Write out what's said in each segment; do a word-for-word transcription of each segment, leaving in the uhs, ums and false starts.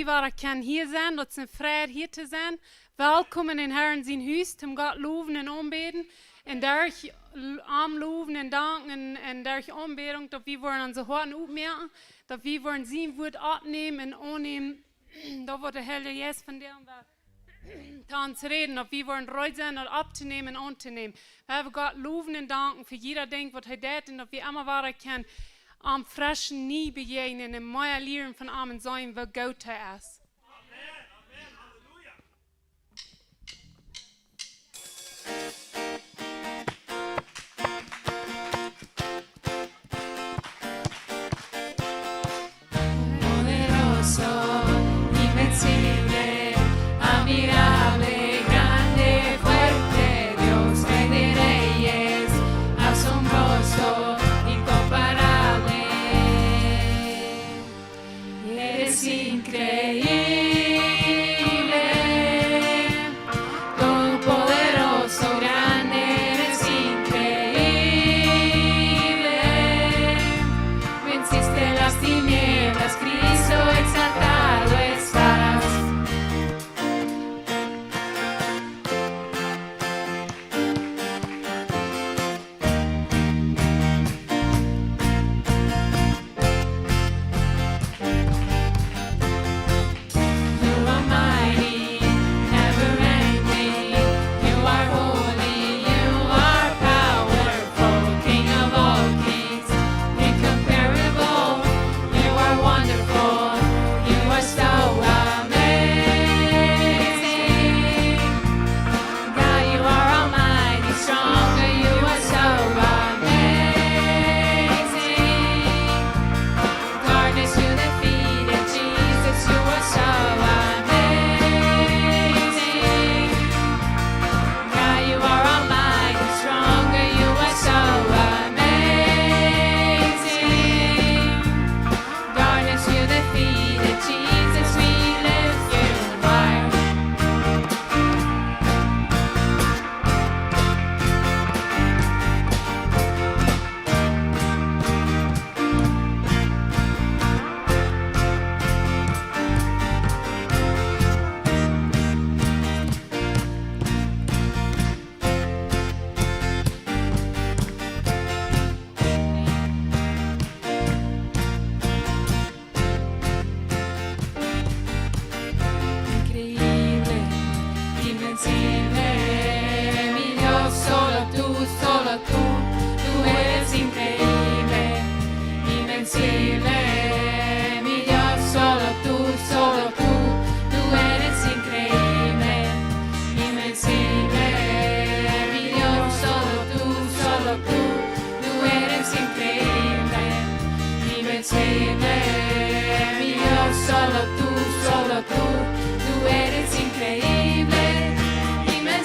Wie woaren kjennen hia sennen, daut es eene Freid hia to sennen. Welkom en dän Herrn sien Hus, om Gott lowen un aunbäden. Un derch l-, am lowen un danken un, un derch Aunbädunk, daut wie woaren onse Hoaten opmoaken, daut wie woaren sien Wuat oppnämen un aunnämen. Daut woat de Heilje Jeist vondoag to ons räden, daut wie woaren reed sennen, daut opptonämen un auntonämen. Wie woaren Gott lowen un danken fa jieda Dinkj, waut hee deit, un daut wie emma wada kjennen am fresch nie bejäajnen un mea lieren von am un seenen, woo goot hee es. Poderoso, invencible, admirable, grande, fuerte, Dios, Rey de reyes, asombroso, incomparable. Eres increíble, todopoderoso, grande, eres increíble. Venciste las tinieblas, Cristo, exaltado estás. You are mighty, never ending. You are holy, you are powerful, King of all kings, incomparable. You are wonderful, you are so amazing. God, you are almighty, stronger, you are so amazing. Darkness you defeated, Jesus, you are so amazing. God, you are almighty, stronger, you are so amazing. Darkness you defeated, Jesus, we lift you high. Increíble, invencible, mi Dios, solo tú, solo tú, tú eres increíble, invencible, mi Dios, solo tú, solo tú, tú eres increíble, invencible, mi Dios, solo tú, solo tú, tú eres increíble, invencible, mi Dios, solo tú, solo tú, tú eres increíble, invencible.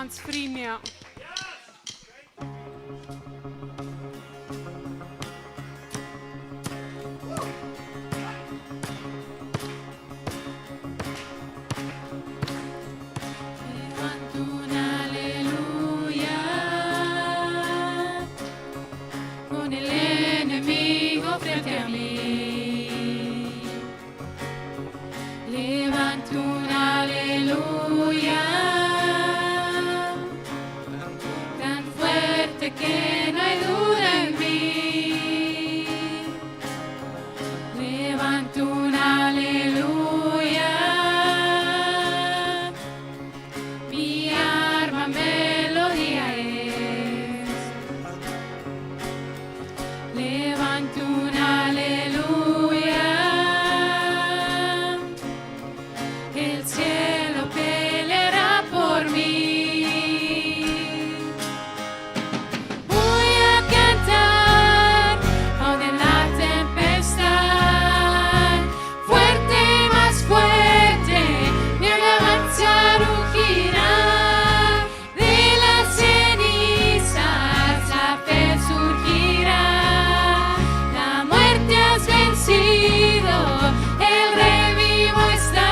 Ons frie moaken. Levanta un aleluya con el enemigo frente a mí. Levanta un aleluya tan fuerte que no hay duda en mí. Levanta un aleluya, mi arma melodía es. Levanta un aleluya, el cielo peleará por mí. Voy a cantar aun en la tempestad, fuerte, más fuerte, mi alabanza rugirá. De las cenizas la fe surgirá. La muerte has vencido, el Rey vivo está.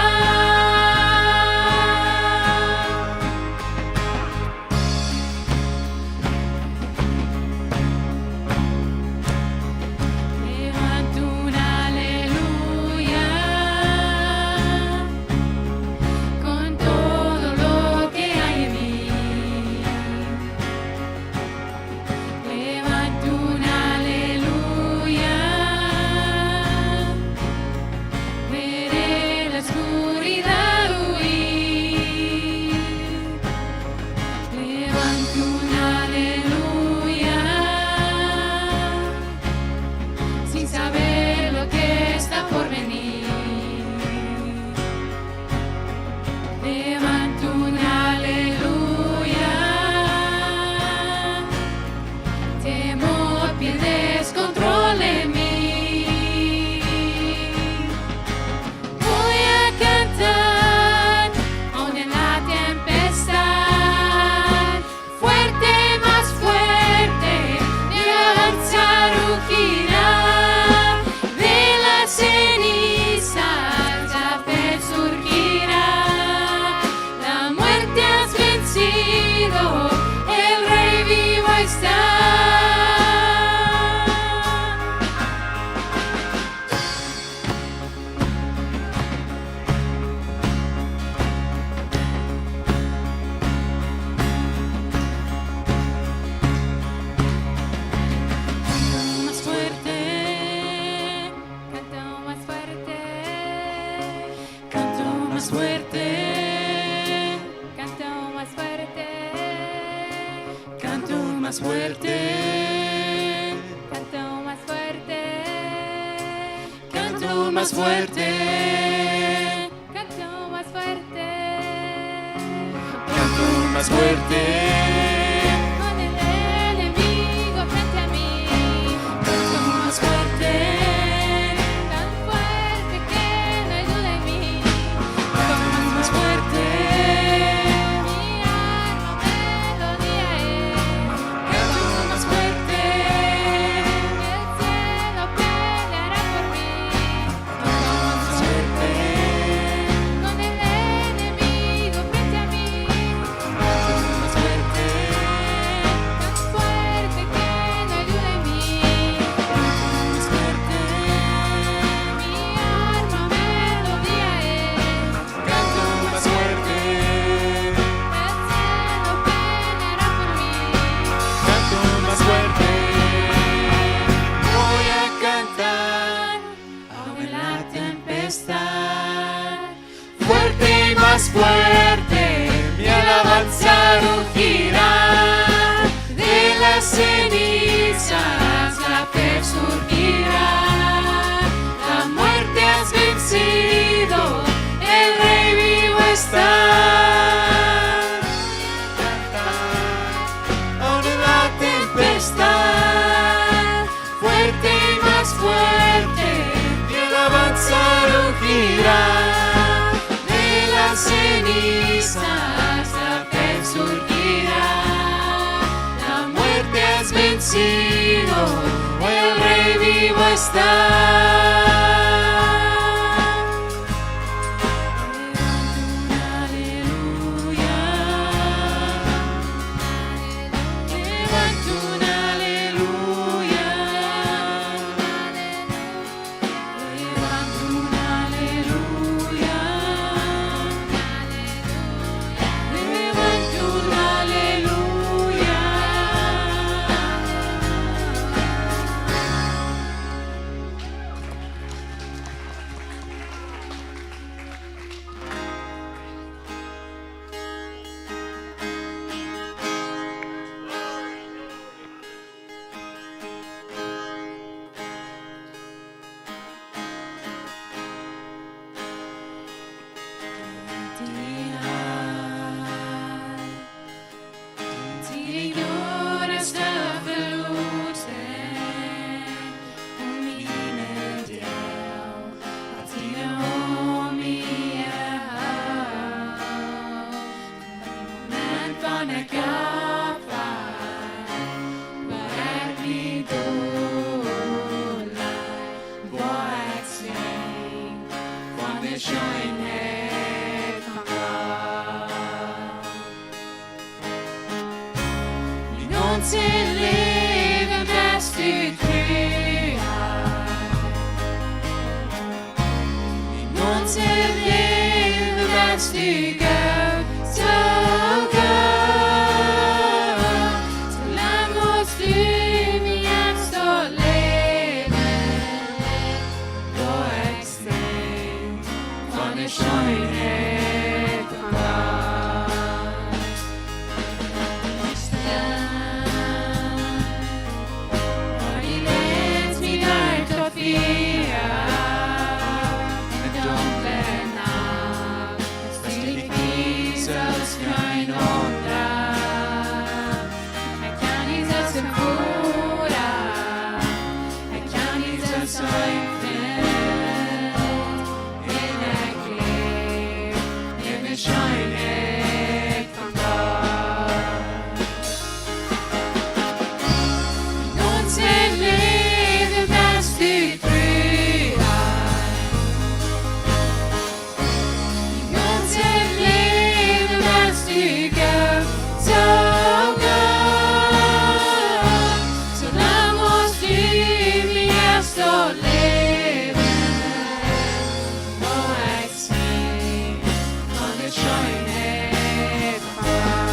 Levanta un aleluya con todo lo que hay en mí. Levanta un aleluya, veré la oscuridad huir. Levanta un aleluya, sin saber lo que está por venir. Levanta un aleluya, temor pierde control en mí. Voy a cantar aun en la tempestad, fuerte, más fuerte, mi alabanza rugirá. De las cenizas la fe surgirá. La muerte has vencido, el Rey vivo está. Canta más fuerte, canta más fuerte, canta más fuerte, canta más fuerte, canta más fuerte, canta más fuerte. Canto más fuerte. Canto más fuerte. Canto más fuerte. Con el enemigo frente a mí. Canto más fuerte. Tan fuerte que no hay duda en mí. Canto más fuerte. Mi arma melodía es. Canto más fuerte. El cielo peleará por mí. Con el enemigo frente a mí. Tan fuerte que no hay duda en mí. Mi arma melodía es. El cielo peleará por mí. Voy a cantar. Aun en la tempestad, fuerte y más fuerte, mi alabanza rugirá. De las cenizas la fe surgirá. La muerte has vencido, el Rey vivo está. Aun en la tempestad, fuerte y más fuerte, mi alabanza rugirá. De las cenizas la fe surgirá. Von de Scheenheit von Gott. In onse Läwen best du tru. In onse Läwen best du goot, soo goot. Soo lang aus du mie hast daut Läwen, woa ekj von de Scheenheit von Gott. Von de Lätst mie doa daut Fia, de dunkle Nacht, es du de Kjiees aus kjeen aundra. Ekj kaun nich soo sien Voda, ekj kaun nich soo sien Frint, un ekj läw en de Scheenheit von Gott. In onse Läwen best du tru. In onse Läwen best du goot, soo goot. Soo lang aus du mie hast daut Läwen, woa ekj sinjen von de Scheenheit von Gott.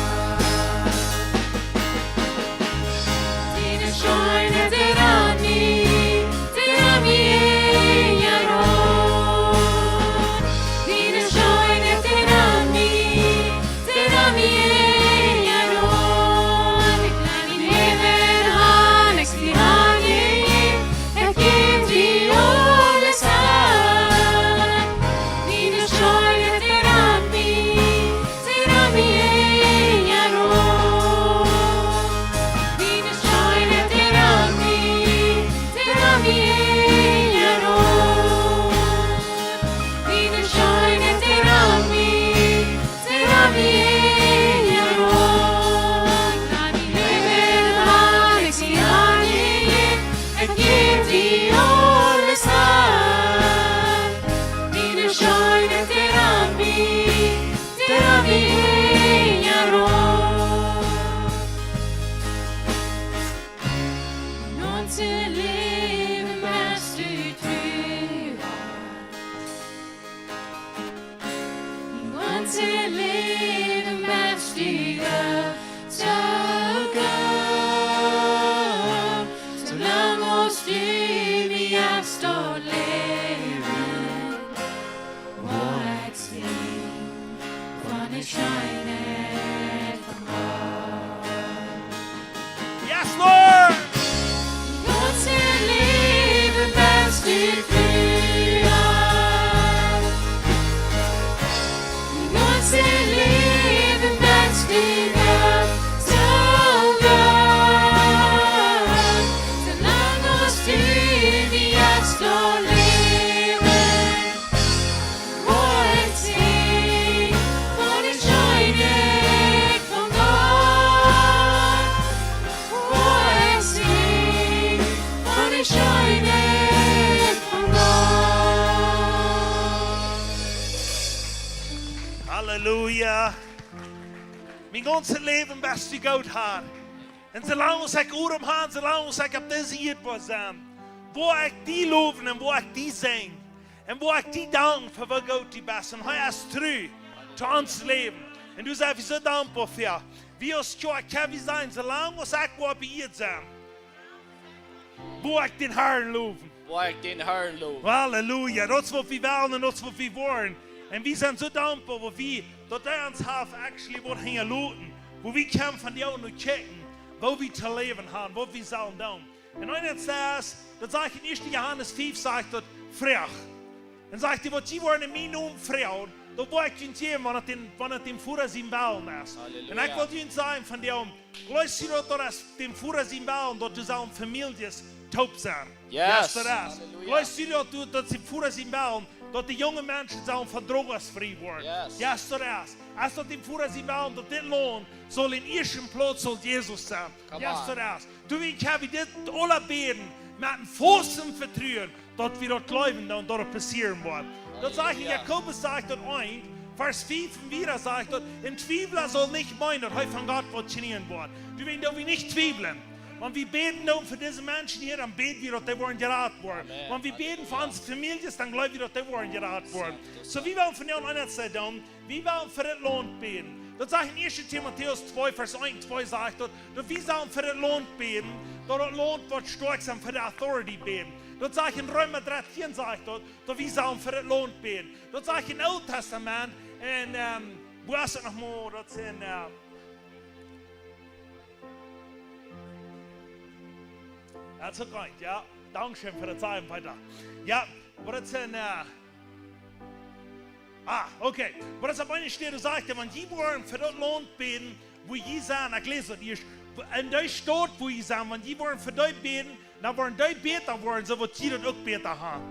Diene Scheenheit deit aun mie, deit aun mie enj aun. Diene Scheenheit deit aun mie, deit aun mie enj aun. Ekj lat mien Läwen aun, ekj sie aun die, ekj jäw die aules aun. Diene Scheenheit deit aun mie, deit aun mie enj aun. Diene Scheenheit deit aun mie, deit aun mie enj aun. Diene Scheenheit deit aun mie, deit aun mie enj aun. Ekj lat mien Läwen aun, ekj sie aun die, ekj jäw die aules aun. Diene Scheenheit deit aun mie, deit aun mie enj aun. In onse Läwen best du tru. In onse Läwen best du goot, soo goot. Soo lang aus du mie hast daut Läwen, woa ekj sinjen von de Scheenheit von Gott. Yes, Lord! In onse Läwen best du tru. In onse Läwen best du goot, soo goot. Soo lang aus du mie hast daut Läwen, woa ekj sinjen von de Scheenheit Halleluja. Mien gaunzet Läwen best du goot, Herr. Un soo lang aus ekj Odem hab, soo lang aus ekj opp dise Ieed sie, woa ekj die lowen un woa ekj die sinjen. Un woa ekj die danken fa woo goot du best. Un hee es tru to ons Läwen. Un doa sent wie soo dankboa fa. Wie aus Kjoakj, wie sent, soo lang aus ekj woa opp Ieed sennen, woa ekj dän Herrn lowen. Woa ekj dän Herrn lowen. Halleluja. Daut es waut wie wellen un daut es waut wie woaren. Un wie sent soo dankboa, waut wie, daut hee ons haft actually waut hinjaloten, wua wie kjennen von die aun kjikjen, woo wie to läwen haben, waut wie sellen doonen. Un eent es, daut sajcht en ieeschte Johanes fief, sajcht daut: Froagt. Un sajcht hee: Waut jie woaren en mienen Nomen froagen, daut woa ekj junt jäwen, wan et dän, wan et dän Voda sien Wellen es. Halleluja. Un ekj well junt sajen von die aun, jleefst du daut, daut es dän Voda sien Wellen, daut doa sellen Famieljes toop sennen? Yes. Yes, daut es. Halleluja. Jleefst du daut, daut, daut es dän Voda sien Wellen, daut de junge Menschen sellen von Drogas frie woaren? Yes. Yes, daut es. Es daut dän Voda sien Wellen, daut dit Launt saul em ieeschten Plauz saul Jesus sennen? Come on. Yes, daut es. Doawäajen kjenn wie dit aula bäden met een vollen Vetruen, daut wie daut jleewen un daut et passieren woat. Daut sajcht en Halleluja. Jakobus, sajcht daut eent, Varsch fief un wieda sajcht daut: Een Twiewla saul nich meenen, daut hee von Gott woat kjrieen woat. Doawäajen doo wie nich twiewlen. Wan wie bäden doonen fa dise Menschen hia, dan bäd wie, daut dee woaren jerat woaren. Amen. Wan wie bäden fa Halleluja. Onse Famieljes, dan jleew wie, daut dee woaren jerat woaren. Soo, soo. Soo, wie wellen von die aun eent sajen, wie wellen fa dit Launt bäden. Daut sajcht en ieeschte Timotäus twee, Varsch eent un twee sajcht daut, daut wie sellen fa dit Launt bäden, daut daut Launt woat stoakj sennen, fa de authority bäden. Daut sajcht en Reema dartieen, sajcht daut, daut wie sellen fa dit Launt bäden. Daut sajcht em Oolen Tastament, un, ähm, wua es et noch mol? Daut es en, äh, daut es uk eent, jo. Dankscheen fa daut sajen, Peter. Jo, oba daut es en, äh, Ah, okay. Oba daut es opp eene Städ sajcht hee, wan jie woaren fa daut Launt bäden, wua jie sent, ekj läs daut ieescht, en dee Staut, wua jie sent, wan jie woaren fa dee bäden, dan woaren dee bäta woaren, soo woat jie daut uk bäta haben.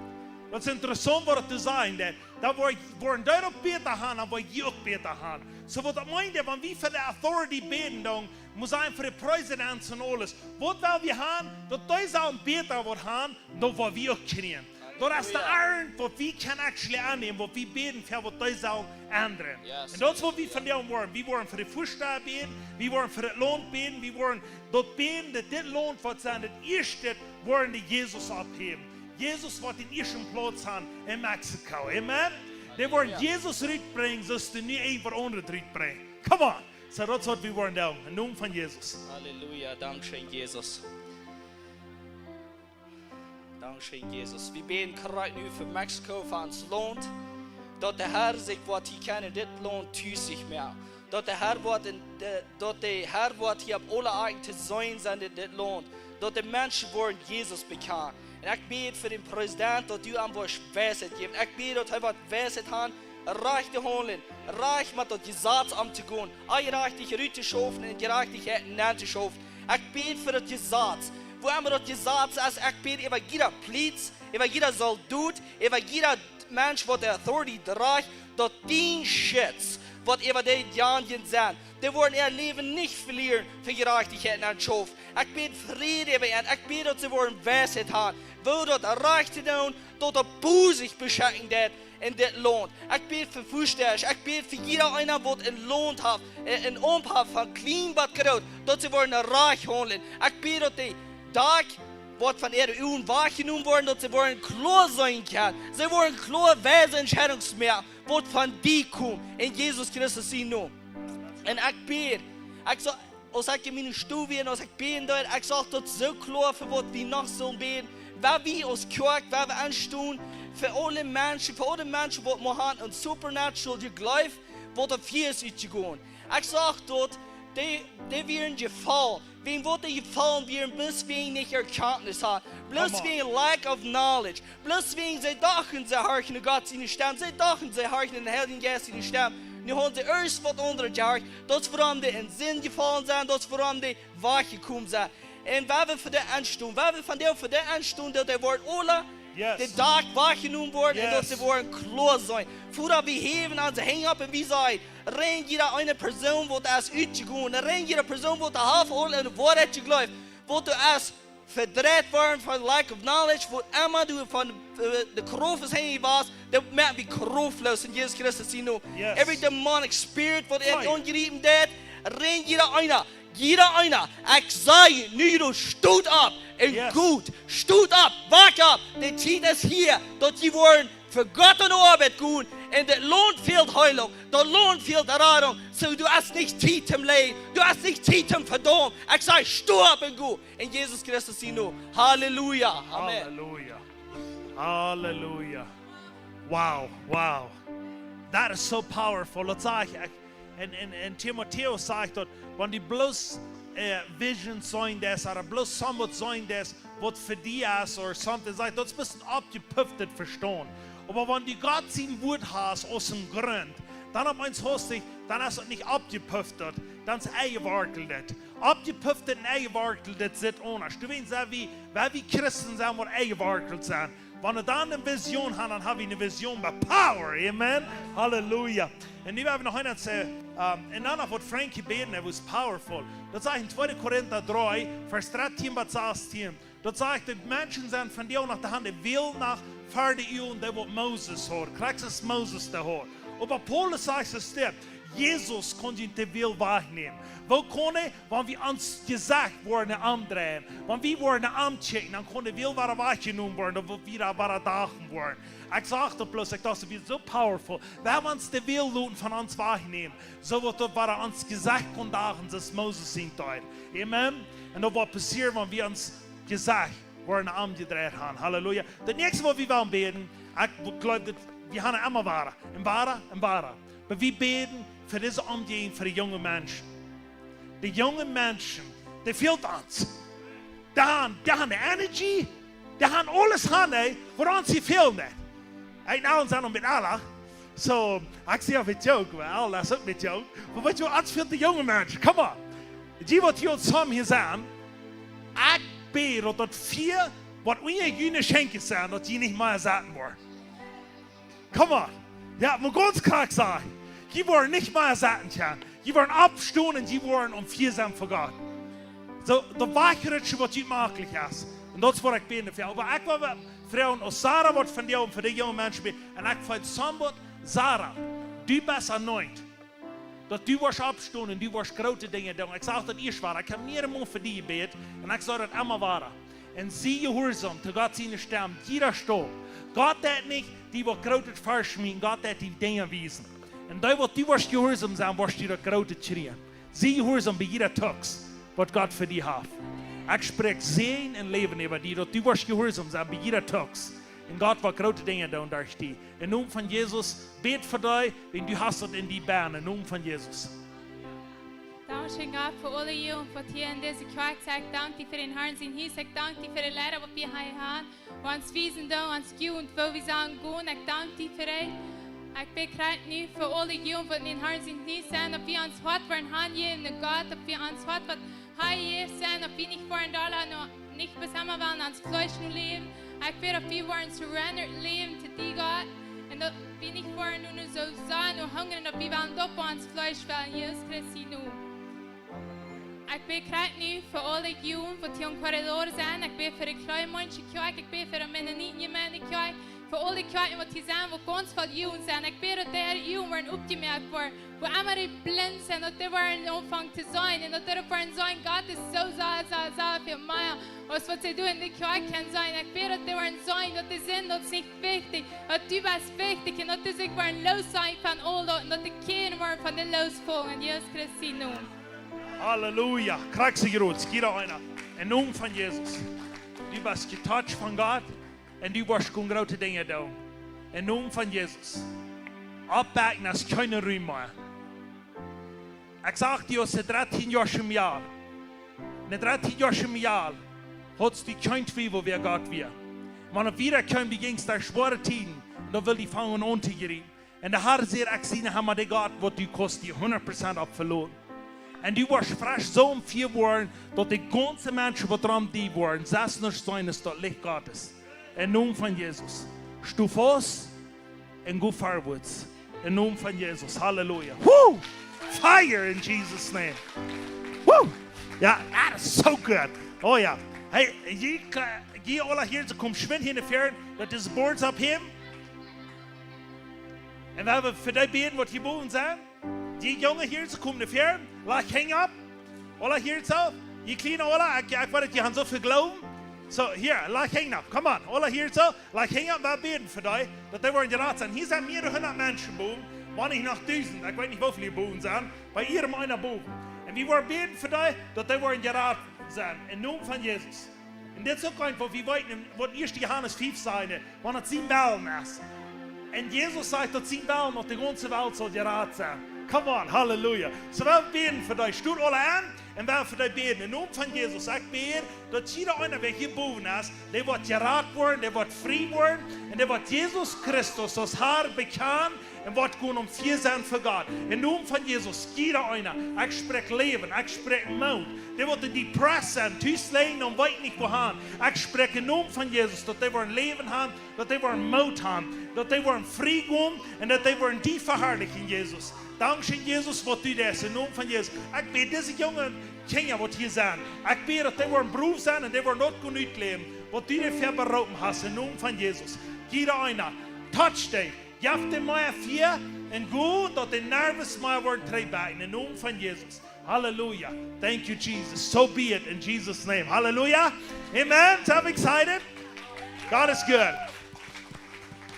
Daut es interessaunt, waut daut sajcht, nä? Dan woa-, woaren dee daut bäta haben, dan woa jie uk bäta haben. Soo waut daut meent, wan wie fa de authority bäden, dan mott sennen fa de Presidents un aules. Waut well wie haben? Daut dee sellen bäta woaren, daut woa wie uk kjrieen. Daut es de Halleluja. Arnt, waut wie kjennen actually aunnämen, waut wie bäden fa, waut dee sellen endren. Yes, un daut es waut wie Halleluja. Von die woaren. Wie woaren fa de Väastäda bäden, wie woaren fa daut Launt bäden, wie woaren daut bäden, daut dit Launt woat sennen, daut ieeschte woaren dee Jesus opphäwen. Jesus woat dän ieeschten Plauz haben en Mexiko. Amen? Dee woaren Halleluja. Jesus rutbrinjen, soo aus dee nu irjent waut aundret rutbrinjen. Come on! Soo, daut es waut wie woaren doonen. Em Nomen von Jesus. Halleluja, dankscheen, Jesus. Dankscheen, Jesus. Wie bäden krakjt nu fa Mexiko, fa ons Launt, daut de Herr sikj woat hia kjennen dit Launt tus sikj moaken. Daut de Herr woat en, de, daut de Herr woat hia opp aule Akjen to seenen sennen en dit Launt. Daut de Menschen woaren Jesus bekjanen. Un ekj bäd fa dän President, daut du am woascht Weisheit jäwen. Ekj bäd, daut hee woat Weisheit haben, rajcht to haundlen, rajcht met daut Jesaz omtogonen, Onjerajchtichkjeit ruttoschaufen un Jerajchtichkjeit nentoschaufen. Ekj bäd fa daut Jesaz. Wua emma daut Jesaz es, ekj bäd äwa jieda Plietz, äwa jieda Soldot, äwa jieda Mensch, waut de authority drajcht, daut dien Schutz woat äwa dee Jungen sennen. Dee woaren äa Läwen nich velieren fa Jerajchtichkjeit nentoschaufen. Ekj bäd Fräd äwa an. Ekj bäd, daut see woaren Weisheit haben, woo daut rajcht to doonen, daut daut Buße beschekjen deit en dit Launt. Ekj bäd fa Väastäda, ekj bäd fa jieda eena, waut en Launt haft, äh, en Aumt haft, von kjlien bat groot, daut see woaren rajcht haundlen. Ekj bäd, daut dee Dakj woat von äare Uagen wajchjenomen woaren, daut see woaren kloa seenen kjennen. See woaren kloa weise Entscheidungen moaken, waut von die kjemt, en Jesus Christus sienen Nomen. Un ekj bäd, ekj sach, aus ekj en miene Stow wia un aus ekj bäden deed, ekj sach daut soo kloa, fa waut wie noch sullen bäden. Wua wie aus Kjoakj, wua wie aunstonen, fa aule Menschen, fa aule Menschen, waut mau haben een supernatural Jejleew, waut opp Fia es utjegonen. Ekj sach daut, dee, dee wieren jefollen. Wäajen waut dee jefollen wieren? Bloos wäajen nich Erkjantnis haben. Come on. Bloos wäajen lack of knowledge. Bloos wäajen see dochten, see horchten Gott siene Stemm. See dochten, see horchten dän Heiljen Jeist siene Stemm. Nu haben see ieescht waut aundret jehorcht. Daut es wuarom dee en Sind jefollen sent. Daut es wuarom dee wajchjekomen sent. Un wua wie fa dee aunstonen, wua wie vondoag fa dee aunstonen, daut dee woaren aule, yes, de Dakj wajchjenomen woaren un daut, yes, see woaren kloa sennen. Voda, wie häwen onse Henj opp un wie sajen, rein jieda eene Persoon, waut es utjegonen, rein jieda Persoon, waut haft aul en de Woarheit jejleeft, waut es vedreit worden von lack of knowledge, waut emma du von, äh, de Krauft es henjen wast, daut moakt wie kraftloos en Jesus Christus sienen Nomen. Yes. Every demonic spirit, waut en aunjriepen deed, rein jieda eena, jieda eena. Ekj saj nu, du, stot opp un, yes, go, stot opp, wak opp. De Tiet es hia, daut jie woaren fa Gott aun de Oabeit gonen, un daut Lohn fält Heilunk, daut Lohn fält Radunk. Soo, du hast nich Tiet toom leiden, du hast nich Tiet toom vedaumen. Ekj saj, sto opp un go. En Jesus Christus sienen Nomen. Halleluja. Amen. Halleluja. Halleluja. Wow, wow. That is so powerful. Daut saj ekj, en, en, en Timotäus sajcht daut, wan du bloos, äh, visions seenen deist, ooda bloos somewhat seenen deist, waut fa die es, or something, sajcht, daut es een bät oppjepufftet Vestaunt. Oba wan du Gott sien Wuat hast aus een Grunt, dan opp eemol hast du, dan es daut nich oppjepufftet, dan es enjewortelt. Oppjepufftet un enjewortelt, daut sitt aundasch. Du weetst, wan wie, wan wie Christen sent, waut enjewortelt sent. Wan wie dan eene Vision haben, dan haben wie eene Vision bie power. Amen. Halleluja. Un nu hab wie noch eent, äh, ähm, un dan noch waut Frankie bäden, daut wia powerful. Daut sajcht en tweede Korinta dree, Varsch dartieen bat sastieen. Daut sajcht, de Menschen sent von die noch de Haunt, dee wellen noch ver de Uagen, dee waut Moses haud. Krakjt soo aus Moses dee haud. Oba Paulus sajcht, es dit, Jesus kunn dee Welt wajchnämen. Woo kunn hee? Wan wie ons Jesecht woaren omdreien. Wan wie woaren omkjikjen, dan kunn de Welt wada wajchjenomen woaren, daut wie wada, wada dachten woaren. Ekj saj daut bloos, ekj docht, daut wia soo powerful. Wan wie ons de Welt loten von ons wajchnämen, soo woat daut wada ons Jesecht kunn dachen, soo aus Moses sien deed. Amen. Un daut woat passieren, wan wie ons Jesecht woaren omjedreit haben. Halleluja. Daut näakjste, waut wie wellen bäden, ekj gleew, daut wie haben emma wada un wada un wada. Oba wie bäden fa dise Omjäajent, fa de junge Menschen. De junge Menschen, dee fält ons. Dee haben, dee haben de Energy, dee haben aules, haben dee, waut ons hia fält, nich? Ekj, nu, ons sent noch met aule. Soo, ekj saj, wie joke, well, daut es uk met joke. Oba weetst du, ons fält de junge Menschen. Come on. Dee waut hia ons hia sent, ekj bäd, daut daut Fia, waut unja june Schenkjes sent, daut dee nich mea saten woaren. Come on. Jo, mau gaunz krakjt sajen. Jie woaren nich mea saten kjennen. Jie woaren oppstonen un jie woaren om Fia sennen fa Gott. Soo, daut wajchrutschen, waut junt mäajlich es. Un daut es waut ekj bäd fa. Oba ekj well froagen, aus Sarah woat vondoag fa de junge Menschen bäden. Un ekj feel somebody, Sarah, du best anointed. Daut du woascht oppstonen un du woascht groote Dinja doonen. Ekj saj daut ieescht wada. Ekj hab mea mol fa die jebäden. Un ekj saj daut emma wada. Un sie jehuarsom to Gott siene Stemm, jieda Stap. Gott deit nich die waut Grootet väaschmieten, Gott deit die Dinja wiesen. Un dee waut du woascht jehuarsom sennen, woascht du daut Groote kjrieen. Sie jehuarsom bie jieda Tukst, waut Gott fa die haft. Ekj spräakj Säajen un Läwen äwa die, daut du woascht jehuarsom sennen bie jieda Tukst. Un Gott woat groote Dinja doonen derch die. Em Nomen von Jesus, bäd fa die, wan du hast daut en die bennen, em Nomen von Jesus. Dankscheen, Gott, fa aule Jugend, waut hia en dise Kjoakj sent. Ekj dank die fa dän Harn sien Hus. Ekj dank die fa de Leida, waut wie hia haben. Waut ons wiesen doonen, ons Jugend, woo wie sellen gonen. Ekj dank die fa dee. Ekj bäd krakjt nu fa aule Jugend, waut en dän Harn sien Hus sent, daut wie ons Hoat woaren hanjäwen, Gott, daut wie ons Hoat woaren hanjäwen, daut wie nich woaren dolla, no, nich bloos emma wellen ons Fleesch no läwen. Ekj bäd, daut wie woaren surrendered läwen to die, Gott. Un daut wie nich woaren no, no soo sennen, no hungren, daut wie wellen dopp ons Fleesch wellen, Jesus Christi, no. Ekj bäd krakjt nu fa aule Jugend, waut hia em Korridor sent. Ekj bäd fa de Kjleemensch Kjoakj, ekj bäd fa de Mennoniten Jemeent Kjoakj, fa aule Kjoakjen, waut hia sent, waut gaunz voll Jugend sent. Ekj bäd, daut dee äare Uagen woaren oppjemoakt woaren, wua emma dee blint sent, daut dee woaren aunfangen to seenen, un daut dee woaren seenen, Gott es soo, soo, soo, soo väl mea aus waut see doa en de Kjoakj kjennen seenen. Ekj bäd, daut dee woaren seenen, daut dee sent, daut es nich wichtich, daut du best wichtich, un daut dee sikj woaren lossakjen von aul daut, un daut dee kjennen woaren von dee lossakjen, Jesus Christi, no. Halleluja. Krakjt soo groot, jieda eena. Em Nomen von Jesus. Du best getoucht von Gott un du woascht gonen groote Dinja doonen. Em Nomen von Jesus. Oppbakjen es kjeene Rum mea. Ekj saj die, aus de dartieen Joa Schemjal. En de dartieen Joa Schemjal haudst du kjeen Twiewel, wäa Gott wia. Wan du wieda kjeemst, du jinjst derch schwoare Tieden, un dan wull die fangen aun to jrieen. Un de Har säd, ekj sie nich emma de Gott, waut du kaust die hundat Prozent opp veloten. Un du woascht fresch soo em Fia woaren, daut de gaunze Menschen, waut rom die woaren, sest nuscht seenen aus daut Licht Gottes. Em Nomen von Jesus. Sto faust un go forwards. Em Nomen von Jesus. Halleluja. Woo! Fire in Jesus' name. Woo! Jo, that is so good. Oh jo. Hey, jie, jie aula hia, soo, komt schwind hia no väaren, daut dise boards oppheewen. Un wie wellen fa dee bäden, waut hia bowen sent. Jie Junge hia, soo, komt no väaren, lajcht Henj opp. Aula hia, soo. Jie Kjliene aula, ekj, ekj weet, jie haben soo väl Gloowen. Soo, hia, lajcht Henj opp. Come on, aula hia, soo. Lajcht Henj opp, wie bäden fa dee, daut dee woaren jerat sennen. Hia sent mea aus hundat Menschen bowen, wan nich noch dusent. Ekj weet nich, woo väl hia bowen sent. Bie iedem eena bowen. Un wie woaren bäden fa dee, daut dee woaren jerat sennen. Em Nomen von Jesus. Un dit es uk eent, waut wie weeten, waut ieeschte Johanes fief sajcht, wan et sien Wellen es. Un Jesus sajcht, daut sien Wellen, daut de gaunze Welt saul jerat sennen. Come on, halleluja. Soo, wie bäden fa dee. Stot aula opp un wie fa dee bäden. Em Nomen von Jesus, ekj bäd, daut jieda eena, waut hia bowen es, dee woat jerat woaren, dee woat frie woaren, un dee woat Jesus Christus aus Herr bekjanen, un woat gonen om fia sennen fa Gott. Em Nomen von Jesus, jieda eena, ekj spräakj Läwen, ekj spräakj Moot. Dee waut depressed sent, tus lijen un weeten nich wua han. Ekj spräakj em Nomen von Jesus, daut dee woaren Läwen haben, daut dee woaren Moot haben, daut dee woaren frie gonen un daut dee woaren die veharlichen, Jesus. Dankscheen, Jesus, waut du deist, em Nomen von Jesus. Ekj bäd dise junge Kjinja, waut hia sent. Ekj bäd, daut dee woaren brow sennen un dee woaren daut goot utläwen, waut du dee fa beroopen hast, em Nomen von Jesus. Jieda eena, touch dee. Jeff dee mea Fia un Jleew, daut dee nich mea woaren trigjbakjen, em Nomen von Jesus. Halleluja. Thank you, Jesus. So be it in Jesus' name. Halleluja. Amen. So I'm excited. God is good.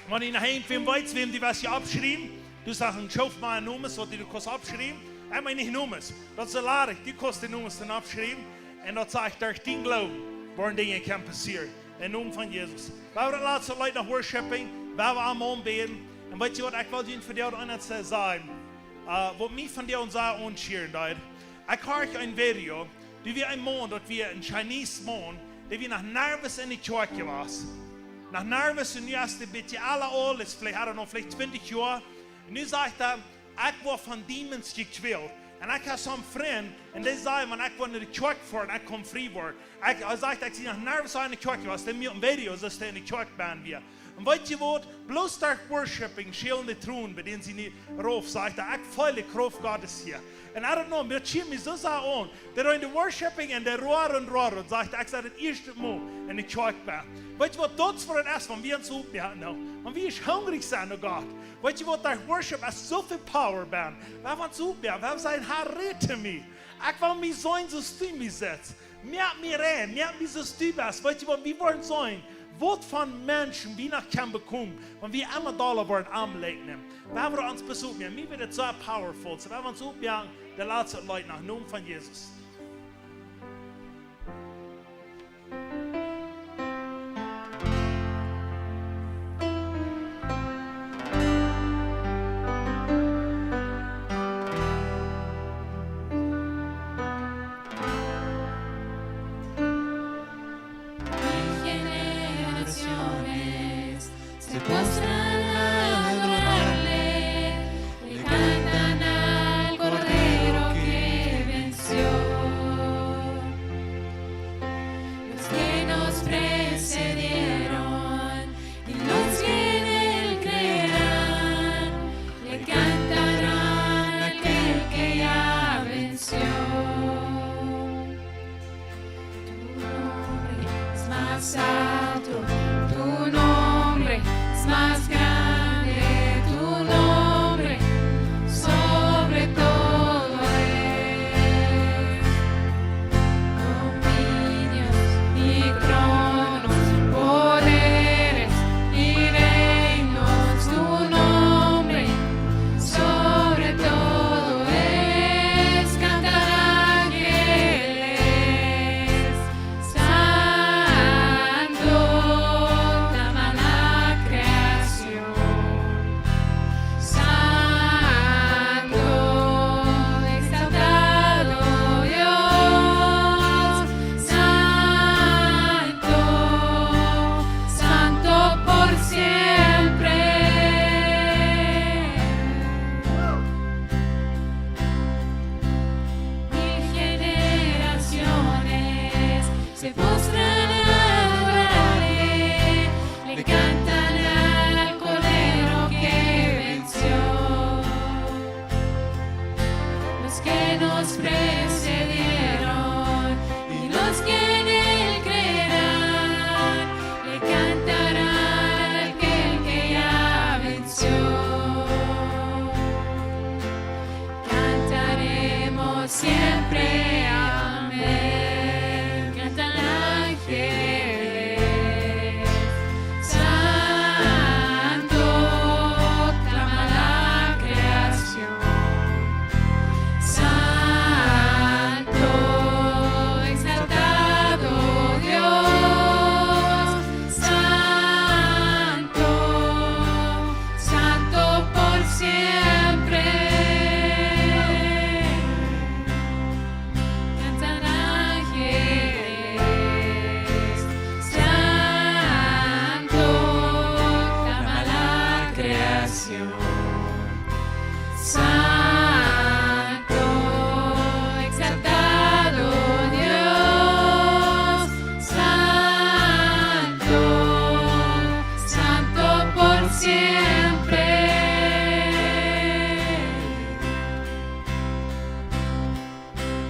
Wan jie noch irjentwäm weeten, wäm dee waut hia oppschriewen, du sajchst, ekj hab mienen Nomen, soo dee du kaust oppschriewen. Ekj meen nich Nomen. Daut es ladich. Du kaust de Nomen dan oppschriewen. Un daut sajcht, derch dien Gloowen woaren Dinja kjennen passieren. Em Nomen von Jesus. Wie haben daut latste Leet noch worshipping. Wie haben aula aunjebäden. Un weetst du waut, ekj well junt vondoag eent sajen. Äh, waut mie vondoag sea aunschieren deed. Ekj horch een Video. Doa wia een Maun, daut wia een Chinese Maun, dee wia noch nuscht en de Kjoakj jewast. Noch nuscht, un nu es hee een bät oolt, es veleicht, I don't know, veleicht twintich Joa. Un nu sajcht hee, ekj woa von Dämonen jekwält. Un ekj hab soone Frind, un dee säd, wan ekj woa no de Kjoakj foaren, ekj kaun frie woaren. Ekj, hee sajcht, ekj sie noch nuscht en de Kjoakj jewast, dee mie een Video, soo aus hee en de Kjoakj benne wia. Un weetst du waut? Bloos derch worshipping, schellen de Tronen, bie dän see nich rauf, sajcht hee, ekj feel de Krauft Gottes hia. Un I don't know, daut schient mie soo sea aun. Dee doonen de worshipping un dee roaren, roaren, un sajcht, ekj sie daut ieeschte Mol en de Kjoakj benne. Weetst du waut daut fa eent es, wan wie ons oppmoaken, no? Wan wie ieescht hungrich sent no Gott. Weetst du waut, derch worship es soo väl power benne. Wie haben ons oppmoaken, wie haben jesajcht, Herr, räd to mie. Ekj well mie seenen, soo aus du mie seist. Moak mie rein, moak mie soo aus du best. Weetst du waut, wie woaren seenen, waut fa Menschen wie noch kjennen bekomen, wan wie emma dolla woaren aunblikjen. Wie woaren ons besocht, mie woat et soo powerful. Soo, wie woaren ons oppmoaken, daut latste Leet noch, em Nomen von Jesus. Generaciones se postran a adorarle, le cantan al Cordero que venció. Los que nos precedieron y los que en él creerán, le cantarán a aquel que ya venció. Tu nombre es más alto, tu nombre es más grande, tu nombre sobre todo es. Dominios y tronos, poderes y reinos, tu nombre sobre todo es, cantarán ángeles, santo, clama la creación. Santo, exaltado Dios, santo, santo por siempre.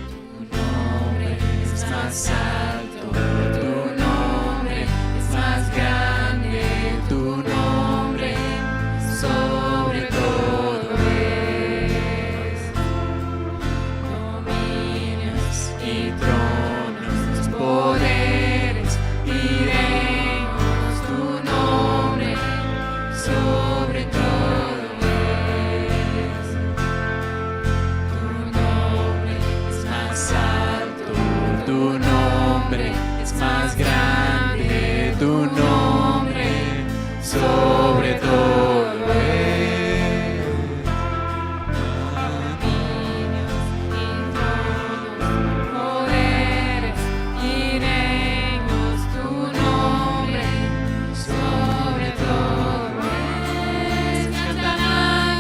Tu nombre es más alto, tu nombre es más grande, tu nombre sobre todo es. Dominios y tronos, poderes y reinos, tu nombre sobre todo es. Tu nombre es más alto, tu nombre es más grande, tu nombre sobre todo es. Dominios y tronos, poderes y reinos, tu nombre sobre todo es. Cantan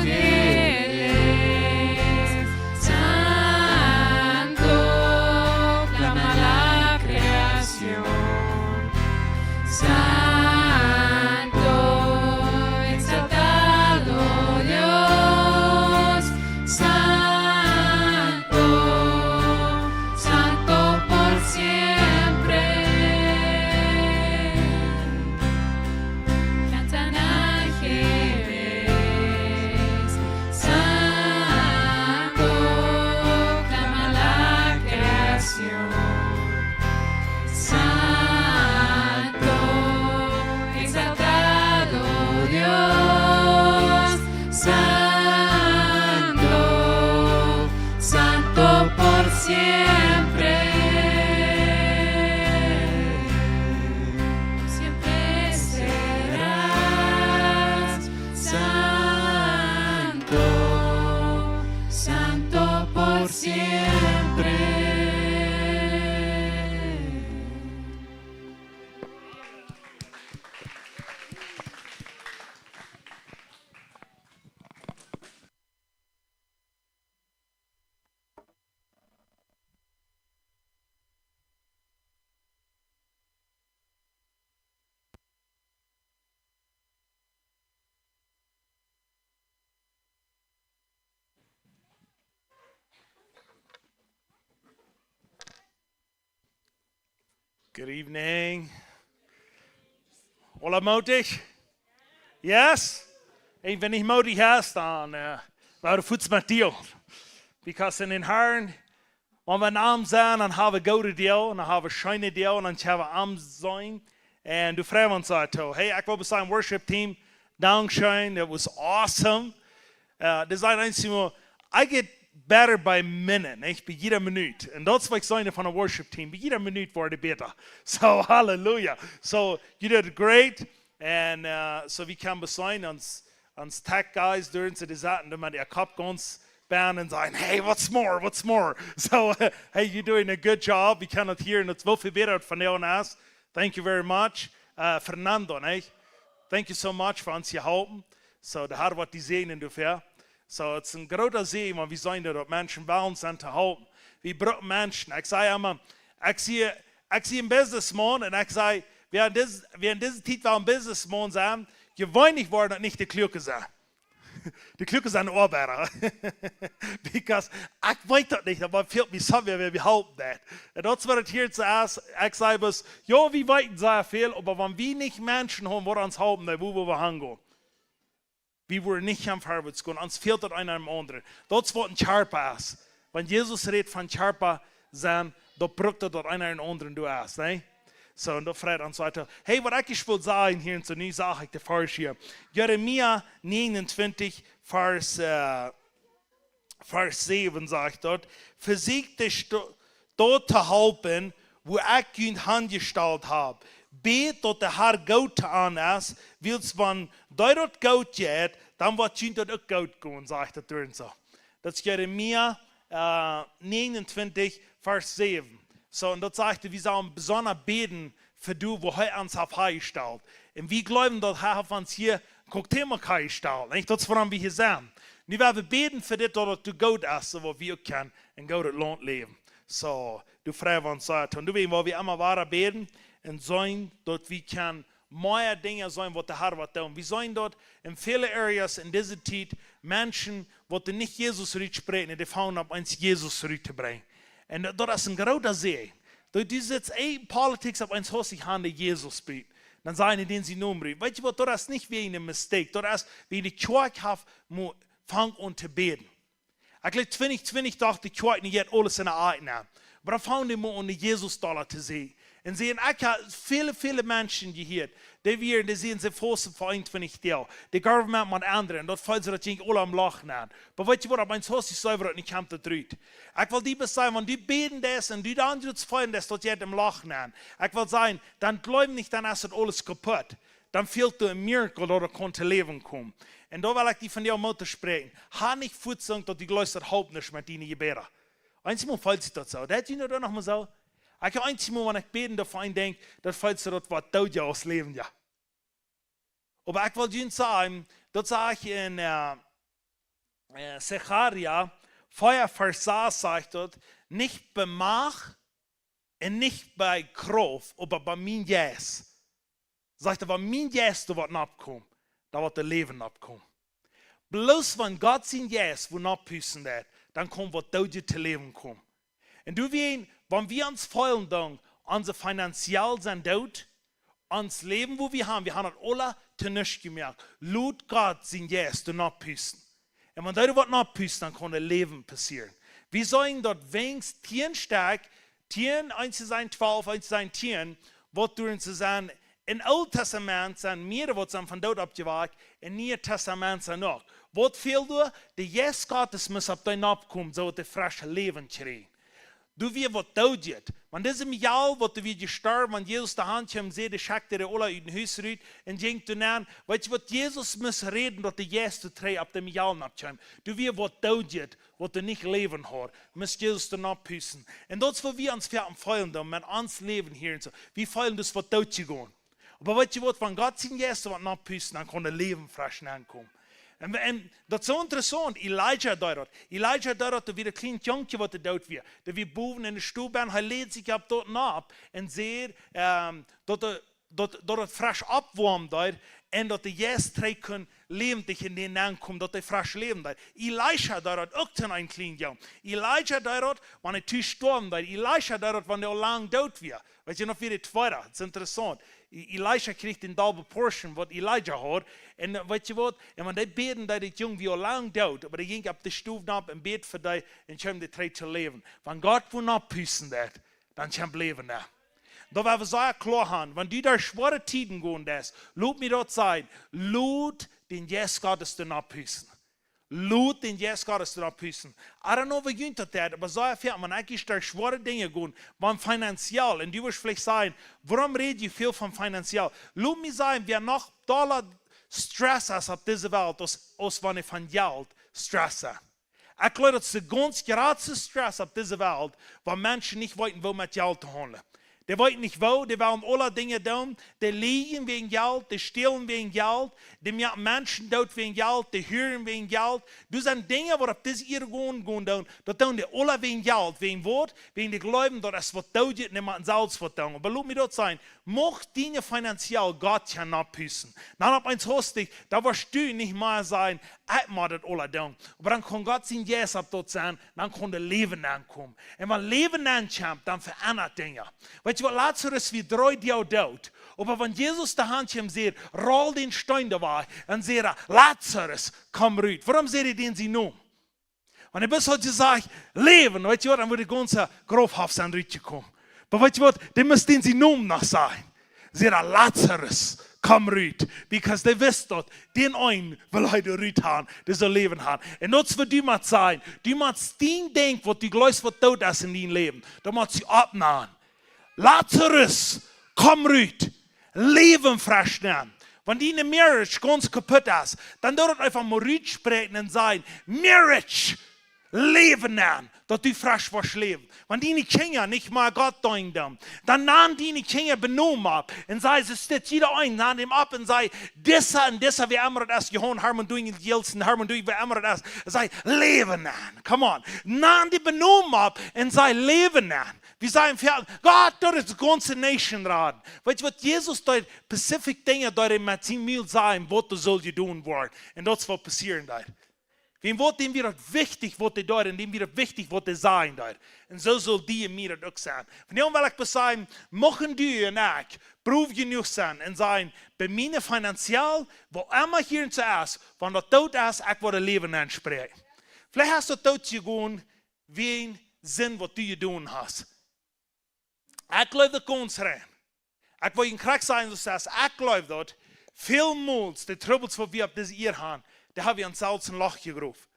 ángeles, santo, clama la creación. Santo, exaltado Dios, santo, santo por siempre. Cantan ángeles, santo, clama la creación. Santo, exaltado Dios, santo, santo por siempre. Siempre serás santo, santo por siempre. Good evening. Aula mootich? Yes? Un wan nich mootich es, dan, äh, woa fuaz met die. Because en dän Harn, wan wie en am sennen, dan hab wie goode Doag, dan hab wie scheene Doag, dan hab wie am sennen. Un doa frei wie ons daut too. Hey, ekj well bloos sajen, worship team, dankscheen, that was awesome. Äh, dee säden eemol, I get better by minute, nich? Bie jieda Minut. Un daut es waut ekj saj von daut worship team. Bie jieda Minut woat et bäta. So, hallelujah. So, you did great. Un, äh, so wie kjennen bloos sennen, ons, ons tech guys, derch see dee saten doa met äa Kopp gaunz benen un säden, "Hey, what's more? What's more?" So, hey, you're doing a good job. Wie kjennen daut hieren, daut es väl bäta von doa aus. Thank you very much. Äh, Fernando, nich? Thank you so much fa ons jeholpen. So, de Har woat die säajnen doafäa. So, et es een groota Säajen, wan wie seenen, daut Menschen wellen sennen to halpen. Wie brucken Menschen. Ekj saj emma, ekj see, ekj see een Businessman un ekj saj, wäa en dise, wäa en dise Tiet well een Businessman sennen, jeweenlich woaren daut nich de Kluake sennen. De Kluake sent Oabeida. Because ekj weet daut nich, oba et fält mie somewhere, wäa mie halpen deit. Un daut es waut et hia soo es. Ekj saj bloos, jo, wie weeten sea väl, oba wan wie nich Menschen haben, waut ons halpen, dan wua woa wie hangonen? Wie woaren nich kjennen verwoats gonen, ons fält daut eena däm aundren. Daut es waut een Kjarpa es. Wan Jesus rät von Kjarpa sennen, daut brukt daut, daut eena dän aundren doa es, nä? So, un daut freit ons sea. Hey, waut ekj wull sajen hia, un soo nu saj ekj de Varsch hia. Jeremia negenuntwintich, Varsch, äh, Varsch säwen sajcht daut: "Vesieekjt de Sto-, doa to halpen, wua ekj junt hanjestalt hab. Bät daut de Har goot to an es, wiels wan dee daut goot jeit, dan woat junt daut uk goot gonen", sajcht daut doa un soo. Daut es Jeremia, äh, negenuntwintich, Varsch säwen. So, un daut sajcht, wie sellen besonda bäden fa doa, wua hee ons haft hanjestalt. Un wie jleewen, daut hee haft ons hia en Cuauhtémoc hanjestalt. Nich? Daut es wuarom wie hia sent. Nu woa wie bäden fa dit, daut et doa goot es, soo daut wie uk kjennen en goodet Launt läwen. Soo, doa frei wie ons sea. Un doawäajen woa wie emma wada bäden un seenen, daut wie kjennen mea Dinja seenen, waut de Herr woat doonen. Wie seenen daut en väle Areas en dise Tiet Menschen, waut doa nich Jesus rutspräakjen, dee fangen opp eemol Jesus ruttobrinjen. Un daut, daut es een groota Säajen. Daut du sitst en politics opp eemol hastich aun de Jesus bie. Dan sajen dee dän sien Nomen rut. Weetst du waut, daut es nich wäajen eene mistake. Daut es wäajen de Kjoakj haft mo-, fangt aun to bäden. Ekj jleew, twintich twintich docht de Kjoakj, nu jeit aules enne Acht, nä. Oba dan fangen dee mau aun, de Jesus dolla to seenen. Un see, un ekj hab väle, väle Menschen jehieet, dee wieren, dee säden, see fausten fa eenuntwintich Doag. De government mott endren, daut feelt sikj, daut jinkj aula em Loch nenn. Oba weetst du waut, opp eemol hastich soo, daut nich kjemt daut rut. Ekj well die bloos sajen, wan du bäden deist un du dan daut feelen deist, daut jeit em Loch nenn. Ekj well sajen, dan jleew nich, dan es daut aules kaputt. Dan fält die een Miracle, daut et kaun to Läwen komen. Un doa well ekj die vondoag Moot toospräakjen. Ha nich fuaz soont, daut du jleefst, daut halpt nuscht met diene Jebäda. Eemol feelt sikj daut soo. Daut jie daut noch mol soo. Ekj hab eemol, wan ekj bäd, doa fa een denkj, daut feelt sikj daut waut doot, jo, aus läwen, jo. Oba ekj well junt sajen, daut sach ekj en, äh, äh, Sacharja vea Varsch sas, sajcht daut, nich bie Macht un nich bie Krauft, oba bie mien Jeist. Sajcht hee, wan mien Jeist doa woat noppkomen, dan woat doa Läwen noppkomen. Bloos wan Gott sien Jeist woat nopphusten, dan kaun waut Doodet to Läwen komen. Un du, wie, wan wie ons feelen, dan, onse Finanzen sent doot, ons Läwen, waut wie haben, wie haben daut aula to nuscht jemoakt. Lot Gott sien Jeist doa nopphusten. Un wan doa waut noppust, dan kaun daut Läwen passieren. Wie seenen daut weens tieen Stekj, tieen, eent to sennen twalf, eent to sennen tieen, waut doa to sennen. Em Oolen Tastament sent mea waut sent von doot oppjewakjt, em Nieen Tastament sent noch. Waut fält doa? De Jeist Gottes mott opp dee noppkomen, soo daut dee fresche Läwen kjrieen. Du, wie waut doot jeit. Wan dise Mejal, waut doa wia jestorwen, wan Jesus doa han kjeem, säd, dee schekjt dee aula ut dän Hus rut un jinkj doa nenn. Weetst du waut, Jesus mott räden, daut de Jeist doa trigj opp de Mejal noppkjeem. Du, wie waut doot jeit, waut doa nich Läwen haud, mott Jesus doa nopphusten. Un daut es waut wie ons fa feelen dan, met ons Läwen hia un soo. Wie feelen daut waut doot jegonen. Oba weetst du waut, wan Gott sien Jeist waut noppust, dan kaun daut Läwen fresch nenkomen. Un, un daut es soo interessaunt, Elija deed daut. Elija deed daut, doa wia een kjlien Jungkje waut doot wia. Dee wia bowen enne Stow, un hee läd sikj opp daut nopp un säd, ähm, daut de, daut, daut et fresch oppwoamen deed un daut de Jeist trigj kunn läwendich en dän nenkomen, daut hee fresch läwen deed. Elija deed daut uk to een kjlienen Jung. Elija deed daut, wan hee tus stoawen deed. Elija deed daut, wan hee aul lang doot wia. Weetst du noch, wia de tweede? Daut es interessaunt. E-, Elija kjrieech dän double portion, waut Elija haud. Un, äh, weetst du waut? Un wan dee bäden deed, dee Jung wia aul lang doot, oba dee jinkj opp de Stow nopp un bäd fa dee un kjeem dee trigj to Läwen. Wan Gott woat nopphusten deed, dan kjemt Läwen doa. Daut woa wie sea kloa haben. Wan du derch schwoare Tieden gonen deist, lot mie daut sajen, lot dän Jeist Gottes doa nopphusten. Lot dän Jeist Gottes doa nopphusten. I don't know, woo junt daut jeit, oba soo väl, wan ekj derch schwoare Dinja go, wan finanziell, un du woascht veleicht sajen, wuarom räd jie väl von finanziell? Lot mie sajen, wäa noch dolla Stress es opp dise Welt, aus, aus wan hee von Jelt Stress haft. Ekj jleew, daut es de gaunz jratste Stress opp dise Welt, wan Menschen nich weeten, woo met Jelt to haundlen. Dee weeten nich woo, dee wellen aule Dinja doonen. Dee lieejen wäajen Jelt, dee stälen wäajen Jelt, dee moaken Menschen doot wäajen Jelt, dee huaren wäajen Jelt. Daut sent Dinja, waut opp dise Ieed gonen, gonen doonen. Daut doonen dee aule wäajen Jelt. Wäajen waut? Wäajen dee jleewen, daut es waut doot jeit, un dee motten selfst waut doonen. Oba lot mie daut sajen, mucht diene finanziell Gott kjennen nopphusten. Dan opp eemol hastich, dan woascht du nich mea sajen, ekj mott daut aula doonen. Oba dan kaun Gott sien Jeist opp daut sennen, dan kaun doa Läwen nenkomen. Un wan Läwen nenkjemt, dan veendat Dinja. Weetst du waut, Lazarus wia dree Doag doot. Oba wan Jesus doa han kjeem, säd, roll dän Steen doa wajch, dan säd hee, Lazarus, komm rut. Wuarom säd hee dän sien Nomen? Wan hee bloos haud jesajcht, Läwen, weetst du waut, dan wudd de gaunze Graf haft sennen rutjekomen. Oba weetst du waut, dee must dän sien Nomen noch sajen. Säd hee, Lazarus, komm rut. Because dee wist daut, dän eenen well hee doa rut haben, dee saul Läwen haben. Un daut es waut du motst sajen. Du motst dien Dinkj, waut du jleefst, waut doot es en dien Läwen, daut motst du oppnämen. Lazarus, komm rut. Läwen fresch nenn. Wan diene Marriage gaunz kaputt es, dan doo daut eefach mol rutspräakjen un sajen, Marriage, Läwen nenn, daut du fresch woascht läwen. Wan diene Kjinja nich mea Gott deenen doonen, dan nan diene Kjinja Benomen opp un saj, see, stit jieda een, nan däm opp un saj: Dissa un dissa, wäa emma daut es, Johan Harmon Doing, Jelsen Harmon Doing, wäa emma daut es, saj: Läwen nenn. Come on. Nan dee Benomen opp un saj: Läwen nenn. Wie sajen: Fa Gott, daut es de gaunze nation raden. Weetst waut? Jesus deed specific Dinja doa met sien Mul sajen, waut doa sull jedonen woaren. Un daut es waut passieren deed. Wäm waut, däm wia daut wichtich, waut dee deed, un däm wia daut wichtich, waut dee sajen deed. Un soo saul die un mie daut uk sennen. Vondoag well ekj bloos sajen, muchten du un ekj brow jenuach sennen un sajen: Bie mie finanziell, woo emma hia un soo es, wan daut doot es, ekj woa daut Läwen nenn spräakjen. Veleicht hast du doot jegonen wäajen Sind, waut du jedonen hast. Ekj jleew daut gaunz rein. Ekj well junt krakjt sajen, soo aus ekj jleew daut, välmols de Trubbels, waut wie opp dise Ieed han, doa ha wie ons selfst een Loch jegroft.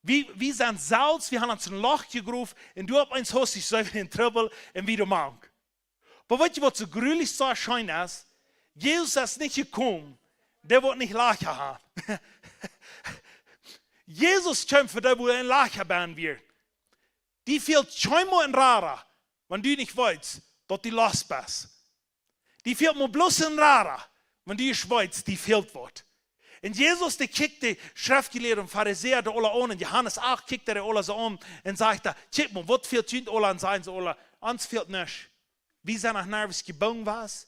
Wie, wie sent selfst, wie han ons een Loch jegroft un du opp eemol hast du soo een Trubbel un wie doa mank. Oba weetst du, waut soo grulich soo scheen es? Jesus es nich jekomen, dee waut nich Loch haud. Jesus kjeem fa dee, waut een Loch benn wia. Die fält kjeenmol een Rara, wan du nich weetst, daut du lost best. Die fält mau bloos een Rara, wan du weetst, die fält waut. Un Jesus, dee kjikjt de Schreftjelieede un Farisäa, dee aula aun, en Johanes acht kjikjt hee dee aula soo aun un sajcht: Kjikjt mau, waut fält junt aula? Un sajen see aula: Ons fält nuscht. Wie sent noch nerjens jebungen, waut?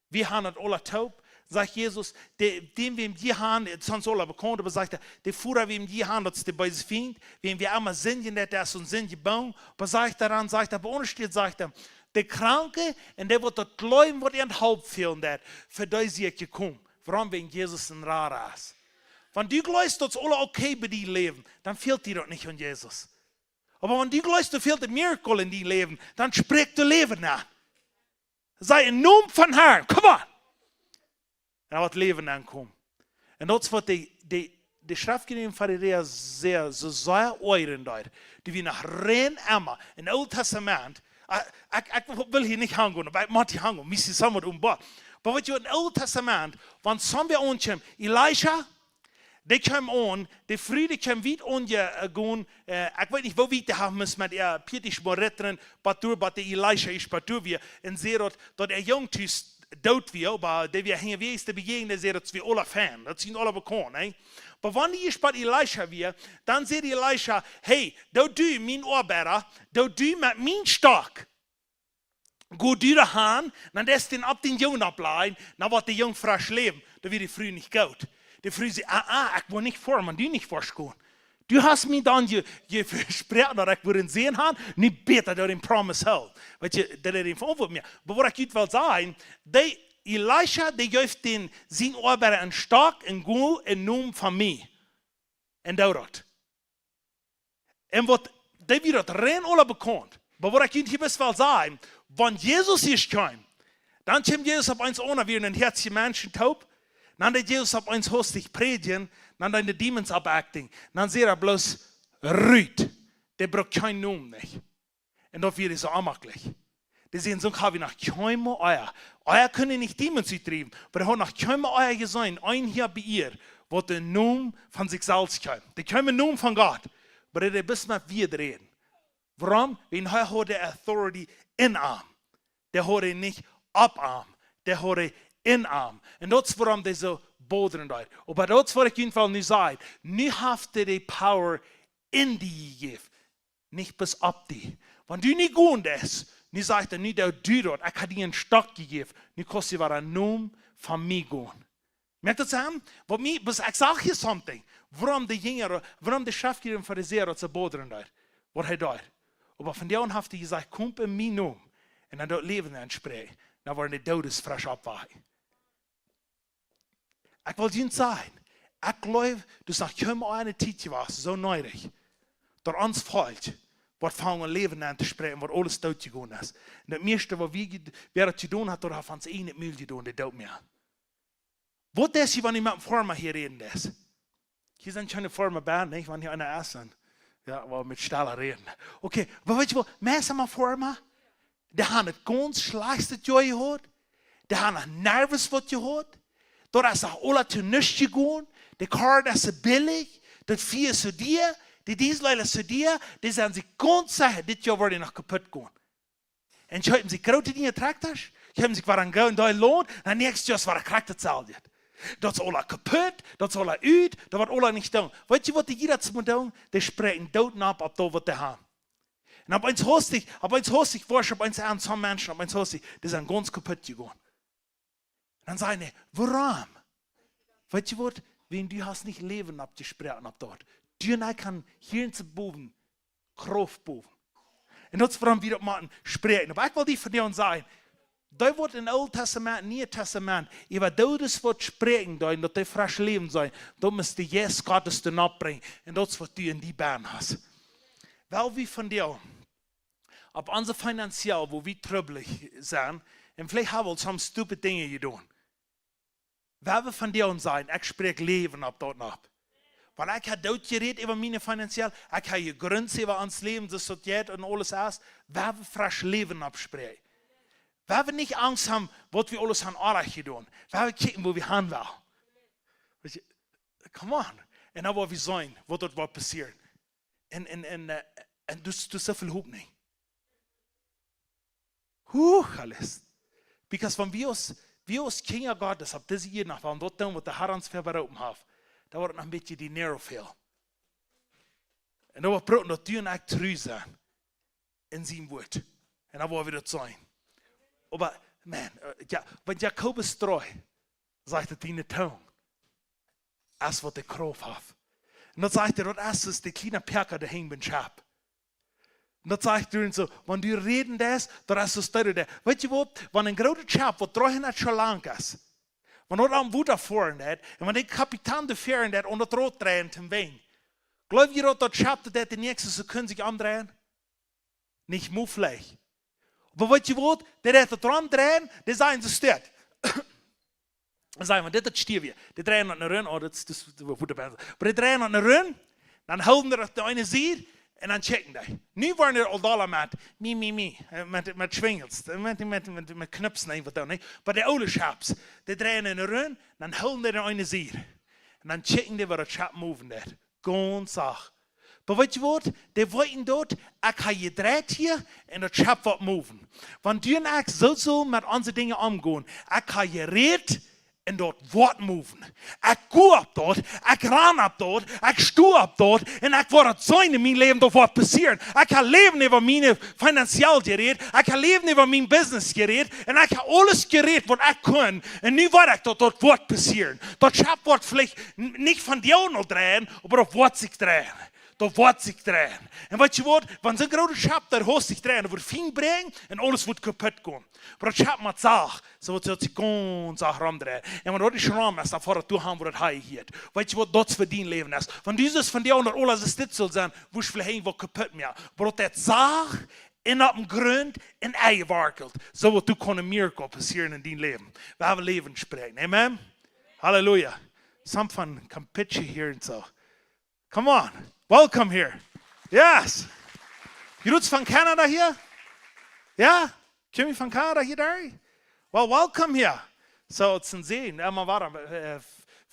Wie han daut aula toop. Sajcht Jesus: De, däm, wäm jie han, daut es ons aula bekaunt, oba sajcht hee, de Voda, wäm jie han, daut es de beese Fient, wäm wie emma sindjen, daut es ons Sind jebungen. Oba sajcht hee dan, sajcht hee, oba aundasch steit, sajcht hee, de Kranke un dee, waut daut jleewen, waut an Help fälen deit, fa dee sie ekj jekomen. Wuarom? Wäajen Jesus een Rara es. Wan du jleefst, daut es aula okay bie die Läwen, dan fält die daut nich aun Jesus. Oba wan du jleefst, doa fält een Miracle en dien Läwen, dan spräakj doa Läwen nenn. Saj: Em Nomen vom Herrn, come on. Un daut Läwen nenn kjemt. Un daut es waut de, de, de Schreftjelieede un Farisäa sea, soo sea oajren deed. Dee wieren noch rein emma em Oolen Tastament. Ah, ekj, ekj well hia nich hangonen, oba ekj mott hia hangonen. Wie sent soo waut aum Boot. Oba weetst du, em Oolen Tastament, wan soo wäa aunkjeem, Elisha, dee kjeem aun, de Fru, dee kjeem wiet aun, äh, gonen, äh, ekj weet nich, woo wiet dee haud must met äa Pieed, mol rettren, bat doa, bat de Elisha es, bat doa wia, un säd daut, daut äa Jung tus doot wia, oba dee wia hinjawäajes, dee bejäajend, dee säd: Daut es wie aula fein, daut sent aula bekaunt, nä? Oba wan dee es bat Elisha wia, dan säd Elisha: Hey, doo du, mien Oabeida, doo du met mien Stock go du doa han, dan deist dän opp dän Jung oplajen, dan woat de Jung fresch läwen. Doa wia de Fru nich goot. De Fru säd: Ah, ah, ekj woa nich foaren, wan du nich woascht gonen. Du hast mie dan je, je vesproaken, daut ekj wudd een Sän han, nu bäta daut dee dän Promise hoolt. Weetst du, daut es eenfach waut mea. Oba waut ekj junt well sajen, dee Elisha, dee jeef dän, sien Oabeida een Stock un go em Nomen vom Herrn. Un doo daut. Un waut, dee wia daut rein aula bekaunt. Oba waut ekj junt hia bloos well sajen, wan Jesus es kjeem, dan kjeem Jesus opp eemol aun, wia een hoatja Mensch toop, dan deed Jesus opp eemol hastich prädjen, dan deeden de Demons opp acting, dan säd hee bloos: Rut, dee brukt kjeen Nomen nich. Un daut wia soo onjemakjlich. Dee säden: Soo ha wie noch kjeenmol ea. Ea kunn nich Demons utdriewen, oba dee hauden noch kjeenmol ea jeseenen, een hia bie hia, waut em Nomen von sikj selfst kjeem. Dee kjeem em Nomen von Gott, oba dee deed bloos met Wieed räden. Wuarom? Wiels hee haud de authority en am. Dee haud hee nich opp am, dee haud hee en am. Un daut es wuarom dee soo bodren deed. Oba daut es waut ekj junt well nu sajen. Nu haft hee de power en die jejäft, nich bloos opp die. Wan du nu gonen deist, nu sajcht hee: Nu doo du daut, ekj ha die een Stock jejäft, nu kaust du wada em Nomen von mie gonen. Moakt daut Senn? Waut mie, bloos ekj saj hia something. Wuarom de Jinja, wuarom de Schreftjelieede un Farisäa daut soo bodren deed, waut hee deed. Oba von doa aun haft hee jesajcht: Komt em mien Nomen. Un dan daut Läwen enspräakjen. Dan woaren de Doodes fresch oppwakjen. Ekj well junt sajen, ekj jleew, daut es noch kjeenmol eene Tiet jewast, soo needich, daut ons Volkj woat aunfangen Läwen entospräakjen, waut aules doot jegonen es. Un daut mieeschte, waut wie, wäa daut jedonen haft, daut haft ons ieejnet Mul jedonen, dee doot mea. Waut es hia, wan ekj met een Farmer hia räden deed? Hia sent kjeene Farmer bie, nich? Wan hia eena es, dan, jo, woa wie met stella räden. Okay, oba weetst du waut? Meist emma Farmer, dee han daut gaunz schlajchtste Joa jehaut. Dee han noch nervös waut jehaut. Daut es noch aules to nuscht jegonen. De Kar es soo billich. Daut Vee es soo dia. De Dieseldealers fa die, dee sent sikj gaunz secha, dit Joa woat dee noch kaput gonen. Un kjeepen sikj groote Dinja, Trakjtasch, kjeepen sikj waut aun Goot un dee Loon, dan näakjstet Joa es waut krakjt daut. Daut es aula kaput, daut es aula ut, daut woat aula nich doonen. Weetst du waut dee jieda mott doonen? Dee spräakjen Doot opp, opp daut waut dee haben. Un opp eemol haust du, opp eemol haust du, woascht opp eemol aun, sommje Menschen, opp eemol haust du, dee sent gaunz kaput jegonen. Dan saj ekj: Wuarom? Weetst du waut? Wiels du hast nich Läwen oppjesproaken opp daut. Du un ekj kjennen hia en de Bowen, Krauft bowen. Un daut es wuarom wie daut motten spräakjen. Oba ekj well die vondoag sajen, daut woat em Oolen Tastament, Nieen Tastament, äwa Doodes waut spräakjen, daut, daut dee fresch läwen sellen, daut mott de Jeist Gottes doa nopp brinjen. Un daut es waut du en die bennen hast. Well wie vondoag opp onse finanziell, wua wie trubblich sent, un veleicht hab wie aul some stupid Dinja jedonen. Well wie vondoag sajen, ekj spräakj Läwen opp daut opp. Wiels ekj hab Doot jerät äwa miene finanziell, ekj hab jegrunzt äwa ons Läwen, soo aus daut jeit un aules es, well wie fresch Läwen oppspräakjen. Well wie nich Angst haben, waut wie aules haben orrajcht jedonen. Well wie kjikjen, wua wie han wellen. Weetst du, come on. Un dan woa wie seenen, waut doa woat passieren. Un, un, un, äh, un daut, daut es soo väl Hopninj. Huch, aules. Because wan wie aus, wie aus Kjinja Gottes opp dise Ieed noch wellen daut doonen, waut de Herr ons fa beroopen haft, dan woat et noch een bät dinero fälen. Un dan woa wie proowen, daut du un ekj tru sent en sien Wuat. Un dan woa wie daut seenen. Oba, man, äh, jo, wan Jakobus dree sajcht, daut diene Tung es waut de Krauft haft. Un daut sajcht hee, daut es soo aus de kjliene Päakja, dee hinjen biem Schepp. Un daut sajcht hee soo, wan du räden deist, daut es soo aus de, weetst du waut, wan een grootet Schepp, waut dreehundat Joa lank es, wan daut opp Wota foaren deit, un wan de Kapitän doa foaren deit un daut Rod dreien deit, jleew jie daut, daut Schepp daut de näakjste Sekunde sikj omdreit? Nich mea veleicht. Oba weetst du waut? Dee deit daut omdreien, dee sent soo stell. Dan saj wie, dit, dit stiew wie. Dee dreien daut no run, oh, daut es, daut es, daut woat de beste. Oba dee dreien daut no run, dan hoolen dee daut no eene Sied, un dan checken dee. Nu woaren dee aul dolla met, mi, mi, mi, äh, met, met Schwinjels, äh, met, met, met, met Knipsen, eent waut dan, nä? Oba de oole Schepps, dee dreien no run, dan hoolen dee no eene Sied. Un dan checken dee, woo daut Schepp moven deit. Gaunz sacht. Oba weetst du waut? Dee weeten daut, ekj hab jedreit hia un daut Schepp woat moven. Wan du un ekj soo sellen met onse Dinja omgonen, ekj hab jerät un daut woat moven. Ekj go opp daut, ekj ran opp daut, ekj sto opp daut un ekj woa daut seenen en mien Läwen, daut woat passieren. Ekj hab Läwen äwa miene finanziell jerät, ekj hab Läwen äwa mien business jerät un ekj hab aules jerät waut ekj kunn. Un nu weet ekj daut, daut woat passieren. Daut Schepp woat veleicht n-, nich vondoag noch dreien, oba daut woat sikj dreien. Daut woat sikj dreien. Un weetst du waut? Wan soon grootet Schepp daut haust sikj dreien, daut woat fien bräakjen un aules woat kaput gonen. Oba daut Schepp mott sacht, soo woat daut sikj gaunz sacht romdreien. Un wan daut nich rom es, dan foat daut doahan, wua daut han jehieet. Weetst du waut, daut es fa dien Läwen es. Wan du soo vondoag daut aules soo stell sull sennen, wurscht veleicht irjentwaut kaput moaken. Oba daut deit sacht un opp dän Grunt un enjewarkelt. Soo woat doa een miracle passieren en dien Läwen. Wie haben Läwen spräakjen. Amen. Halleluja. Some fun, come pitch hia un soo. Come on. Welcome here. Yes. Jie sent von Kanada hia? Jo? Kjemt jie von Kanada hia, Derry? Well, welcome here. So, et es een Säajen, emma wada, äh,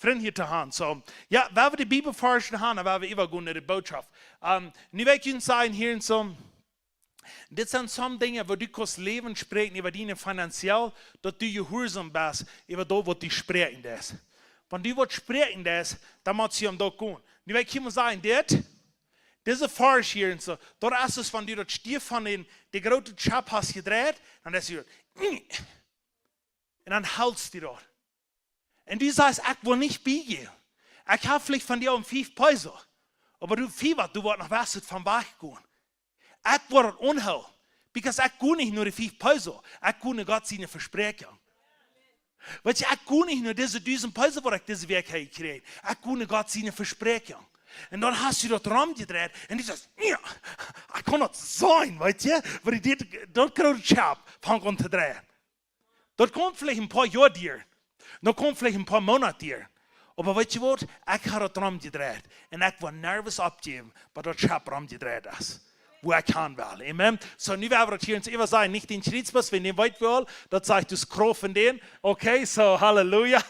Frind hia to haben. So, jo, wie haben de Bibelvarsch to haben, wie haben äwa jegonen de Botschaft. Ähm, nu well ekj junt sajen hia un soo, dit sent some Dinja, wua du kaust Läwen spräakjen äwa diene finanziell, daut du jehuarsom best äwa daut, waut du spräakjen deist. Wan du waut spräakjen deist, dan mott et om daut gonen. Nu well ekj hia mol sajen, dit, dise Varsch hia un soo, daut es soo aus wan du daut Stiew von dän, de groote Schepp hast jedreit, dan es hia, un dan helst du daut. Un du sajchst, ekj well nich bie die. Ekj hab veleicht von die een fief Peso. Oba du, Fiewa, du woascht noch waut von wajchgonen. Ekj woa daut aunhoolen. Because ekj go nich no de fief Peso. Ekj go no Gott siene Vespräakjunk. Weetst du, ekj go nich no dise dusent Peso, waut ekj dise Wäakj hab jekjräajen. Ekj go no Gott siene Vespräakjunk. Un dan hast du daut romjedreit. Un du sajchst, jo, ekj kaun daut seenen, weetst du? Oba dit, daut groote Schepp fangt aun to dreien. Daut kaun veleicht een poa Joa dieren. Daut kaun veleicht een poa Moonat dieren. Oba weetst du waut? Ekj hab daut romjedreit. Un ekj woa nuscht oppjäwen, bat daut Schepp romjedreit es. wua ekj han well. Amen. So, nu woa wie daut hia ons äwa sajen, nich dän Kjrietsbus, wan dee weit well, daut sajcht daut Krauft von dän. Okay, so, Halleluja.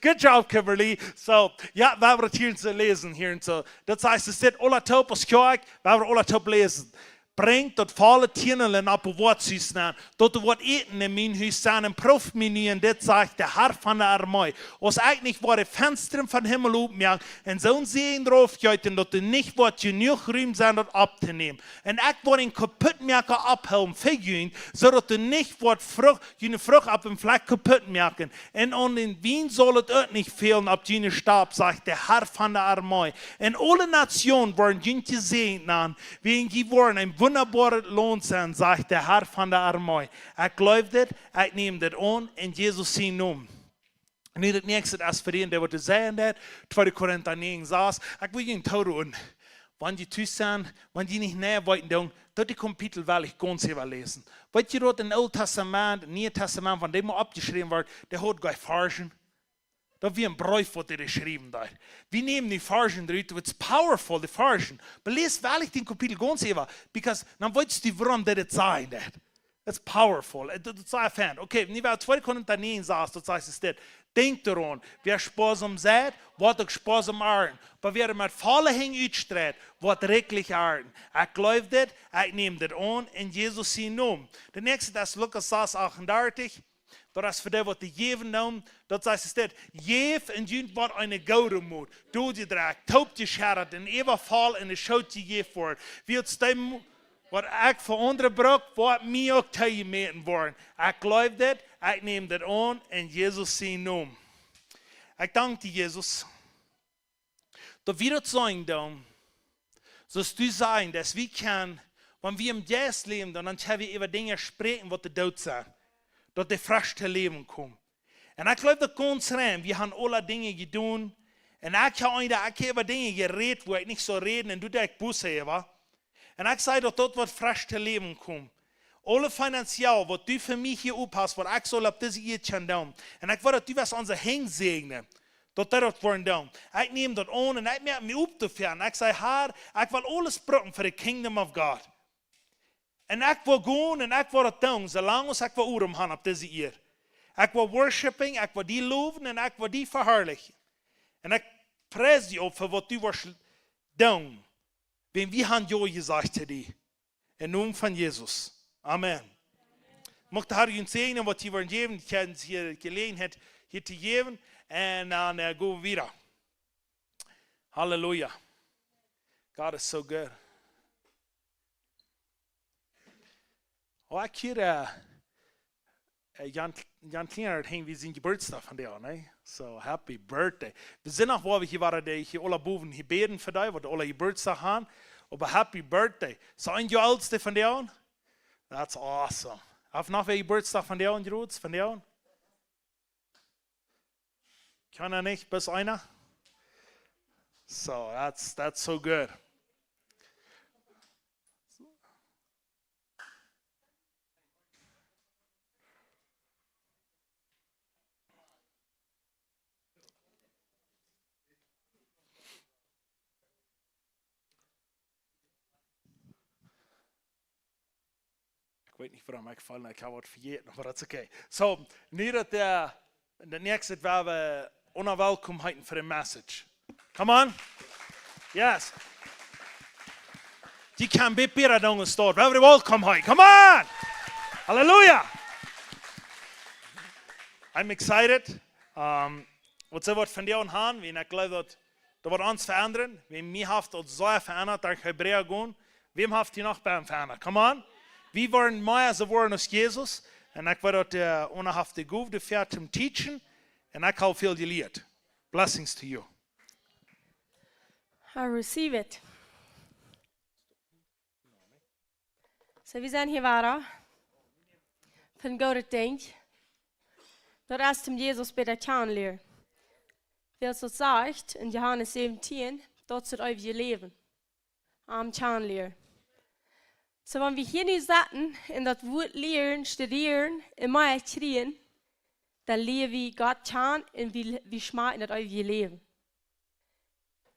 Good job, Kimberly. So, jo, woa wie daut hia ons läsen, hia un so. Daut sajcht, et steit aula toop aus Kjoakj, woa wie aula toop läsen. Brinjt daut volle Tienel en opp daut Woakjhus nenn, daut doa woat Äten en mien Hus sennen, un proowt mie nu, un dit sajcht de Herr von de Armee, aus ekj nich woa de Fenstren vom Himmel opmoaken un soon Säajen doaropp jeeten, daut doa nich woat jenuach Rum sennen, daut opptonämen. Un ekj woa dän Kaputtmoaka opphoolen fa junt, soo daut doa nich woat Frucht, june Frucht opp däm Flakj kaputt moaken. Un aun dän Wien saul et uk nich fälen opp june Stap, sajcht de Herr von de Armee. Un aule Natsjoonen woaren junt jesäajent nanen, wiels jie woaren een wundaboaret Launt sennen, sajcht de Herr von de Armee. Ekj gleew dit, ekj näm dit aun, en Jesus sienen Nomen. Nu daut näakjste es fa dän, dee waut to sajen haft, tweede Korinta näajen sas. Ekj well junt tooroden, wan jie tus sent, wan jie nich mea weeten doonen, daut Kapitel well ekj gaunz äwaläsen. Weet jie daut em Oolen Tastament, Nieen Tastament, wan dee mol oppjeschräwen wort, dee haud kjeene Varschen. Daut wia een Breef waut dee jeschräwen haud. Wie nämen dee Varschen doarut, it's powerful, dee Varschen. Oba läs well ekj dän Kapitel gaunz äwa, because dan weetst du wuarom dee daut sajen deed. It's powerful. Daut, daut es sea fein. Okay, nu woa wie tweede Korinta näajen sas, daut sajcht et dit. Denkjt doaraun, wäa spoasom seit, woat uk spoasom arnten. Oba wäa met volle Henj utstreit, woat rikjlich arnten. Ekj gleew dit, ekj näm dit aun, en Jesus sienen Nomen. De näakjste es Lukas sas achtundartich. Daut es fa dee waut dee jäwen doonen. Daut sajcht et dit. Jäft un junt woat eene goode Mot, dol jedrekjt, toop jescheddat un äwavoll en de Schoot jejäft woaren. Wiels dee Mo-, waut ekj fa aundre bruk, woat mie uk toojemäten woaren. Ekj gleew dit, ekj näm dit aun, en Jesus sienen Nomen. Ekj dank die, Jesus, daut wie daut seenen doonen, soo aus du sajchst, daut wie kjennen, wan wie em Jeist läwen, dan, dan kjenn wie äwa Dinja spräakjen, waut doot sent, daut dee fresch to Läwen komen. Un ekj gleew daut gaunz rein, wie haben aule Dinja jedonen. Un ekj hab, ekj hab äwa Dinja jerät, wua ekj nich sull räden, un du deist Buße äwa. Un ekj saj daut daut woat fresch to Läwen komen. Aule finanziell, waut du fa mie hia opp hast, waut ekj saul opp dise Ieed kjennen doonen. Un ekj well daut du woascht onse Henj säajnen, daut dee daut woaren doonen. Ekj näm daut aun un ekj moak mie opp doafäa. Un ekj saj, Herr, ekj well aules brucken for the kingdom of God. Un ekj well gonen un ekj well daut doonen, soo lang aus ekj well Odem haben opp dise Ieed. Ekj well worshipen, ekj well die lowen un ekj well die veharlichen. Un ekj pries die uk fa waut du woascht doonen, wan wie haben jo jesajcht to die. Em Nomen von Jesus. Amen. Mucht de Herr junt säajnen, waut hia woaren jäwen. Jie haben hia Jeläajenheit hia to jäwen. Un dan, äh, go wie wieda. Halleluja. God is so good. Oh, ekj hia, äh, äh, Jan, Jan Kleinert, hey, wie sent Jeburtsdach vondoag, nä? So, happy birthday. Wie sent noch, wua wie hia wieren, dee hia aule bowen hia bäden fa dee, waut aule Jeburtsdach haben. Oba happy birthday. So, een Joa oolt es dee vondoag? That's awesome. Haft noch wäa Jeburtsdach vondoag, Joost, vondoag? Kjeena nich, bloos eena? So, that's, that's so good. Ekj weet nich wuarom ekj feel, ekj hab waut vejäten, oba that's okay. So, nu daut, äh, de näakjste, wie haben Unwelkomheiten fa de Message. Come on. Yes. You can be better than a store. Wie haben Welkomheit. Come on. Halleluja. I'm excited. Um, waut see waut vondoag haben, wiels ekj gleew daut daut woat ons veendren. Wan mie haft daut sea veendat, derch Hebräa gonen. Wäm haft hia noch bie am veendat? Come on. Wie woaren mea soo woaren aus Jesus. Un ekj well daut, äh, un ekj hab de Gow doafäa toom teachen. Un ekj hab väl jelieet. Blessings to you. I receive it. So, wie sent hia wada. Von goodet Dinkj. Daut es toom Jesus bäta kjanen lieren. Wiels daut sajcht en Johanes säwentieen, daut es daut eewje Läwen. Am kjanen lieren. So, wan wie hia nu sitten un daut Wuat lieren, studieren un mea kjrieen, dan lieren wie Gott kjanen un wie, wie schmakjen daut eewje Läwen.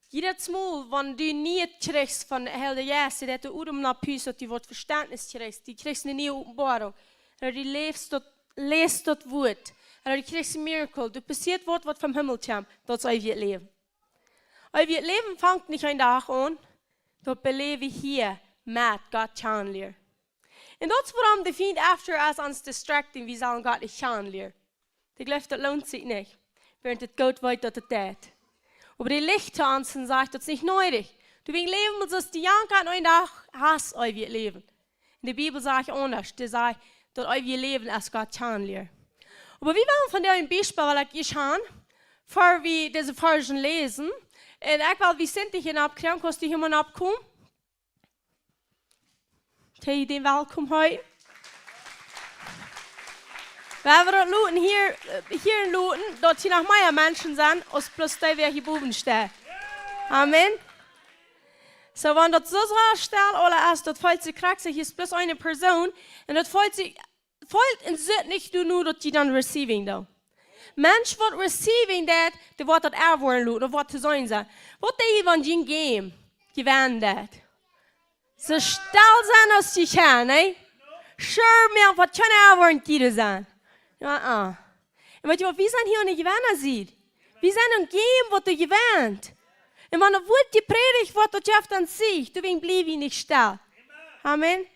Jiedet Mol, wan du nie kjrichst von de Heilje Jeist, daut de Odem no pust, daut du waut Vestentnis kjrichst, du kjrichst eene niee Openboarunk. Daut du läfst daut, läst daut Wuat. Daut du kjrichst een Miracle. Daut passieet waut, waut vom Himmel kjemt. Daut es eewjet Läwen. Eewjet Läwen fangt nich een Dach aun. Daut beläw wie hia met Gott kjanen lieren. Un daut es wuarom de Fient after es ons distracting, wie sellen Gott nich kjanen lieren. Dee jleeft, daut loont sikj nich, wäarent et goot weet, daut et deit. Oba dee licht to ons un sajcht, daut es nich needich. Du best läwen, soo aus de Janka, un een Dach hast eewjet Läwen. Un de Bibel sajcht aundasch, dee sajcht, daut eewje Läwen es Gott kjanen lieren. Oba wie wellen von dee een Biespel, well ekj ieescht han, ver wie dise Varsch läsen. Un ekj well, wie sent hia opp Kramkos, dee hia mau oppkomen. Hey, dän welkom hia. Wie haben daut loten hia, äh, hia loten, daut hia noch mea Menschen sent, aus bloos dee, waut hia bowen steit. Amen. Soo, wan daut soo, soo stell aules es, daut feelt sikj krakjt, hia es bloos eene Persoon, un daut feelt sikj, feelt un sitt nich doano, daut jie dan receiving doonen. Mensch, waut receiving deit, dee woat daut erwoaren loten, ooda waut to seenen sent. Waut deed jie, wan jie een Game jewennen deeden? Soo stell sennen, aus jie kjennen, nä? Sure, mea waut kjennen erwoaren, jie sent. Jo, ah. Un weet jie waut, wie sent hia aun de Jewenna-Sied. Wie sent een Game, waut jie jewennen. Un wan daut Wuat jeprädicht woat, daut jeft dan Sieg, doawäajen bliew jie nich stell. Amen.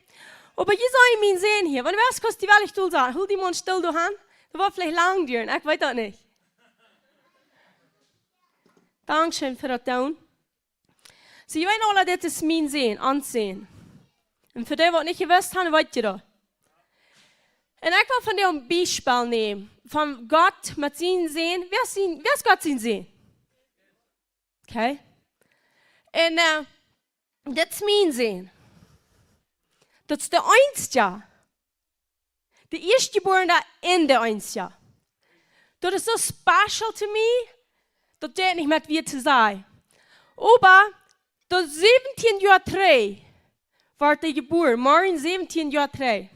Oba jie sent mien Sän hia. Wan du west, kaust du well nich stell sennen. Hool dee mau stell doa han. Daut woat veleicht lang dieren. Ekj weet daut nich. Dankscheen fa daut doonen. Soo, jie weeten aule, dit es mien Sän, ons Sän. Un fa dee, waut nich jewist han, weet jie daut. Un ekj well von dee een Biespel nämen. Von Gott met sienen Sän. Wäa es sien, wäa es Gott sien Sän? Okay. Un, äh, dit es mien Sän. Daut es de eensja. De ieeschtjebuarna un de eensja. Daut es soo special to me, daut deit nich met Wieed to sajen. Oba daut säwentieen Joa trigj wort hee jebuaren, morjen säwentieen Joa trigj.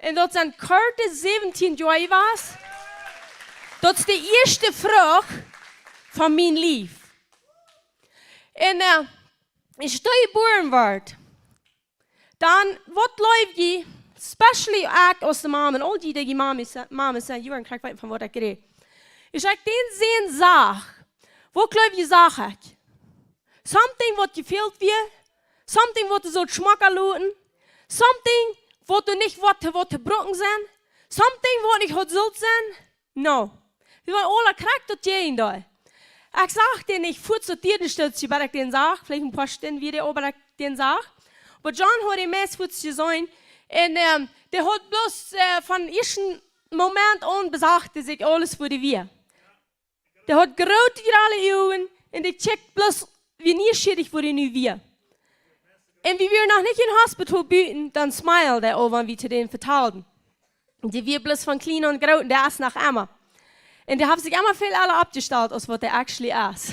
Un daut sent korte säwentieen Joa jewast. Daut es de ieeschte Frucht von mien Läwen. Un, äh, aus hee jebuaren wort, dan, waut jleew jie, especially ekj aus de Mame, un aul dee, dee Mames, Mames sent, jie woaren krakjt weeten, von waut ekj räd. Aus ekj dän Sän sach, waut jleew jie, sach ekj? Something, waut jefält wia, something, waut soo schmock loten, something, waut nich waut, waut to brucken sent, something, waut nich waut sult sennen. No. Wie wieren aule krakjt daut Jäajendeel. Ekj sach dän nich fuaz daut Dieedenstutje, bat ekj dän sach, veleicht een poa Stunden wada, bat ekj dän sach. Oba John haud dän meist fuaz jeseenen. Un, ähm, dee haud bloos, äh, von ieeschten Moment aun besach dee sikj aules, wua dee wia. Dee haud groote, jralle Uagen un dee kjikjt bloos, wia nieschierich, wua dee nu wia. Un wie wieren noch nich em Hospital buten, dan smiled hee aul, wan wie to dän vetalden. Dee wia bloos von kjlien aun groot, un dee es noch emma. Un dee haft sikj emma väl ella oppjestalt, aus waut hee actually es.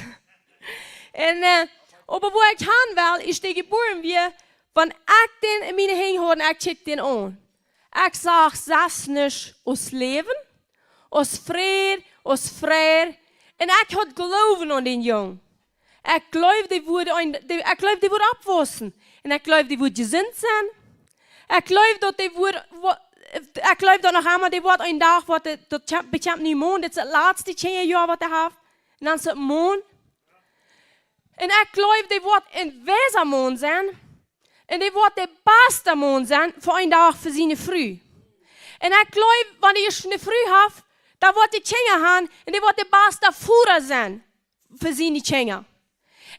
Un, äh, oba wua ekj han well, aus dee jebuaren wia, wan ekj dän en miene Henj haud un ekj kjikjt dän aun. Ekj sach sest nuscht aus Läwen, aus Fräd, aus Freid. Un ekj haud Gloowen aun dän Jung. Ekj jleewd, dee wudd een, dee, ekj jleewd, dee wudd oppwaussen. Un ekj jleewd, dee wudd jesunt sennen. Ekj jleewd, daut dee wudd, wo-, ekj jleewd, daut noch emol, dee woat een Dach, waut dee, daut kjemt, bekjemt nu Maun, dit es daut latste Kjinjajoa, waut hee haft. Un dan es et Maun. Un ekj jleewd, dee woat een weisa Maun sennen. Un dee woat de baste Maun sennen fa een Dach fa siene Fru. Un ekj jleew, wan hee eene Fru haft, dan woat hee Kjinja han un dee woat de baste Voda sennen fa siene Kjinja.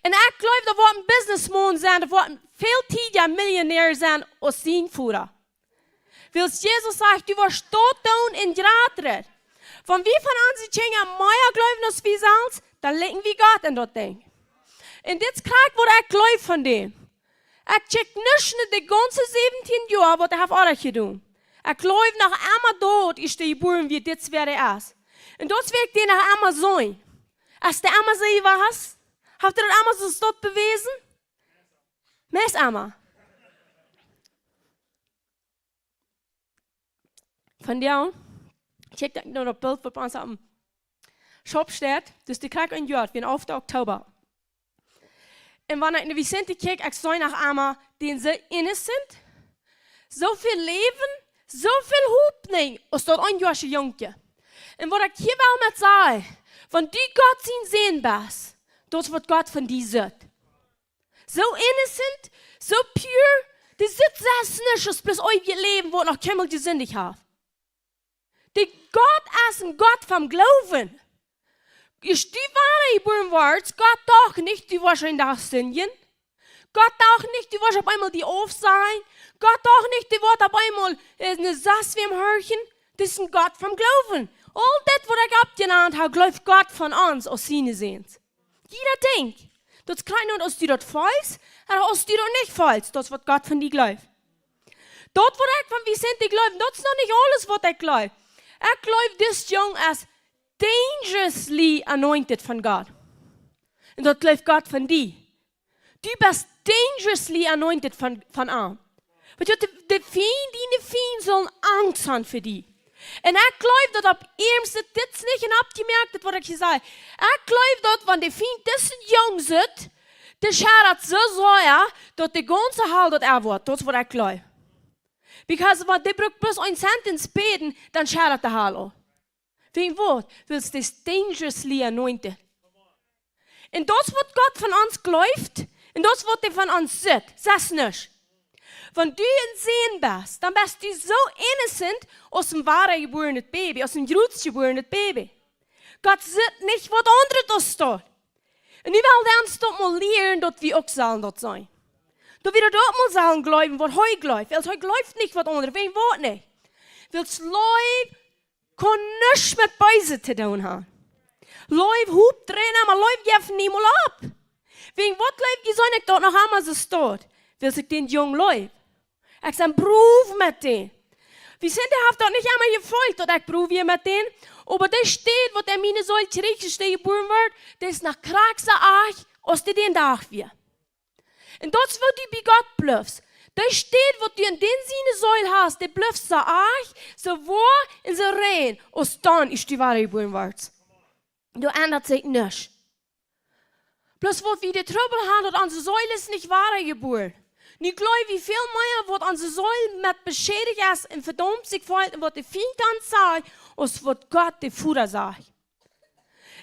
Un ekj jleew, daut woat een businessman sennen, daut woat väl tiedja Millionär sennen aus sien Voda. Wiels Jesus sajcht, du woascht daut doonen un jratret. Wan wie von onse Kjinja mea jleewen aus wie selfst, dan likjen wie Gott en daut Dinkj. Un dit es krakjt, waut ekj jleew von däm. Ekj check nich no de gaunze säwentieen Joa, waut hee haft oajch jedonen. Ekj jleew noch emma, daut aus hee jebuaren wort, dit es, wäa hee es. Un daut es, waut ekj dän noch emma saj. Aus dee emma soo wia, haft hee daut emma soo stolt bewäsen? Meist emma. Vondoag, check daut no daut Bilt, waut bie ons oppem Schaup steit, daut es krakjt een Joa, wie sent opp Oktoba. Un wan ekj no Vicente kjikj, ekj see noch emma dän soo innocent, soo väl Läwen, soo väl Hopninj aus daut een Joa Jung. Un waut ekj hia well met sajen, wan du Gott sien Sän best, daut es waut Gott von die sitt. Soo innocent, soo pure, dee sitt selfst nuscht aus bloos eewjet Läwen, waut noch kjeenmol jesindicht haft. De Gott es een Gott vom Gloowen. Aus du wada jebuaren woascht, Gott docht nich, du woascht een Dach sindjen. Gott docht nich, du woascht opp eemol die aufsajen. Gott docht nich, du woascht opp eemol, äh, ne Sas wäm horchen. Daut es een Gott vom Gloowen. Aul daut, waut ekj oppjenant hab, jleeft Gott von ons aus siene Säns. Jieda Dinkj. Daut es krakjt aus du daut feelst, un aus du daut nich feelst, daut es waut Gott von die jleeft. Daut, waut ekj von Vicente jleew, daut es noch nich aules, waut ekj jleew. Ekj jleew, dis Jung es dangerously anointed von Gott. Un daut jleeft Gott von die. Du best dangerously anointed von, von am. Weetst du, de, de Fient, diene Fient sellen Angst haben fa die. Un ekj jleew, daut opp ieescht, dit es nich een oppjemoakt, daut waut ekj hia saj. Ekj jleew, daut wan de Fient disen Jung sitt, dee schaudat soo sea, daut de gaunze Hal daut erwoat. Daut es waut ekj jleew. Because wan dee brukt bloos een sentence bäden, dan schaudat de Hal aul. Wäajen waut? Wiels dee es dangerously anointed. Un daut es waut Gott von ons jleeft, un daut es waut hee von ons sitt, selfst nuscht. Wan du een Sän best, dan best du soo innocent aus een wada jebuarenet Baby, aus een jrods jebuarenet Baby. Gott sitt nich waut aundret aus daut. Un nu well hee ons daut mol lieren, daut wie uk sellen daut sennen. Daut wie daut uk mol sellen jleewen, waut hee jleeft. Wiels hee jleeft nich waut aundret, wäajen waut nich. Wiels Leew kaun nuscht met Beeset to doonen haben. Leew hopt doaraun, oba Leew jeft niemols opp. Wäajen waut jleew, woo see ekj daut noch emma soo stolt? Wiels ekj dän Jung leew. Ekj sie brow met dän. Vicente haft daut nich emma jefeelt, daut ekj brow wia met dän. Oba dee Städ, waut enn miene Seel trigj es, aus dee jebuaren wort, dee es noch krakjt soo ieescht, aus dee dän Dach wia. Un daut es waut du bie Gott bliffst. Dee Städ, waut du enn dän siene Seel hast, dee blift soo ieescht, soo woa un soo rein, aus dan, aus du wada jebuaren wortst. Doa endat sikj nuscht. Bloos waut wie de Trubbel haben, daut onse Seel es nich wada jebuaren. Nu jleew wie väl mea, waut onse Seel met beschädicht es un vedaumt sikj feelt un waut de Fient dan sajcht, aus waut Gott de Voda sajcht.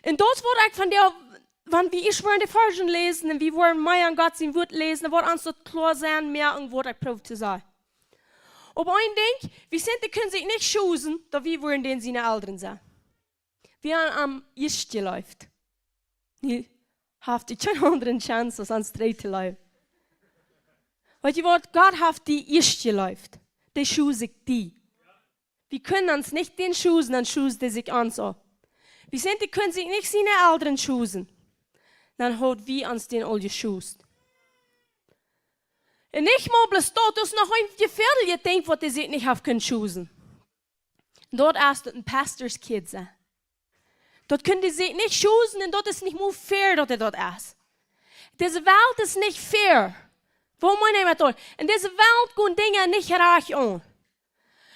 Un daut woat ekj von dee, wan wie ieescht woaren de Varschen läsen un wie woaren mea aun Gott sien Wort läsen, dan woat ons daut kloa sennen, mea aun waut ekj proow to sajen. Oba een Dinkj, Vicente kunn sikj nich schoosen, daut wie wudden dän siene Elren sennen. Wie haben am ieescht jeleeft. Nu haft hee kjeene aundre Chance aus ons dree to leewen. Weetst du waut? Gott haft die ieescht jeleeft. Dee schoos sikj die. Wie kjennen ons nich dän schoosen, dan schoos dee sikj ons aul. Vicente kunn sikj nich siene Elren schoosen, dan haud wie ons dän aul jeschoost. Un nich mol bloos daut, doa es noch een jefäadlichet Dinkj, waut dee sikj nich haft kunt schoosen. Daut es daut een Pastor's Kid sennen. Daut kunn dee sikj nich schoosen un daut es nich mol fair, daut hee daut es. Dise Welt es nich fair. Woo meen ekj met daut? Enn dise Welt gonen Dinja nich rajcht aun.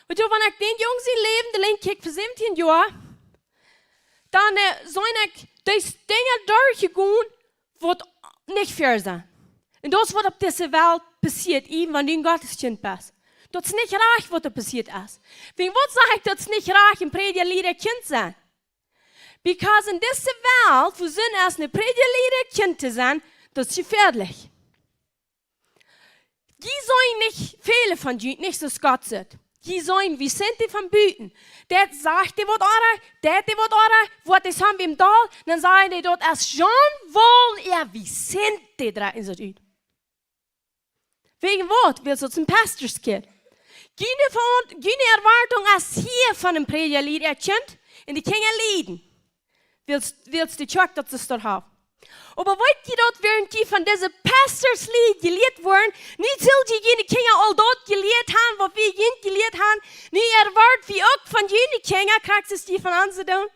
Weetst du, wan ekj dän Jung sien Läwen de Lenjd kjikj fa säwentieen Joa, dan, äh, seen ekj dise Dinja derchjegonen, waut nich fair sent. Un daut es waut opp dise Welt passieet, iewen wan du een Gotteskjint best. Daut es nich rajcht, waut doa passieet es. Wäajen waut saj ekj, daut es nich rajcht, een Prädja, Liera, Kjint sennen? Because enn dise Welt, woo Sind es, een Prädja, Liera, Kjint to sennen, daut es jefäadlich. Jie sent nich, väle von junt, nich soo aus Gott sitt. Jie sent, Vicente von buten. Daut sajcht dee waut oda, daut dee waut oda, waut es han biem Dol, dan sajen dee, daut es John Wall, jo, Vicente, dreien see ut. Wäajen waut? Wiels daut es een Pastor's Kid. June Veaunt-, june Erwartung es hia von een Prädja, Liera, Kjint, un de Kjinja lieden. Wiels, wiels de Kjoakj daut soo stoakj haft. Oba weetst du daut, wäarent jie von dise Pastors Lied jelieet woaren, nu sell jie june Kjinja aul daut jelieet haben, waut wie junt jelieet haben, nu erwart wie uk von june Kjinja, krakjt soo aus jie von onse doonen.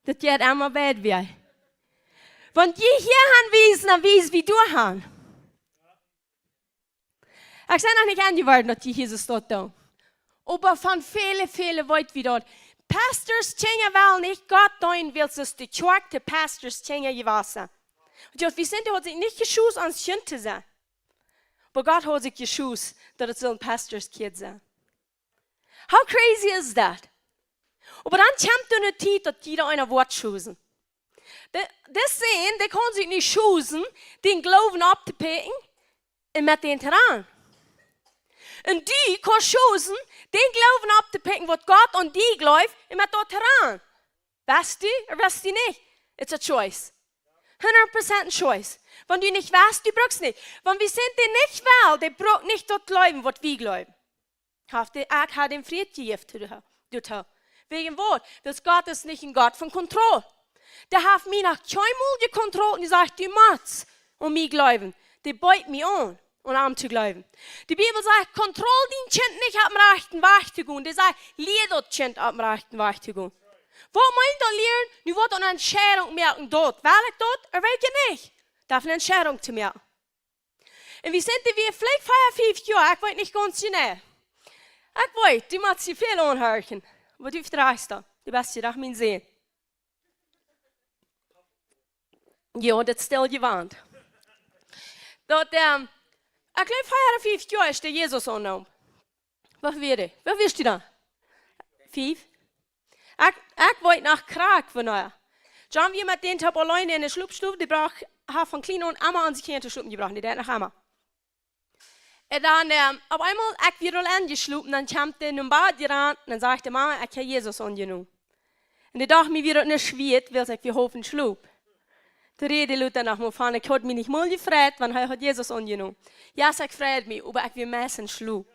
Daut jeit emma wieda. Wan jie hia han wiesen, dan wies wie doa han. Ekj sie noch nich aunjeworden, daut jie Jesus daut doonen. Oba von väle, väle weet wie daut. Pastors Kjinja wellen nich Gott deenen, wiels see de Kjoakj de Pastors Kjinja jewast sent. Jo, wie sent, dee haud sikj nich jeschoosen, ons Kjint to sennen. Oba Gott haud sikj jeschoosen, daut et sull een Pastorskjint sennen. How crazy is that? Oba dan kjemt doa eene Tiet, daut jieda eena woat schoosen. De, de Sän, dee kaun sikj nich schoosen, dän Gloowen opptopikjen un met dän to rannen. Un du kaust schoosen, dän Gloowen opptopikjen, waut Gott aun die jleeft, un met daut to rannen. West du, ooda west du nich? It's a choice. Hundat Prozent een choice. Wan du nich west, du brukst nich. Wan wie sent, dee nich well, dee brukt nich daut jleewen, waut wie jleewen. Haft dee, ekj hab dän Fräd jejäft to, to, to. Wäajen waut? Daut Gott es nich een Gott von Kontroll. Dee haft mie noch kjeenmol jekontrollt un jesajcht, du motst aun mie jleewen. Dee beet mie aun, aun am to jleewen. De Bibel sajcht, kontroll dien Kjint nich opp dän rajchten Wajch to gonen. Dee sajcht, lia daut Kjint opp dän rajchten Wajch to gonen. Waut meent daut lieren? Nu woat eene Entscheidunk moaken, daut. Well ekj daut, ooda well ekj daut nich? Doa eene Entscheidunk to moaken. Un wie sent, dee wia veleicht vea, fief Joa, ekj weet nich gaunz jeneiw. Ekj weet, du motst die väl aunhorchen. Oba du vetrajchst daut. Du best je doch mien Sän. Jo, daut stell je waunt. Daut, ähm, ekj jleew, vea ooda fief Joa es dee Jesus aunjenomen. Waut wia dee? Waut wia dee dan? Fief? Ekj, ekj weet noch krakjt, wanea. John wia met dän toop auleen enne Schlopstow, dee brocht, haft von kjlien aun emma aun sikj hinja to schlopen jebrocht, dee deed noch emma. Un dan, ähm, opp eemol, ekj wia aul enjeschlopen, dan kjemt dee nom Bad jerant, dan sajcht dee: "Mama, ekj hab Jesus aunjenomen." Un ekj docht mie, wia daut nich schwoa, wiels ekj wia haulf en Schlop. Doa räd dee lota noch mol von, ekj haud mie nich mol jefreit, wan hee haud Jesus aunjenomen. Jo, ekj freid mie, oba ekj wia meist en Schlop.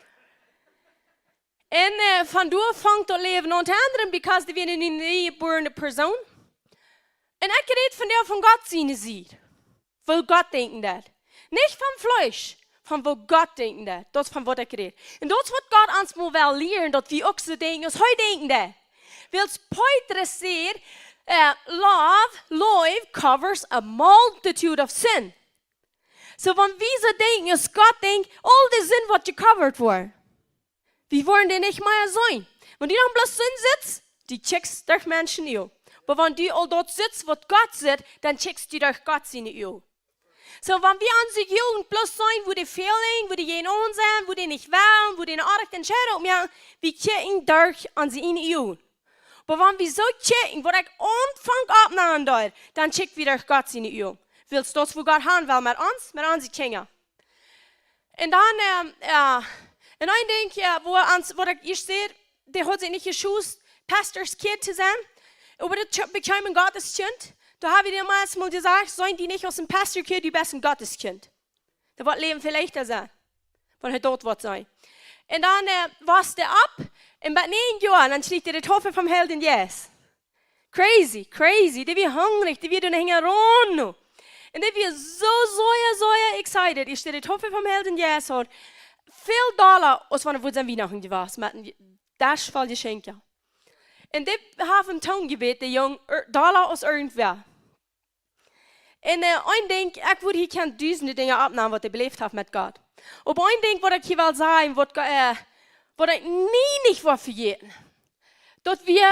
Un, äh, von doa funk daut Läwen aun to endren, because dee wia eene niejebuarne Persoon. Un ekj räd von dee, von Gott siene Sied. Woo Gott denkjen deit. Nich von Fleesch, von woo Gott denkjen deit. Daut es von waut ekj räd. Un daut es waut Gott ons mol well lieren, daut wie uk soo denkjen aus hee denkjen deit. Wiels Petrus sajcht, äh, love, love covers a multitude of sin. Soo, wan wie soo denkjen aus Gott denkjt, aul de Sind woat jecovered woaren. Wie woaren dee nich mea seenen. Wan du dan bloos Sind sitst, du kjikjst derch Menschen Uagen. Oba wan du aul daut sitst, waut Gott sitt, dan kjikjst du derch Gott siene Uagen. Soo, wan wie aun sikj Jugend bloos seenen, woo dee feelen, woo dee jäajen aun sent, woo dee nich wellen, woo dee eene oajje Entscheidunk moaken, wie kjikjen derch aun siene Uagen. Oba wan wie soo kjikjen, waut ekj aunfank oppnanen deed, dan kjikj wie derch Gott siene Uagen. Wiels daut es, woo Gott han well met ons, met onse Kjinja. Un dan, ähm, jo, un een Dinkj, jo, woo ons, waut ekj ieescht säd, dee haud sikj nich jeschoosen, Pastorskjint to sennen. Oba daut kje-, bekjeem een Gotteskjint. Doa hab ekj dän meist mol jesajcht, seenen die nich aus een Pastorskjint, du best een Gotteskjint. Daut woat Läwen väl leichta sennen, wan hee daut woat sennen. Un dan, äh, wuss dee opp, un bie näajen Joa, dan kjrieech dee de Taufe vom Heiljen Jeist. Crazy, crazy. Dee wia hungrich, dee wia doa hinjaraun. Un dee wia soo, soo, soo excited. Ekj stell de Taufe vom Heiljen Jeist haud väl dolla aus wan et wia Wienachten jewast, met een Desch voll Jeschenkja. Un dee haft een Tung jebät, de Jung, ea-, dolla aus irjentwäa. Un, äh, een Dinkj, ekj wudd hia kjennen dusende Dinja oppnanen, waut ekj beläft hab met Gott. Oba een Dinkj, waut ekj hia well sajen, waut, äh, waut ekj nie nich woa vejäten. Daut wie,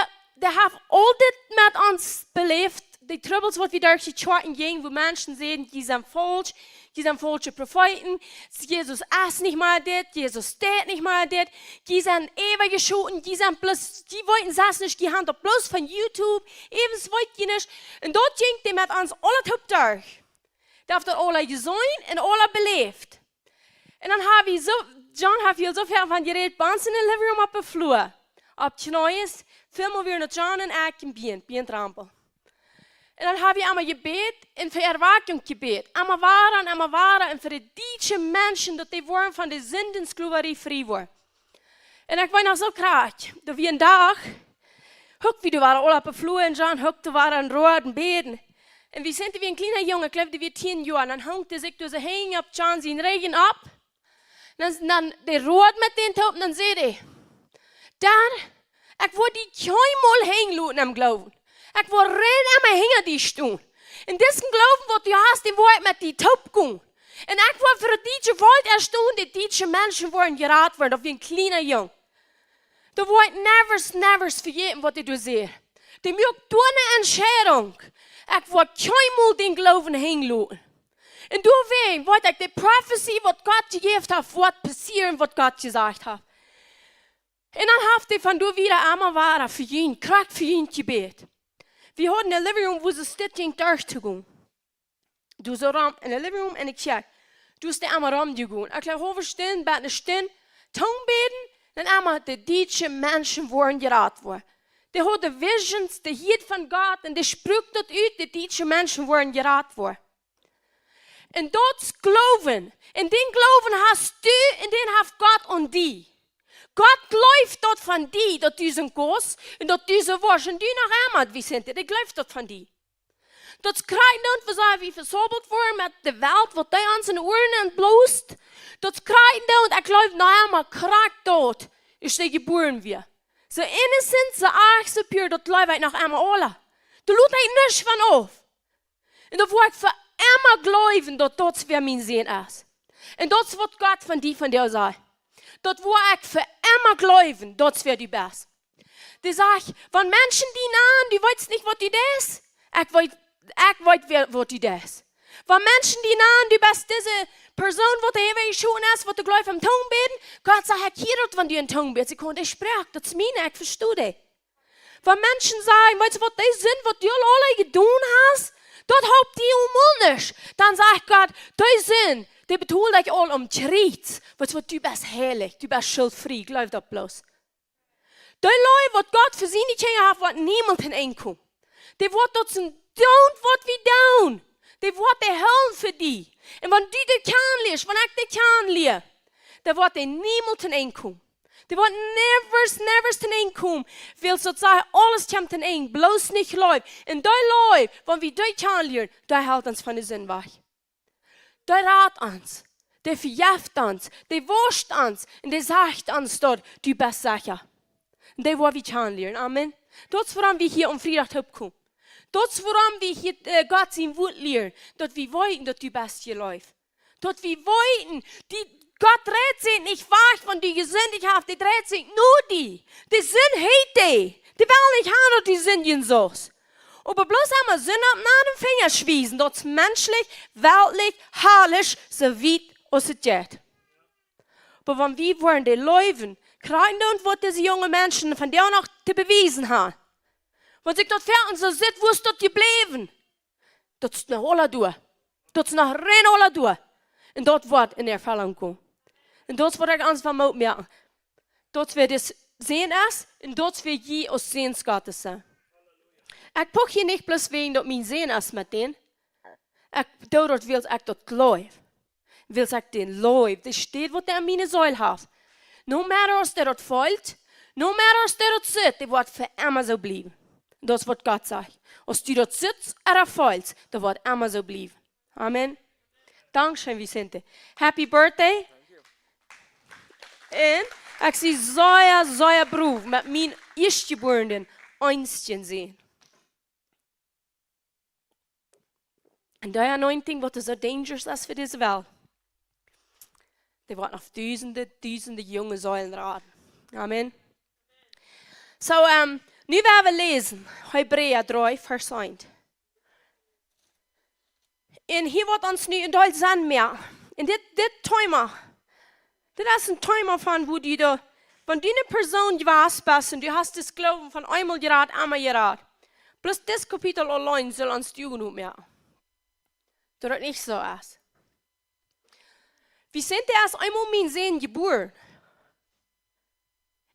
dee haft aul dit met ons beläft, de Trubbels, waut wie derch de Kjoakjen jinjen, woo Menschen säden, dee sent faulsch, dee sent faulsche Profeeten, Jesus es nich mea dit, Jesus deit nich mea dit, dee sent äwajchoten, dee sent bloos, dee weeten selfst nich, dee han daut bloos von YouTube, äwent weet dee nich. Un daut jinkj dee met ons aule toop derch. Dee haft daut aula jeseenen un aula beläft. Un dan hab wie soo, John haft hia soo väl von jerät, bie ons enne living room opp de Flua. Opp Kjnees, välmol wia daut John un ekj un Bient, Bient Rampel. Un dan hab wie emma jebät un fa Erwakjunk jebät. Emma wada un emma wada un fa de dietsche Menschen, daut dee woaren von de Sindensklowarie frie woaren. Un ekj weet noch soo krakjt, daut wie een Dach, huk wie doa wada aul opp de Flua un John huk doa wada un road un bäden. Un wie sent, wia een kjliena Jung, ekj jleew, dee wia tieen Joa, un dan hunk dee sikj doa soo hinjen opp John sien Rigjen opp. Dan, dan dee road met dän toop, dan säd dee: "Dad, ekj woa die kjeenmol hinjen loten em Gloowen. Ekj woa rein emma hinja die stonen. Un disen Gloowen, waut du hast, dän woa ekj met die toop gonen. Un ekj woa fa daut dietsche Volkj stonen, de dietsche Menschen woaren jerat woaren." Daut wia een kjliena Jung. Daut woa ekj never, never vejäten, waut dee doa säd. Dee muak doa eene Entscheidunk. Ekj woa kjeenmol dän Gloowen henjloten. Un doawäajen weet ekj, de Prophecy, waut Gott jejäft haft, woat passieren, waut Gott jesajcht haft. Un dan haft hee von doa wieda emma wada fa junt, krakjt fa junt jebät. Wie hauden een living room, wua soo Stekj jinkj derch to gonen. Doa soo rom, en de living room, en de Kjäakj. Doa es dee emma rom jegonen. Ekj jleew, haulwe Stund, bat eene Stund, Tung bäden, un emma de dietsche Menschen wieren jerat worden. Dee hauden visions, dee hieeden von Gott, un dee spruaken daut ut, de dietsche Menschen wieren jerat worden. Un daut es Gloowen. Un dän Gloowen hast du, un dän haft Gott aun die. Gott jleeft daut von die, daut du soo kaust, un daut du soo woascht, un du noch emma, Vicente, dee jleeft daut von die. Daut kjrieen wie, wie sent, wie vesaubelt worden met de Welt, waut dee ons enne Uaren enblost. Daut kjrieen wie, ekj jleew noch emma, krakjt daut, aus ekj jebuaren wia. Soo innocent, soo ach, soo pure, daut jleew ekj noch emma aula. Doa lot ekj nuscht von auf. Un daut woa ekj fa emma jleewen, daut daut wäa mien Sän es. Un daut es waut Gott von die, von die sajcht. Daut woa ekj fa emma jleewen, daut es wäa du best. Dee sajcht, wan Menschen die nanen, du weetst nich waut du deist. Ekj weet, ekj weet wäa, waut du deist. Wan Menschen die nanen, du best dise Persoon, waut hee äwa jeschoten es, waut dee jleeft aun Tung bäden. Gott sajcht, ekj hia daut, wan du aun Tung bätst. Ekj kaun dee Sproak, daut es miene, ekj vesto dee. Wan Menschen sajen, weetst du waut, dee Sind, waut du aul, aul jedonen hast, daut halpt die aul nuscht. Dan sajcht Gott, dee Sind, dee betold ekj aul aum Kjriez. Weetst du waut, du best heilich, du best schultfrie, jleew daut bloos. Dee Leew, waut Gott fa siene Kjinja haft, woat niemols een Enj komen. Dee woat daut sien doonen, waut wie doonen. Dee woat dee hoolen fa die. Un wan du dee kjanenlieescht, wan ekj dee kjanenlia, dan woat dee niemols een Enj komen. Dee woat never, never een Enj komen. Wiels daut sajcht, aules kjemt een Enj, bloos nich Leew. Un dee Leew, wan wie dee kjanenlieren, dee helt ons von de Sind wajch. Dee rat ons, dee vejeft ons, dee woascht ons un dee sajcht ons daut, du best secha. Un dee woa wie kjanenlieren. Amen. Daut es wuarom wie hia aum Friedach toopkomen. Daut es wuarom wie hia, äh, Gott sien Wuat lieren. Daut wie weeten, daut du best jeleeft. Daut wie weeten, dee, Gott dreit sikj nich wajch, wan du jesindicht hast, dee dreit sikj no die. De Sind heet dee. Dee well nich haben, daut du sindijen saust. Oba bloos emol Sind opp aundre Finjasch wiesen, daut es menschlich, weltlich, harlisch, soo wiet aus et jeit. Oba wan wie woaren dee Leew kjrieen, dan waut dise junge Menschen vondoag noch to bewiesen haben. Wan sikj daut fa ons soo sitt, woo es daut jebläwen? Daut es noch aula doa. Daut es noch rein aula doa. Un daut woat en Erfellunk komen. Un daut es waut ekj ons von Moot moak. Daut wie daut seenen es, un daut wie jie aus Säns Gottes sent. Ekj poach hia nich bloos wäajen daut mien Sän es met dän. Ekj doo daut, wiels ekj daut jleew. Wiels ekj dän leew, dee steit waut hee aun miene Seel haft. No matter aus dee daut felt, no matter aus dee daut sitt, dee woat fa emma soo bliewen. Daut es waut Gott sajcht. Aus du daut sitst ooda felst, dee woat emma soo bliewen. Amen. Dankscheen, Vicente. Happy birthday. Un ekj sie sea, sea proud met mienen ieeschtjebuarnen eenjen Sän. Un dee anointing, waut soo dangerous es fa dise Welt, dee woat noch dusende, dusende junge Seelen raden. Amen. Soo, ähm, nu woa wie läsen, Hebräa dree, Varsch eent. Un hia woat ons nu een Deel sennen mea. Un dit, dit Thema, dit es een Thema von, woo du de, wan du eene Persoon jewast best un du hast dän Gloowen von eemol jerat, emma jerat. Bloos dit Kapitel auleen saul ons de Uagen opmoaken, daut et nich soo es. Wie sent ieescht eemol mien Sän jebuaren.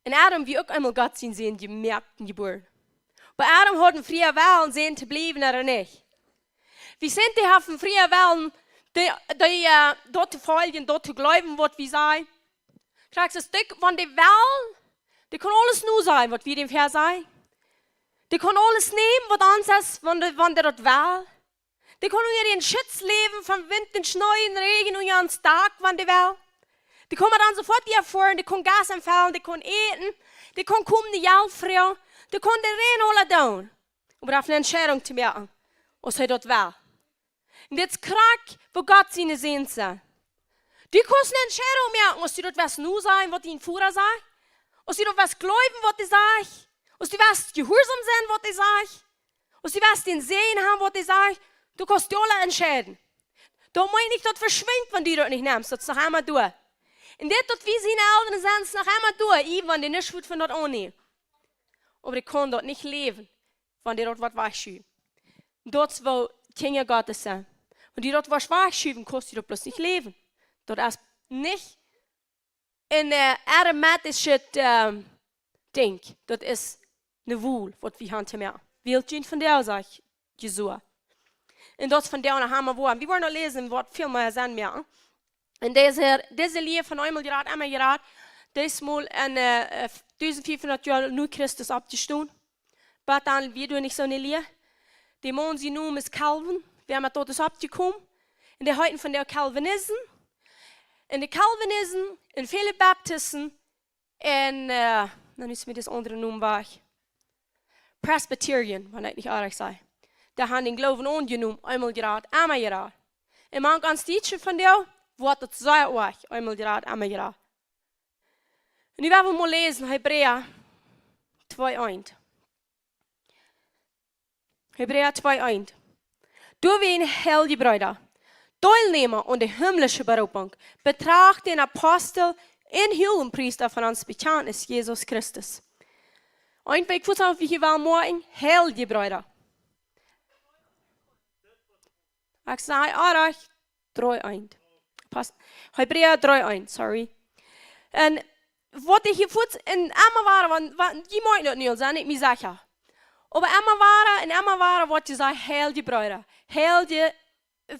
Un Adam wia uk eemol Gott sien Sän jemoakt un jebuaren. Oba Adam haud een frieen Wellen, Sän to bliewen ooda nich. Wie sent, dee haft een frieen Wellen, dee, dee, äh, daut to foljen, daut to jleewen, waut wie sajen. Krakjt soo aus dee, wan dee well, dee kaun aules nosajen, waut wie däm väasajen. Dee kaun aules nämen, waut ons es, wan dee, wan dee daut well. Dee kaun unja dän Schutz läwen von Wint un Schnee un Räajen unja ons Dak, wan dee well. Dee kaun met ons sofort hia foaren, dee kaun Gas aunfellen, dee kaun äten, dee kaun komen, dee Jelt froagen, dee kaun de rein aula doonen. Oba hee haft eene Entscheidunk to moaken, aus hee daut well. Un dit es krakjt, woo Gott siene Säns sent. Du kaust eene Entscheidunk moaken, aus du daut west nosajen, waut dien Voda sajcht, aus du daut west jleewen, waut hee sajcht, aus du west jehuarsom sennen, waut hee sajcht, Aus du west dän Säajen haben, waut hee sajcht, du kaust die aula entscheiden. Daut meent nich, daut veschwinjt, wan du daut nich nemst, daut es noch emma doa. Un dit, daut wie siene Elren sent, es noch emma doa, iewen wan dee nuscht von daut aunnämen. Oba dee kaun daut nich läwen, wan dee daut woat wajchschuwen. Daut es woo Kjinja Gottes sent. Wan du daut woascht wajchschuwen, kaust du daut bloos nich läwen. Daut es nich een, äh, arithmetisches, ähm, Dinkj. Daut es eene Wol, waut wie haben to moaken. Wiels jie von doa, sajcht Jesus. Un daut es von doa aun haben wie, wie woaren noch läsen, waut väl mea sennen moaken. Un dise, dise Lia von eemol jerat, emma jerat, dee es mol een, äh, äh, dusent fiefhundat Joa no Christus oppjestonen. Bat dan wia doa nich soone Lia. Dee Maun sien Nomen es Calvin, wäa met daut es oppjekomen. Un dee heeten von doa Calvinisten. Un de Calvinisten un väle Baptisten un, äh, dan es mie daut aundre Nomen wajch. Presbyterian, wan ekj nich oajch sie. Dee haben dän Gloowen aunjenomen, eemol jerat, emma jerat. Un mank ons Dietsche von doa, woat daut sea oajch, eemol jerat, emma jerat. Un nu woa wie mol läsen, Hebräa twee eent. Hebräa twee eent. Doawäajen, heilje Breeda, Deelnäma aun de himmlische Beroopunk, betracht dän Apostel un Huagepriesta von ons Bekjantnis, Jesus Christus. Eent, waut ekj fuaz auf hia well moaken, heilje Breeda. Ekj saj, ah, dree eent. Pas-, Hebräa dree eent, sorry. Un waut ekj hia fuaz en emma wada, wan, wan, jie motten daut nu aul sennen, ekj mie secha. Oba emma wada un emma wada woat jesajcht, heilje Breeda, heilje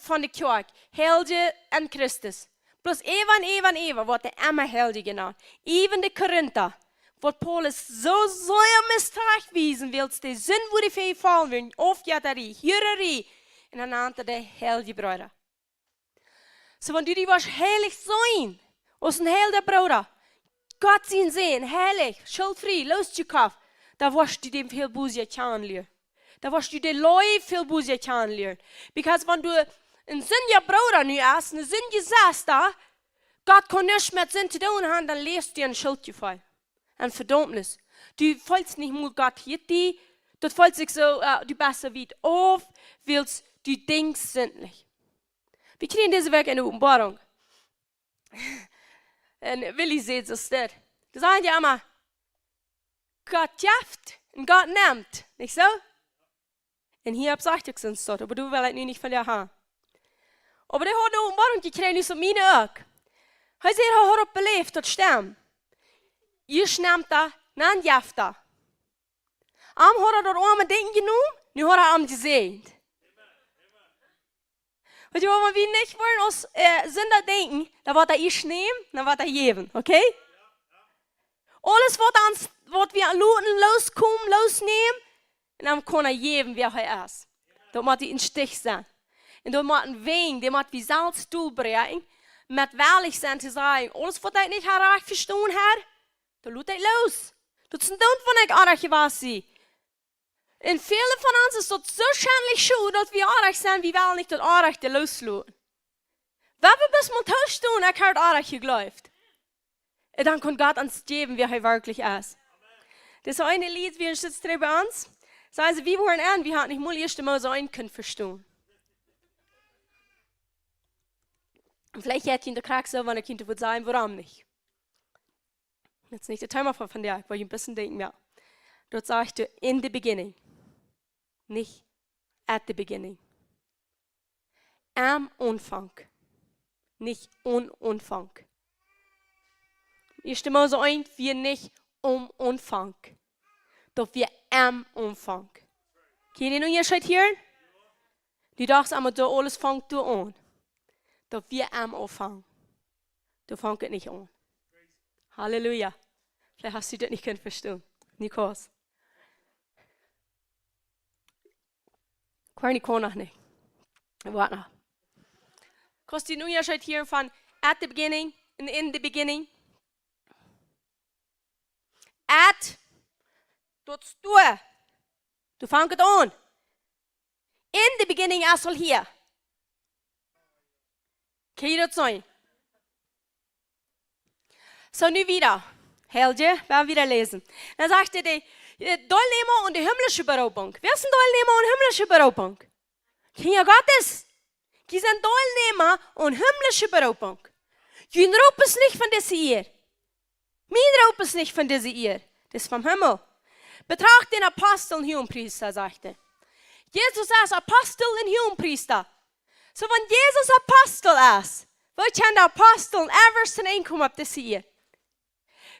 von de Kjoakj, heilje en Christus. Bloos äwa un äwa un äwa woat dee emma heilje jenant. Äwen de Korinta, waut Paulus soo sea must trajchtwiesen, wiels dee Sind, wua dee fa jefaulen wieren, Aufjettarie, Hurarie, un dan nant hee dee heilje Breeda. Soo, wan du die woascht heilich seenen, aus een heilja Brooda, Gott sien Sän, heilich, schultfrie, losjekoft, dan woascht du dän väl bäta kjanen lieren. Dan woascht du de Leew väl bäta kjanen lieren. Because wan du een sindja Brooda nu hast, eene sindje Sesta, Gott kaun nuscht met Sind to doonen haben, dan läfst du en Schultjefeel. En Vedaumnis. Du feelst nich mol Gott hieet die, daut feelt sikj soo, äh, du best soo wiet auf, wiels du denkjst sindlich. Wie kjrieen dise Wäakj eene Openboarunk. Un Willi sajcht soo dit. Dee sajen jo emma, Gott jeft un Gott nemt, nich soo? Un hia opp sajcht uk soont, oba doa well ekj nu nich von die haben. Oba dee haud eene Openboarunk jekjräajen, nu soo miene uk. Hee säd, hee haud daut beläft, daut stemmt. Ieescht nemt hee, dan jeft hee. Am haud hee daut oame Dinkj jenomen, nu haud hee am jesäajent. Weetst du, wan wie nich woaren aus, äh, Sinda denkjen, dan woat hee ieescht nämen, dan woat hee jäwen, okay? Aules waut ons, waut wie loten loskomen, losnämen, un dan kaun hee jäwen, wäa hee es. Daut mott een Stich sennen. Un daut mott een Wenj, dee mott wie selfst dol brinjen, met wellich sennen to sajen, aules waut ekj nich rajcht vestonen hab, daut lot ekj los. Daut es een Doont, wan ekj oajch jewast sie. Un väle von ons es daut soo schentlich soo, daut wie oajch sent, wie wellen nich daut Oaje losloten. Wan wie bloos mol toostonen, ekj hab oajch jejleeft. Un dan kaun Gott ons jäwen, wäa hee werkjlich es. Daut es eene Lied, wie een Stück bie ons. Sajen see, wie woaren aun, wie haben nich mol ieescht emol soo eent kunt vestonen. Un veleicht jeit jie en de Kjoakj soo, wan ekj jie wudd sajen, wuarom nich. Daut es nich daut Thema von, von vondoag, oba jie een bät denkjen, jo. Daut sajcht hee in the beginning. Nich at the beginning. Aum Aunfank. Nich aum Aunfank. Ieescht emol soo eent wia nich aum Aunfank. Daut wia aum Aunfank. Kjenn jie dän Unjascheet hieren? Du dachst emma, daut aules fangt doa aun. Daut wia aum Aunfank. Doa fangt et nich aun. Halleluja. Veleicht hast du daut nich kunt vestonen. Nikos. Kwarni kaun noch nich. Woat noch. Kaust du dän Unjascheet hieren von at the beginning un in the beginning? At, daut es doa. Doa fangt et aun. In the beginning es aul hia. Kjenn jie daut seenen? Soo, nu wieda. Heilje, wie woaren wieda läsen. Dan sajcht hee, dee, Deelnäma aun de himmlische Beroopunk. Wäa es een Deelnäma aun himmlische Beroopunk? Kjinja Gottes. Jie sent Deelnäma aun himmlische Beroopunk. Jun Roop es nich von dise Ieed. Mien Roop es nich von dise Ieed. Daut es vom Himmel. Betracht dän Apostel un Huagenpriesta, sajcht hee. Jesus es Apostel un Huagenpriesta. Soo, wan Jesus Apostel es, woo kjennen de Apostel ever to Enj komen opp dise Ieed?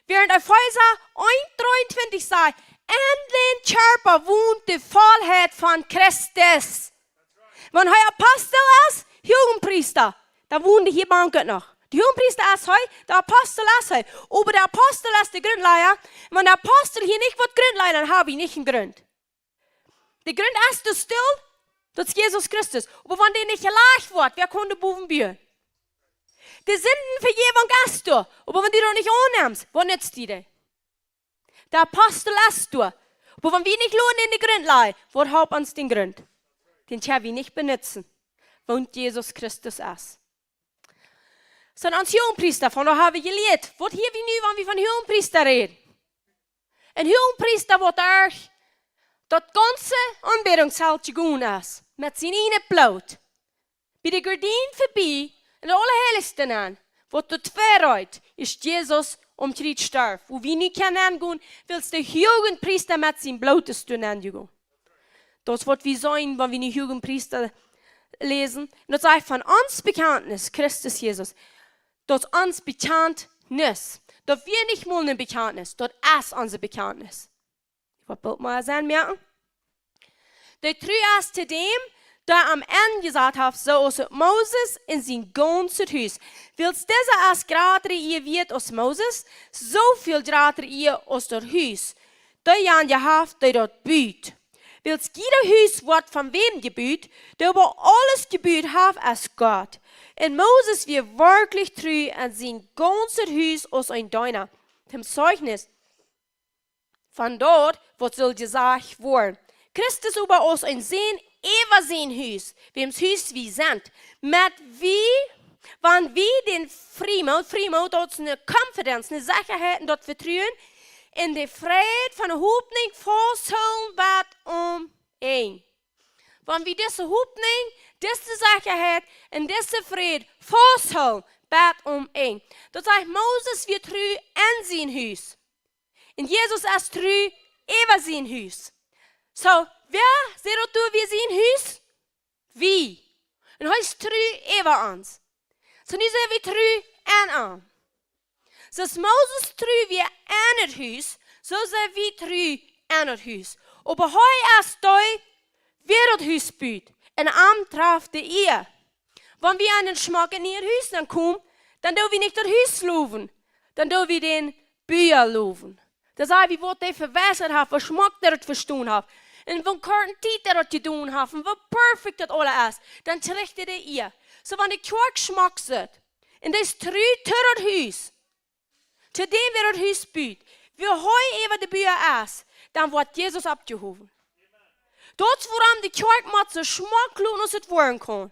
Wäarent Efeesa eent dreeuntwintich sajcht, en dän Kjarpa wont de Vollheit von Christus. Wan hee Apostel es, Huagenpriesta, dan wont hee hia mank uk noch. De Huagenpriesta es hee, de Apostel es hee. Oba de Apostel es de Grundlaja. Wan de Apostel hia nich woat Grunt lajen, dan hab wie nich een Grunt. De Grunt es doa stell, daut es Jesus Christus. Oba wan dee nich jelajcht woat, wäa kaun doa bowen buen? De Sindenvejäwunk es doa. Oba wan du daut nich aunnemst, waut nutzt die dee? De Apostel es doa. Oba wan wie nich loten en de Grunt lajen, waut halpt ons dän Grunt? Dän kjenn wie nich benutzen. Wan Jesus Christus es. Sent ons Huagenpriesta, von doa hab wie jelieet. Waut hia wie nu, wan wie von Huagenpriesta räden? Een Huagenpriesta, waut derch daut gaunze Aunbädungszelt jegonen es, met sien ieejnet Bloot. Bie de Gardien vebie, en daut Aulaheilichste nenn, waut doa twei reit, es Jesus aum Kjriez storf. Wua wie nu kjennen nenn gonen, wiels de Huagenpriesta met sien Bloot es doa nenn jegonen. Daut es waut wie seenen, wan wie nu Huagenpriesta läsen. Un daut sajcht von ons Bekjantnis, Christus Jesus. Daut es ons Bekjantnis. Daut wia nich mol een Bekjantnis, daut es ons Bekjantnis. Waut well wie sennen, moakjen? De Tru es to däm, dee aum Enj jesajcht haft, soo aus uk Moses un sien gaunzet Hus. Wiels disa es jrata Ea wieet aus Moses, soo väl jrata Ea aus daut Hus, dee ea jehaft, dee daut but. Wiels jieda Hus woat von wäm jebut, dee oba aules jebut haft, es Gott. Un Moses wia werkjlich tru en sien gaunzet Hus aus een Deena, toom Zeichnis von daut, waut sull jesajcht woaren. Christus oba aus een Sän äwa sien Hus, wäms Hus wie sent. Met wie, wan wie dän Friemoot, Friemoot, daut es eene confidence, eene Sechaheit un daut Vetruen, en de Freid von de Hopninj fausthoolen bat aum Enj. Wan wie dise Hopninj, dise Sechaheit un dise Freid fausthoolen bat aum Enj. Daut sajcht, Moses wia tru en sien Hus. Un Jesus es tru äwa sien Hus. Soo, wäa sajcht daut doa wia sien Hus? Wie. Un hee es tru äwa ons. Soo, nu sent wie tru en am. Soo aus Moses tru wia en daut Hus, soo sent wie tru en daut Hus. Oba hee es dee, waut daut Hus but. Un am traft de Ea. Wan wie en een schmocket nieet Hus nenn komen, dan doo wie nich daut Hus lowen. Dan doo wie dän Bua lowen. Dan saj wie, waut dee vewausat haft, woo schmock dee daut vestonen haft. Un woo korte Tiet dee daut jedonen haft. Un woo perfekt daut aules es. Dan kjricht hee de Ea. Soo, wan de Kjoakj schmock sitt, un dee es tru to daut Hus, to däm, waut daut Hus but, woo hee äwa de Bua es, dan woat Jesus oppjehowen. Daut es wuarom de Kjoakj mott soo schmock loten aus et woaren kaun.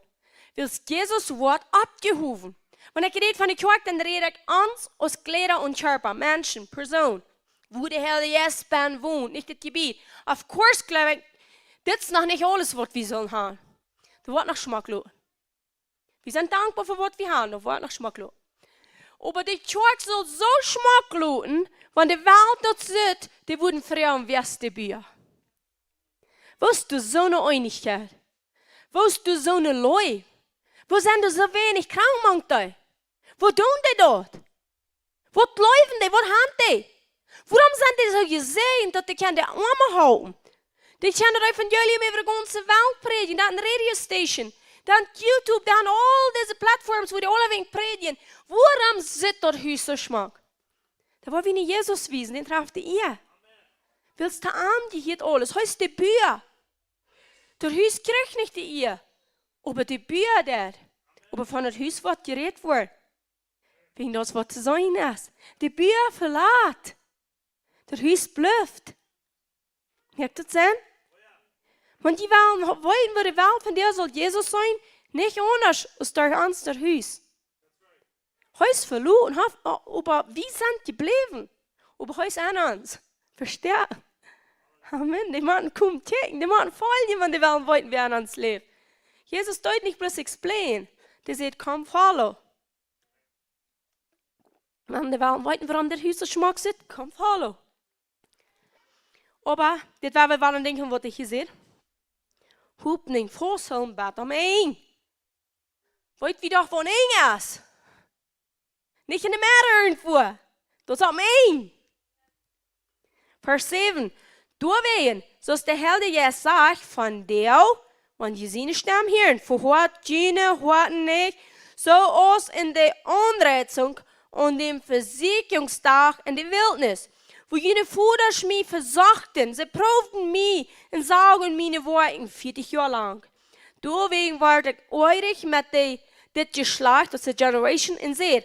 Wiels Jesus woat oppjehowen. Wan ekj räd von de Kjoakj, dan räd ekj ons aus Kjleeda un Kjarpa, Menschen, Persoon. Wua de Heilje Jeist bennen wont, nich daut Jebied. Of course, jleew ekj, dit es noch nich aules waut wie sellen haben. Daut woat noch schmock loten. Wie sent dankboa fa waut wie haben, daut woat noch schmock loten. Oba de Kjoakj saul soo schmock loten, wan de Welt daut sitt, dee wudden froagen: Wäa es de Bua? Woo es doa soone Eenichkjeit? Woo es doa soone Leew? Woo sent doa soo weinich krank mank dee? Woo doonen dee daut? Waut jleewen dee? Waut haben dee? Wuarom sent dee soo jesäajent, daut dee kjennen de Oame halpen? Dee kjennen daut Evangelium äwa de gaunze Welt prädjen, daut en Radio Station, daut en YouTube, daut en aul dise Platforms, wua dee aulawäajen prädjen. Wuarom sitt daut Hus soo schmock? Daut woa wie no Jesus wiesen, dän traft de Ea. Wiels to am jehieet aules. Hee es de Bua. Daut Hus kjricht nich de Ea. Oba de Bua deed. Oba von daut Hus woat jerät woaren. Wäajen daut waut to seenen es. De Bua velat. Daut Hus blift. Moakt daut Senn? Wan jie wellen weeten, woo de Welt von dee saul Jesus seenen, nich aundasch aus derch ons daut Hus. Hee es veloten, haft, oba wie sent jebläwen. Oba hee es en ons. Vestonen? Amen. Dee motten komen kjikjen. Dee motten foljen, wan dee wellen weeten, wäa aun ons läft. Jesus deed nich bloos explain. Dee säd, "Come follow." Wan dee wellen weeten, wuarom dit Hus soo schmock sitt, "Come follow." Oba dit wia wada een Dinkj, waut ekj hia säd. Hopninj, Fasthollen bat aum Enj. Weet wie doch, wua een Enj es. Nich enne Medd irjentwua. Daut es aum Enj. Varsch säwen. Doawäajen, soo aus de Heilje Jeist sajcht, vondoag, wan jie siene Stemm hieren, vehoat june Hoaten nich, soo aus en de Aunreizunk aun däm Vesieekjungsdach en de Wiltnis, wua june Vodasch mie vesochten, see proowden mie un sagen miene Woakjen vieetich Joa lang. Doawäajen wort ekj oajrich met de, dit Jeschlajcht, daut es de generation, un säd,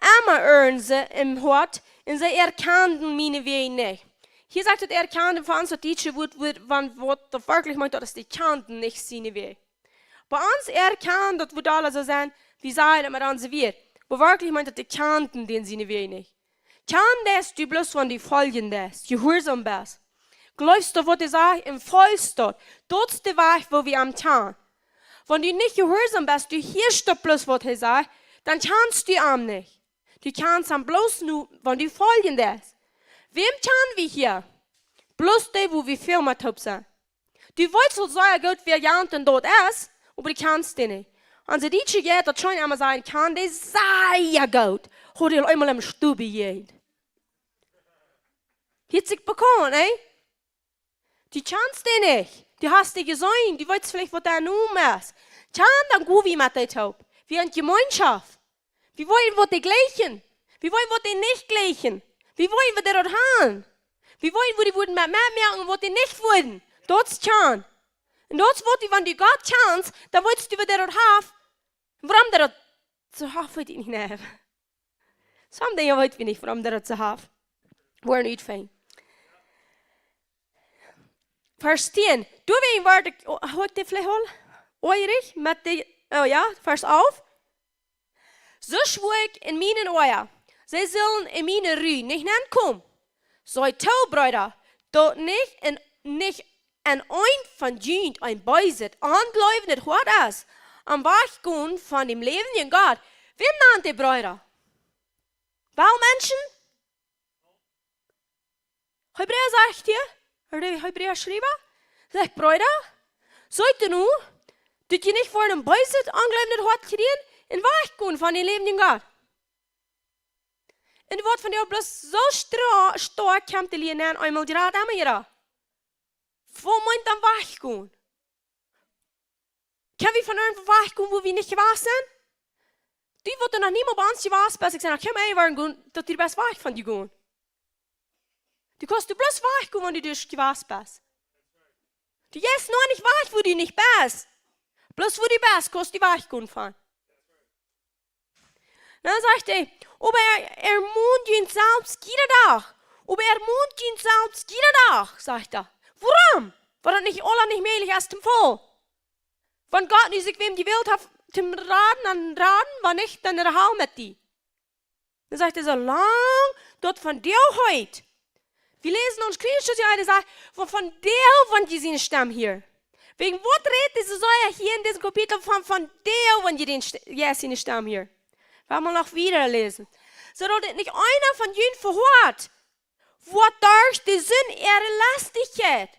emma irren see em Hoat, un see erkjanden miene Wäaj nich. Hia sajcht daut erkjanden, fa ons daut dietsche Wuat, Wuat, wan, waut daut werkjlich meent, daut es, dee kjanden nich siene Wäaj. Bie ons erkjanen, daut wudd aules soo sennen, wie sajen daut met onse Wieed. Oba werkjlich meent daut, dee kjanden dän siene Wäaj nich. Kjanen deist du bloos, wan du foljen deist, jehuarsom best. Jleefst du, waut hee sajcht, un folchst daut. Daut es de Wajch, woo wie am kjanen. Wan du nich jehuarsom best, du hieescht daut bloos, waut hee sajcht, dan kjanst du am nich. Du kjanst am bloos nu, wan du foljen deist. Wäm kjanen wie hia? Bloos dee, wua wie väl met toop sent. Du weetst aul sea goot, wäa jant un daut es, oba du kjanst dee nich. Onse dietsche Jeist, daut scheen emma sajen, kjan dee sea goot. Haud dee aul eemol em Stow bejäajent. Hieet sikj bekaunt, nä? Du kjanst dee nich. Du hast dee jeseenen. Du weetst veleicht, waut dee Nomen es. Kjan, dan go wie met dee toop. Wie en Jemeenschoft. Wie weeten, waut dee jleichen. Wie weeten, waut dee nich jleichen. Wie weeten, waut dee doa han. Wie weeten, wua dee wudden met, metmoaken un waut dee nich wudden. Daut es kjan. Un daut es waut du, wan du Gott kjanst, dan weetst du, waut dee doa haft. Un wuarom dee daut soo haft, weet ekj nich, nä. Sommje Dinja weet wie nich, wuarom dee daut soo haft. Woaren utfinjen. Varsch tieen. Doawäajen wort ekj, oh, haud ekj dee veleicht aul? Oajrich met de, oh jo, Varsch alf. Soo schwua ekj en mienen Oaja, see sullen en miene Ru nich nenkomen. Seet too, Breeda, daut nich en, nich en eent von junt een beeset, onjleewjet Hoat es, un wajchgonen von däm läwendjen Gott. Wäm nant dee Breeda? Woo Menschen? Hebräa sajcht hia, ooda de Hebräa Schriewa, sajcht: Breeda, seet nu, daut jie nich woaren een beeset, onjleewjet Hoat kjrieen un wajchgonen von dän läwendjen Gott. Un woat vondoag bloos soo stra-, stoakj kjemt de Lia nenn, eemol jrod, emma jrod. Woo meent dan wajchgonen? Kjenn wie von irjentwua wajchgonen, wua wie nich jewast sent? Dee, waut doa noch niemols bie ons jewast es, ekj saj: "Kjenn wie wajchgonen?" Daut du best wajch von die gonen. Du kaust doa bloos wajchgonen, wan du doa jewast best. Du jeist noch nich wajch, wua du nich best. Bloos wua du best, kaust du wajchgonen von. Dan sajcht hee: "Oba er, ermont junt selfst jieda Dach. Oba ermont junt selfst jieda Dach", sajcht hee. Wuarom? Wiels daut nich aules nich mäajlich es toom Faul. Wan Gott nu sikj wäm jewält haft toom raden, dan raden, wan nich, dan de Hal met die. Dan sajcht hee: "Soo lang daut vondoag heet." Wie läsen ons Christus jo, hee sajcht, von, vondoag, wan jie siene Stemm hieren. Wäajen waut rät dise Jesaja hia en disem Kapitel von, vondoag, wan jie dän St-, Jesus siene Stemm hieren? Wie woaren noch wieda läsen. "Soo daut nich eena von junt vehoat woat derch de Sind äare Lastichkjeit."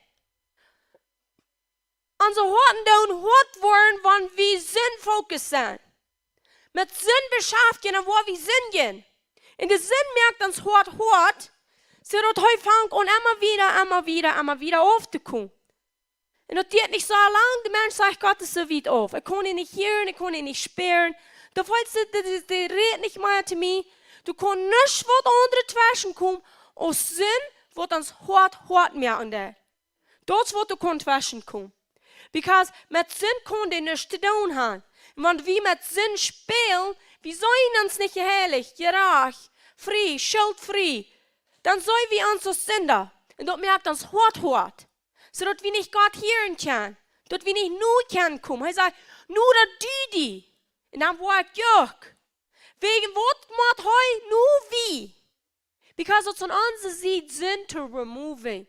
Onse Hoaten doonen hoat woaren, wan wie Sind focused sent. Met Sind beschäftjen un woo wie sindjen. Un de Sind moakt ons Hoat hoat, soo daut hee fangt aun emma wieda, emma wieda, emma wieda auftokomen. Un daut diat nich soo lang, de Mensch sajcht: "Gott es soo wiet auf. Ekj kaun am nich hieren, ekj kaun am nich spieren. Doa felt sikj, dee, dee, dee rät nich mea to mie." Doa kaun nuscht waut aundret tweschen komen aus Sind, waut ons Hoat hoat moaken deit. Daut es waut doa kaun tweschen komen. Because met Sind kaun dee nuscht to doonen han. Un wan wie met Sind spälen, wie sent ons nich jeheilicht, jerajcht, frie, schultfrie, dan sent wie ons aus Sinda. Un daut moakt ons Hoat hoat. Soo daut wie nich Gott hieren kjennen. Daut wie nich no kjennen komen. Hee sajcht: "No, daut du die." Un dan woa ekj uk. Wäajen waut mott hee no wie? Because daut es aun onse Sied Sind to removing.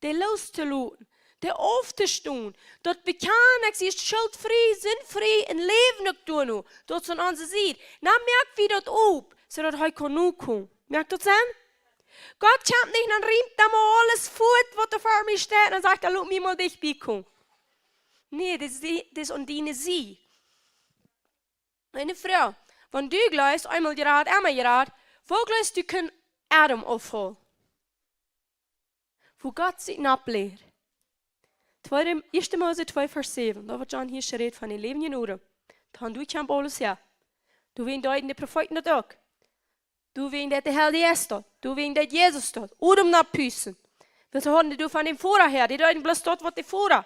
Dee loos to loten. Dee auftostonen. Daut bekjanen, ekj sie schuldfrie, sindfrie un läwen uk doano. Daut es aun onse Sied. Dan moak wie daut op, soo daut hee kaun nokomen. Moakt daut Senn? Gott kjemt nich un riemt dan mol aules fuat, waut doa ver mie steit, un sajcht: "Dan lot mie mol dicht biekomen." Nä, daut es, daut es aun diene Sied. Eene Froag. Wan du jleefst, eemol jerat, emma jerat, woo jleefst du, kunn Adam auffaulen? Woo Gott siene Nopp läd. Tweede, Ieeschte Mose twee, Varsch säwen. Doa woat John hia jerät von dän läwendjen Odem. Dan du kjemst aules häa. Du, wäajen deeden de Profeeten daut uk. Du, wäajen deed de Heilje Jeist daut. Du, wäajen deed Jesus daut. Odem nopp pusten. Wiels see hauden daut von dän Voda häa. Dee deeden bloos daut, waut de Voda.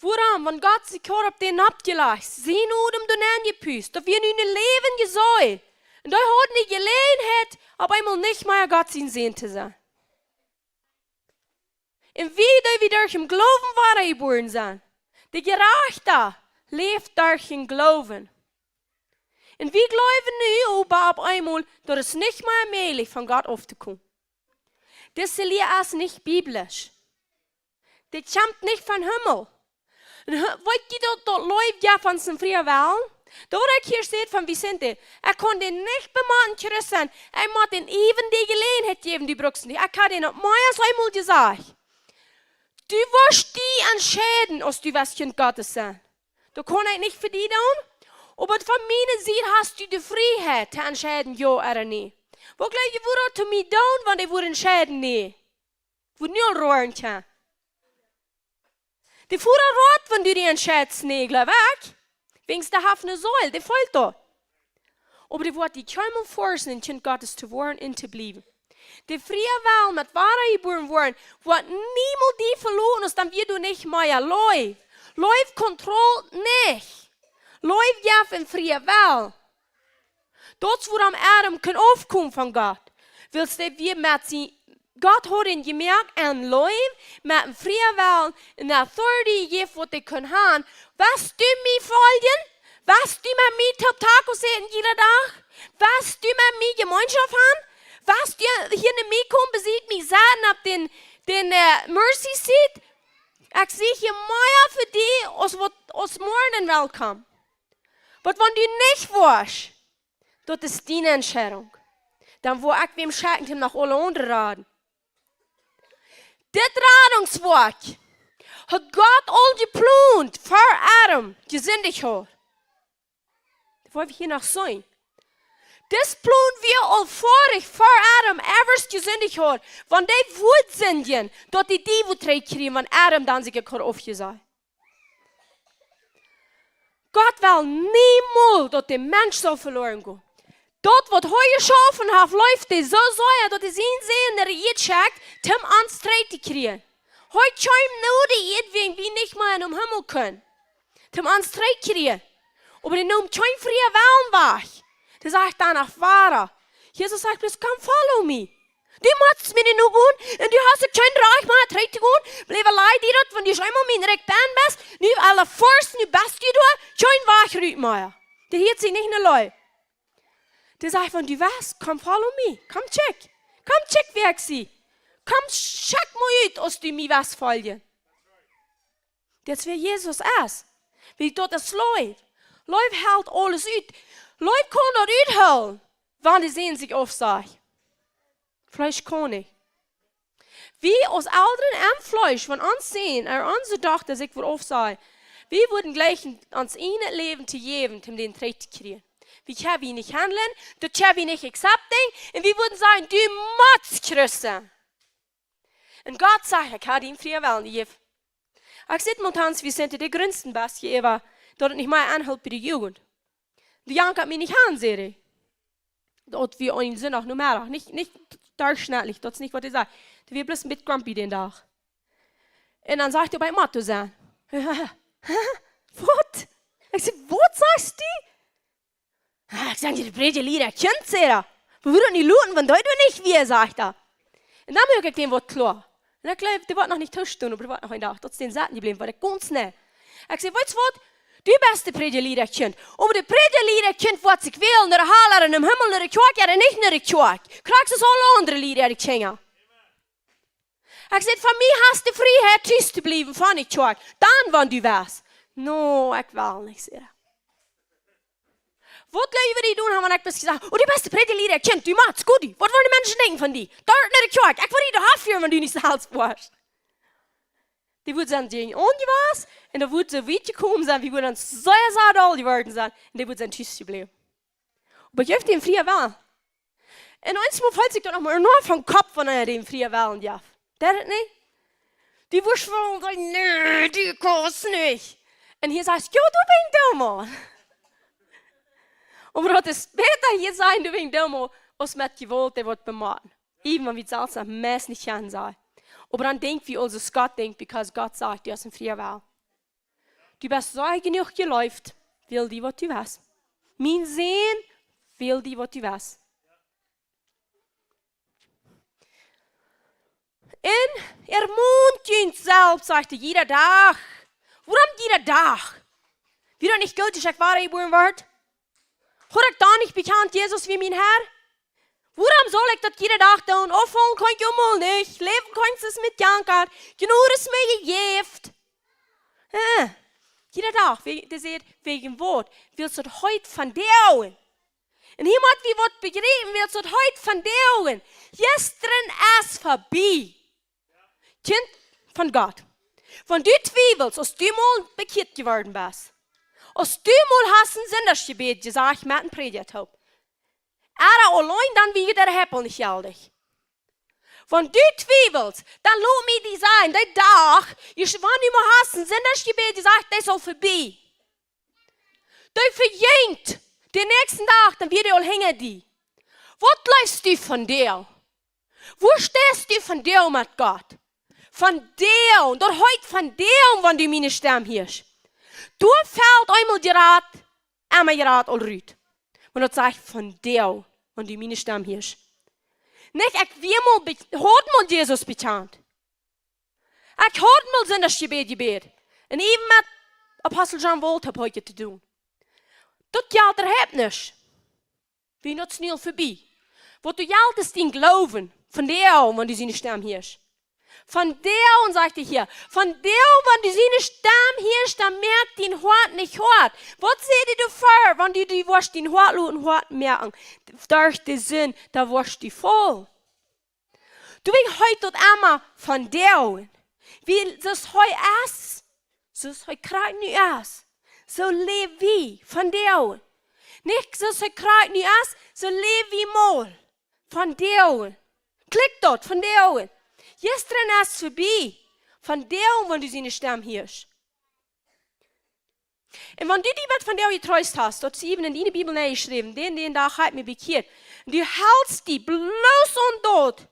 Wuarom? Wan Gott sikj haud opp dän Nopp jelajcht, sien Odem doa nenn jepust, daut wia nu een läwendje Seel. Un dee haud de Jeläajenheit, opp eemol nich mea Gott sien Sän to sennen. Un wie, dee wie derch dän Gloowen wadajebuaren sent, de Jerajchta läft derch dän Gloowen. Un wie jleewen nu oba opp eemol, daut es nich mea mäajlich, von Gott auftokomen. Dise Lia es nich biblisch. Dee kjemt nich vom Himmel. Un he-, weet jie daut, daut Leew, jo, von sienen frieen Wellen? Daut waut ekj hia säd von Vicente. Ekj kaun dän nich bematen Christ sennen. Ekj mott dän äwen de Jeläajenheit jäwen, dee brukt nich. Ekj kaun dän opp mie aus eemol jesajcht. Du woascht die entscheiden, aus du west Kjint Gottes sennen. Daut kaun ekj nich fa die doonen. Oba von miene Sied hast du de Frieheit to entscheiden, jo ooda nä. Waut jleew jie, wudd daut to mie doonen, wan dee wudd entscheiden, nä? Wudd nu aul roaren kjennen. De Voda roat, wan du die entscheidst, nä, jleew ekj. Wäajen dee haft ne Seel, dee feelt daut. Oba dee woat die kjeenmol forcen, een Kjint Gottes to woaren un to bliewen. De frie Well met wadajebuaren woaren, woat niemols die veloten, aus dan wia du nich mea Leew. Leew kontrolleet nich. Leew jeft een frie Well. Daut es wuarom Adam kunn aufkomen von Gott. Wiels dee wia met sien, Gott haud am jemoakt en Leew, met een frie Well, en authority jejäft, waut dee kunn han. West du mie foljen? West du met mie toop Tacos äten jieda Dach? West du met mie Jemeenschoft han? West du hia no mie komen, besied mie setten opp dän, dän, äh, Mercy Seat? Ekj sie hia mea fa die aus waut, aus morjen welkom. Oba wan du nich woascht, daut es diene Entscheidunk. Dan woa ekj wäm schekjen, dän no aule aundre raden. Dit Radungswoakj haft Gott aul jeplont, ver Adam jesindicht haud. Daut woa wie hia noch seenen. Dis Plon wia aul foadich, ver Adam ever jesindicht haud. Wan dee wudd sindjen, daut dee dee wudd trigjkjrieen, wan Adam dan sikj haud aufjesajcht. Gott well niemols, daut de Mensch saul veloaren gonen. Daut, waut hee jeschaufen haft, leeft hee soo sea, daut hee sienen Sän no de Ieed schekjt, om ons trigjtokjrieen. Hee kjeem no de Ieed, wäajen wie nich mea nom Himmel kunnen. Om ons trigjtokjrieen. Oba dee neem kjeen frie Wellen wajch. Dee sajcht dan noch wieda. Jesus sajcht bloos: "Come follow me." Du motst mie nich nogonen un du hast uk kjeen Rajcht mea trigjtogonen. Blief aul bie daut, wan du eemol mien Rikj best. Nu aule force, nu best du doa. Kjeen Wajch rut mea. Dee hieet sikj nich no Leew. Dee sajcht: "Wan du west, come follow me. Come check. Come check, wäa ekj sie. Come check mie ut, aus du mie west foljen." Daut es, wäa Jesus es. Wiels daut es Leew. Leew helt aules ut. Leew kaun daut uthoolen, wan de Sän sikj aufsajcht. Fleesch kaun nich. Wie aus Elren em Fleesch, wan ons Sän ooda onse Dochta sikj wudd aufsajen, wie wudden jlikj ons ieejnet Läwen to jäwen, om dän trigjtokjrieen. Wie kjennen nich handlen, daut kjennen wie nich accepten, un wie wudden sajen: "Du motst Christ sennen." Un Gott sajcht: "Ekj hab die frie Wellen jejäft." Ekj sit momentans, wie sent de jrunsten best je äwa, daut et nich mea aunhelt bie de Jugend. De Jank haft mie nich aun, säd hee. Daut wia een Sindach Nomeddach, nich, nich derchschnittlich, daut es nich, waut hee säd. Dee wia bloos een bät grumpy dän Dach. Un dan sajcht hee bie Motto sennen: "Waut?" Ekj saj: "Waut sajchst du?" "Ah, ekj saj, de Prädja lieed daut Kjint, säd hee. Wie wudden daut nich loten, wan daut doa nich wia", sajcht hee. Un dan moak ekj dän waut kloa. Un ekj jleew, dee woat noch nich tostonen, oba dee woat noch een Dach. Daut es dän sitten jebläwen, waut ekj gaunz nä. Ekj saj: "Weetst waut? Du best de Prädja lieed daut Kjint. Oba de Prädja lieed daut Kjint woat sikj wälen, no de Hal ooda nom Himmel, no de Kjoakj ooda nich no de Kjoakj. Krakjt soo aus aule aundre lieed äare Kjinja." Ekj säd: "Von mie hast du Frieheit, tus to bliewen von de Kjoakj. Dan, wan du west." "No, ekj well nich," säd hee. Waut leewa dee doonen haben, wan ekj bloos jesajcht: "Oh, du best de Prädja, Liera, Kjint, du motst, Gudi, waut wellen de Menschen denkjen von die? Doa no de Kjoakj, ekj well die doa auffieren, wan du nich selfst woascht." Dee wudden sennen jäajen aun jewast, un dan wudden see wiet jekomen sennen, wie wudden sea, sea doll jeworden sennen, un dee wudden sennen tus jebläwen. Oba jeft dee een frieen Wellen. Un eensmol felt sikj daut noch mau enorm vom Kopp, wan eena dän frieen Wellen jeft. Deit daut nich? Dee wurscht woll sajen: "Nä, du kaust nich." Un hia sajcht: "Jo, du best doa mau." Oba daut es bäta hia sajen: "Du best doa mau," aus met Jewault dee woat bemoakt. Even wan wie selfst daut meist nich kjennen sajen. Oba dan denkj wie aulsoo aus Gott denkjt, because Gott sajcht: "Du hast een frieen Wellen. Du best sea jenuach jeleeft, wäl die waut du west. Mien Sän, wäl die waut du west." Un ermont junt selfst, sajcht hee, jieda Dach. Wuarom jieda Dach? Wia daut nich goot, aus ekj wadajebuaren wort? Haud ekj dan nich bekjant, Jesus wia mien Herr? Wuarom saul ekj daut jieda Dach doonen? Aufhoolen kaun ekj mol nich. Läwen kaun ekj soo met Jankat. Jnod es mie jejäft. Äh, jieda Dach, wie, dee sajcht, wäajen waut? Wiels daut heet vondoag. Un hia mott wie waut bejriepen, wiels daut heet vondoag. Jistren es verbie. Kjint von Gott. Wan du twiewelst, aus du mol bekjieet jeworden best, aus du mol hast een Sindachsjebäd jesajcht met een Prädja toop, ooda auleen, dan wia de Himmel nich jeldich. Wan du twiewelst, dan lot mie die sajen, dee Dach, wan du mol hast een Sindachsjebäd jesajcht, dee es aul verbie. Dee vejinjt. Dän näakjsten Dach, dan wia dee aul hinja die. Waut leefst du vondoag? Woo steist du vondoag met Gott? Vondoag, daut heet vondoag, wan du miene Stemm hieescht. Doa felt eemol jrod, emma jrod aul rut. Wan daut sajcht vondoag, wan du miene Stemm hieescht. Nich, ekj wia mol be-, haud mol Jesus bekjant. Ekj haud mol Sindachsjebäd jebät. Un even met Apostel John Walter haud ekj to doonen. Daut jelt äwahaupt nich. Wiels daut es nu aul verbie. Waut doa jelt es dien Gloowen. Vondoag, wan du siene Stemm hieescht. Vondoag, sajcht hee hia. Vondoag, wan du siene Stemm hieescht, dan moak dien Hoat nich hoat. Waut säd hee doafäa, wan du die woascht dien Hoat loten hoat moaken? Derch de Sind, dan woascht du voll. Doawäajen heet daut emma vondoag. Wiels soo aus hee es, soo aus hee krakjt nu es, soo läw wie vondoag. Nich soo aus hee krakjt nu es, soo läw wie mol vondoag. Kjikj daut, vondoag. Jistren es verbie. Vondoag, wan du siene Stemm hieescht. Un wan du die met vondoag jetreest hast, daut es even en diene Bibel nenjeschräwen, dän, dän Dach hab ekj mie bekjieet. Un du helst die bloos aun daut.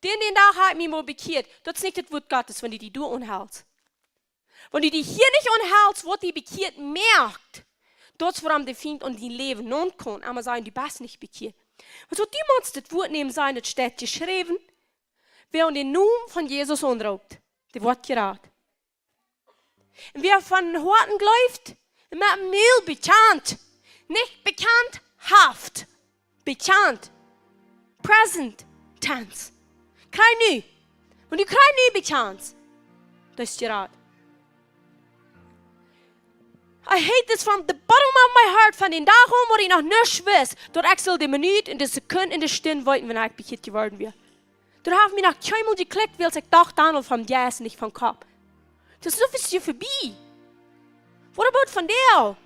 Dän, dän Dach hab ekj mie mol bekjieet. Daut es nich daut Wuat Gottes, wan du die doa aunhelst. Wan du die hia nich aunhelst, waut die bekjieet moakt, daut es wuarom de Fient aun dien Läwen nopp kaun, emma sajen, du best nich bekjieet. Wan soo, du motst daut Wuat nämen, sajen, daut steit jeschräwen, wäa aun dän Nomen von Jesus aunroopt, dee woat jerat. Un wäa von Hoaten jleeft un met däm Mul bekjant, nich bekjant haft, bekjant, present tense. Krakjt nu. Wan du krakjt nu bekjanst, daut es jerat. I hate this from the bottom of my heart. Von dän Dach aun, wua ekj noch nuscht wist, daut ekj sull de Minut un de Sekund un de Stund weeten, wan ekj bekjieet jeworden wia. Daut haft mie noch kjeenmol jekjlikjt, wiels ekj docht dan aul von, jo, es nich von Kopp. Daut es soo väl Joa verbie. What about vondoag?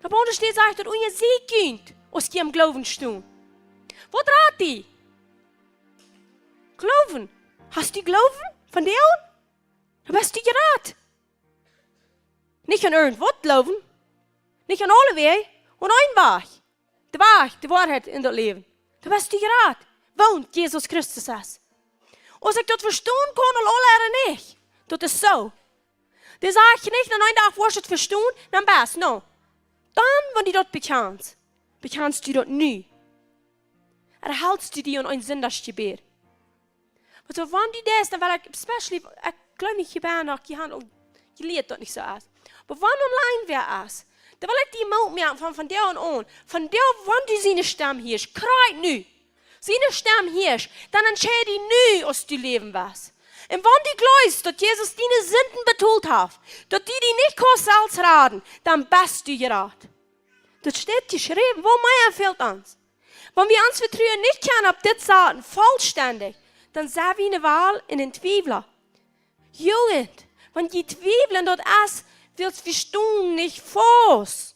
Opp aundre Städ sajcht daut, unja sikj kjemt, aus jie em Gloowen stonen. Waut rat die? Gloowen. Hast du Gloowen vondoag? Dan best du jerat. Nich aun irjent waut Gloowen. Nich aun aule Wäaj. Aun een Wajch. De Wajch, de Woarheit un daut Läwen. Dan best du jerat. Wan Jesus Christus es. Aus ekj daut vestonen kaun, aul aule Äare nich. Daut es soo. Dee sajcht nich, no een Dach woascht du daut vestonen, dan best, no. Dan, wan du daut bekjanst, bekjanst du daut nu? Ooda helst du die aun een Sindachsjebäd? Oba soo, wan du daut, dan well ekj, especially, ekj jleew nich, jie haben noch, jie haben aul jelieet daut nich soo es. Oba wan online wäa es, dan well ekj die Moot moaken von, vondoag aun. Vondoag, wan du siene Stemm hieescht, krakjt nu. Siene Stemm hieescht, dan entscheid die nu, aus du läwen west. Un wan du jleefst, daut Jesus diene Sinden betolt haft, daut du die nich kaust selfst raden, dan best du jerat. Daut steit jeschräwen, waut mea fält ons? Wan wie ons Vetruen nich kjennen opp dit saten, vollstendich, dan sent wie en de Welt en een Twiewla. Jugend, wan jie twiewlen, daut es, wiels wie stonen nich faust.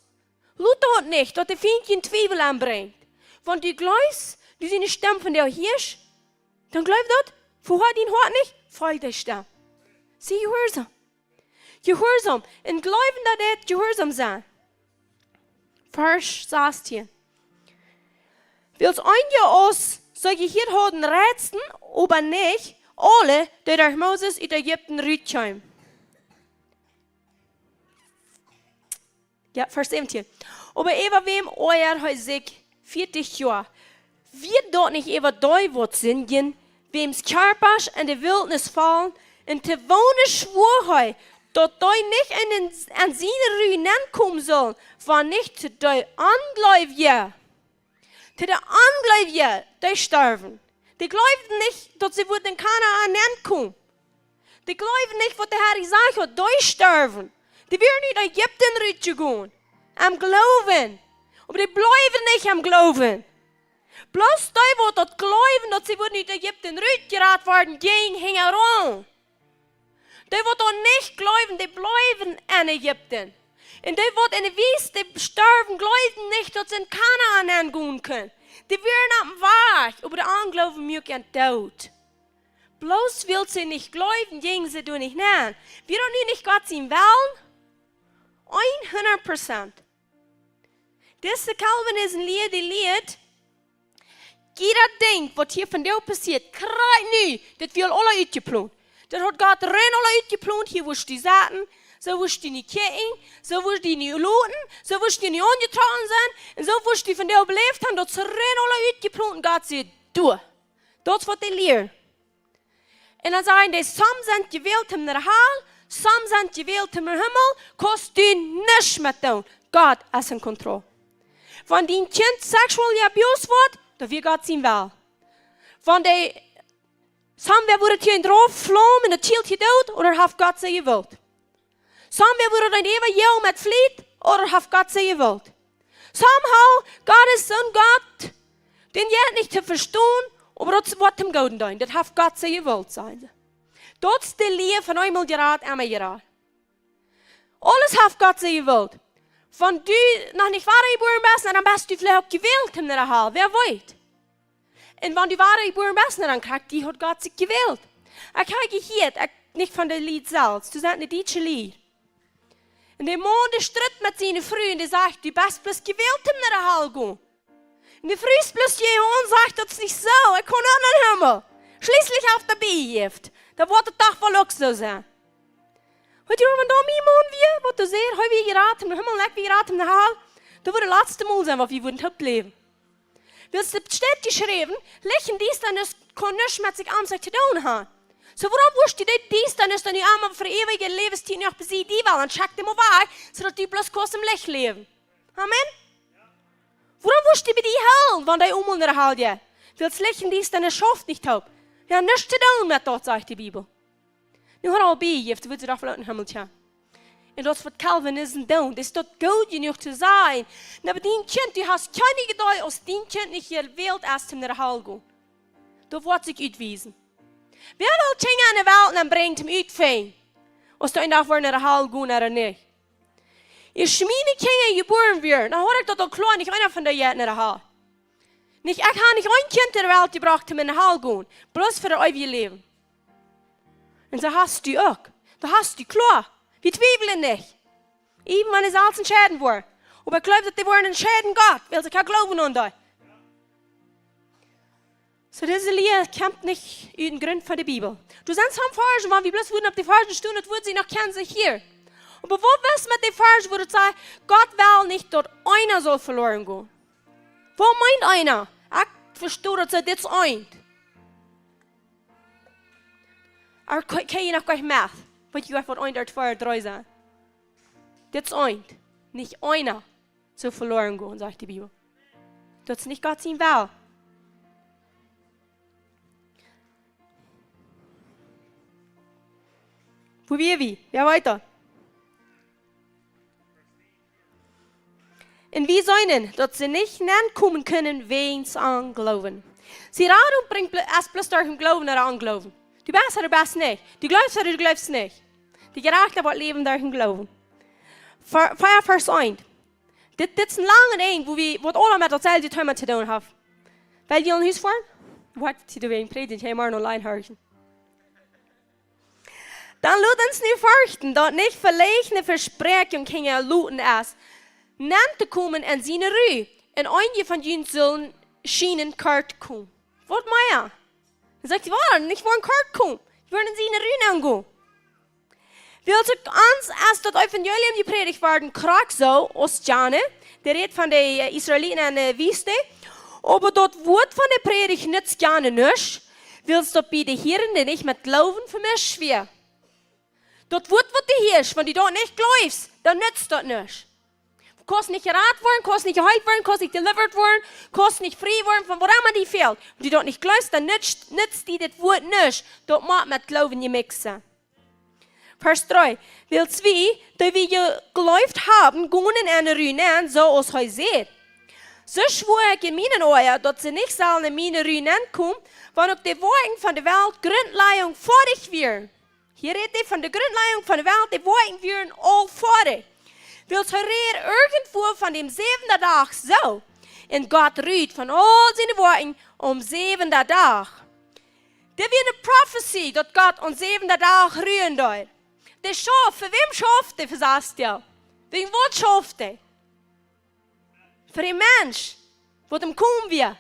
Lot daut nich, daut de Fient dän Twiewel aunbrinjt. Wan du jleefst, du siene Stemm vondoag hieescht, dan jleew daut, vehoa dien Hoat nich, folj de Stemm. Sie jehuarsom. Jehuarsom. Un jleewen, daut dit jehuarsom sennen. Varsch sastieen. Wiels eenje, aus see jehieet hauden, reizten, oba nich aule, dee derch Moses ut Ägipten rutkjeemen. Jo, Varsch säwentieen. Oba äwa wäm oajad hee sikj vieetich Joa? Wia daut nich äwa dee, waut sindjen, wäms Kjarpasch en de Wiltnis faulen, un to woone schwua hee, daut dee nich en, en, en siene Ru nenkomen sullen, wan nich to de Onjleewje. To de Onjleewje, dee storwen. Dee jleewden nich, daut see wudden en Kanaan nenkomen. Dee jleewden nich, waut de Herr jesajcht haud, dee storwen. Dee wieren ut Ägipten rutjegonen. Em Gloowen. Oba dee bleewen nich em Gloowen. Bloos dee, waut daut jleewden, daut see wudden ut Ägipten rutjerat woaren, jinjen hinjaraun. Dee, waut daut nich jleewden, dee bleewen en Ägipten. Un dee, waut en de Wiest storwen, jleewden nich, daut see en Kanaan nengonen kunnen. Dee wieren oppem Wajch, oba de Onjloowen muak an doot. Bloos wiels see nich jleewden, jinjen see doa nich nen. Wia daut nu nich Gott sien Wellen? Hundat Prozent. Dise Calvinism Lia, dee lieet, jieda Dinkj, waut hia vondoag passieet, krakjt nu, daut wia aul utjeplont. Daut haud Gott rein aul utjeplont, hia wurscht du sitten, soo wurscht du nich kjikjen, soo wurscht du nich loten, soo wurscht du nich aunjetrocken sennen, un soo wurscht du vondoag beläft haben, daut es rein aul utjeplont, un Gott sajcht, du. Daut es, waut dee lieren. Un dan sajen dee, some sent jewält toom no de Hal, some sent jewält toom Himmel, kaust du nuscht met doonen. Gott es en Kontroll. Wan dien Kjint sexually abused woat, daut wia Gott sien Wellen. Wan dee, some wäa wudden hia en drauf flaumen un daut hilt hia doot, ooda haft Gott see jewult? Some wäa wudden dan äwa jo met Fliet, ooda haft Gott see jewult? Somehow, Gott es soon Gott, dän jeit nich to vestonen, oba daut woat am Gooden doonen. Daut haft Gott see jewult, sajen see. Daut es de Lia von eemol jerat, emma jerat. Aules haft Gott see jewult. Wan du noch nich wadajebuaren best, na, dan best du veleicht uk jewält toom no de Hal. Wäa weet? Un wan du wadajebuaren best, na, dan kjrichst du, haft Gott sikj jewält. Ekj hab jehieet, ekj, nich von de Lied selfst, daut sent de dietsche Lied. Un de Maun, dee stritt met siene Fru un dee sajcht, du best bloos jewält toom no de Hal gonen. Un de Fru es bloos hia un sajcht, daut es nich soo, ekj kaun uk no dän Himmel. Schlieslich haft dee bejäft. Dan woat daut doch woll uk soo sennen. Weet jie, wan daut mien Maun wia, waut dee säd, hee wia jerat toom no dän Himmel, ekj wia jerat toom no de Hal, daut wudd daut latste Mol sennen, waut wie wudden toop läwen. Wiels daut steit jeschräwen, Licht un Diestanis kaun nuscht met sikj aun sikj to doonen haben. Soo, wuarom wurscht du de Diestanis dan nu emol fa eewje Läwenstiet noch bie die wellen? Dan schekj dee mol wajch, soo daut du bloos kaust em Licht läwen. Amen? Wuarom wurscht du bie die hoolen, wan dee emol no de Hal jeit? Wiels Licht un Diestanis schauft nich toop. Wie haben nuscht to doonen met daut, sajcht de Bibel. Nu haft hee aul bejäft, wudd see doch veleicht em Himmel sennen. Un daut es, waut Calvinisten doonen. Daut es daut goot jenuach to sajen. Na, oba dien Kjint, du hast kjeene Jeduld, aus dien Kjint nich jewält es, toom no de Hal gonen. Daut woat sikj utwiesen. Wäa well Kjinja enne Welt nenbrinjen, toom utfinjen, aus dee een Dach woaren no de Hal gonen ooda nich? Aus miene Kjinja jebuaren wieren, dan haud ekj daut aul kloa, nich eena von dee jeit no de Hal. Nich, ekj hab nich een Kjint enne Welt jebrocht, toom no de Hal gonen. Bloos fa daut eewje Läwen. Un soo hast du uk. Daut hast du kloa. Wie twiewlen nich. Äwen wan see selfst entscheiden woaren. Oba ekj jleew, daut dee woaren entscheiden, Gott, wiels ekj hab Gloowen aun die. Soo, dise Lia kjemt nich ut dän Grunt von de Bibel. Doa sent some Varschen, wan wie bloos wudden opp dee Varschen stonen, daut wudd see noch kjennen, soo hia. Oba waut es met dee Varschen, wua daut sajcht, Gott well nich, daut eena saul veloren gonen? Waut meent eena? Ekj vesto daut soo, dit es eent. Oba kje-, kjenn jie noch jlikj met? Weet jie waut, waut eent, twee, dree sent? Dit es eent. Nich eena saul veloren gonen, sajcht de Bibel. Daut es nich Gott sien Wellen. Wua wia wie? Jo, wieda. Un wie seenen, daut see nich nenkomen kunnen wäajens Onjloowen. See, Radunk brinjt bl-, es bloos derch dän Gloowen no dän Onjloowen. Du best ooda du best nich. Du jleefst ooda du jleefst nich. De Jerajchta woat läwen derch dän Gloowen. Ver-, vea Varsch eent. Dit, dit es een langet Enj, wua wie, waut aules met daut selwje Thema to doonen haft. Well jie aul no Hus foaren? Waut, see doa wäajen prädjen, hee mau online horchen. Dan lot ons nu ferchten, daut nich veleicht ne Vespräakjunk hinjaloten es, nenn to komen en siene Ru, un eenje von junt sellen schienen kort komen. Waut mea? Dan sajcht hee, waut, nich woaren kort komen. Wie woaren en siene Ru nenn gonen. Wiels uk ons es daut Evangelium jeprädicht worden, krakjt soo aus jane, dee rät von de, äh, Israeliten en de Wiest, oba daut Wuat von de Prädicht nutzt jane nuscht, wiels daut bie de Hierende nich met Gloowen vemischt wia. Daut Wuat, waut du hieescht, wan du daut nich jleefst, dan nutzt daut nuscht. Kaust nich jerat woaren, kaust nich jeheelt woaren, kaust nich delivered woaren, kaust nich frie woaren von waut emma die fält. Wan du daut nich jleefst, dan nutzt, nutzt die dit Wuat nuscht. Daut mott met Gloowen jemixt sennen. Varsch dree. Wiels wie, dee wie jejleeft haben, gonen en de Ru nenn, soo aus hee sajcht. Soo schwua ekj en mienen Oaja, daut see nich sellen en miene Ru nenkomen, wan uk de Woakjen von de Welt Grundlajunk foadich wieren. Hia rät hee von de Grundlajunk von de Welt, de Woakjen wieren aul foadich. Wiels hee rät irjentwua von dän säwenden Dach soo. Un Gott rud von aul siene Woakjen aum säwenden Dach. Dit wia ne Profezie, daut Gott aum säwenden Dach ruen deed. Dee schauft, fa wäm schauft hee, fa sajcht hee? Wäajen waut schauft hee? Fa dän Mensch, waut em komen wia.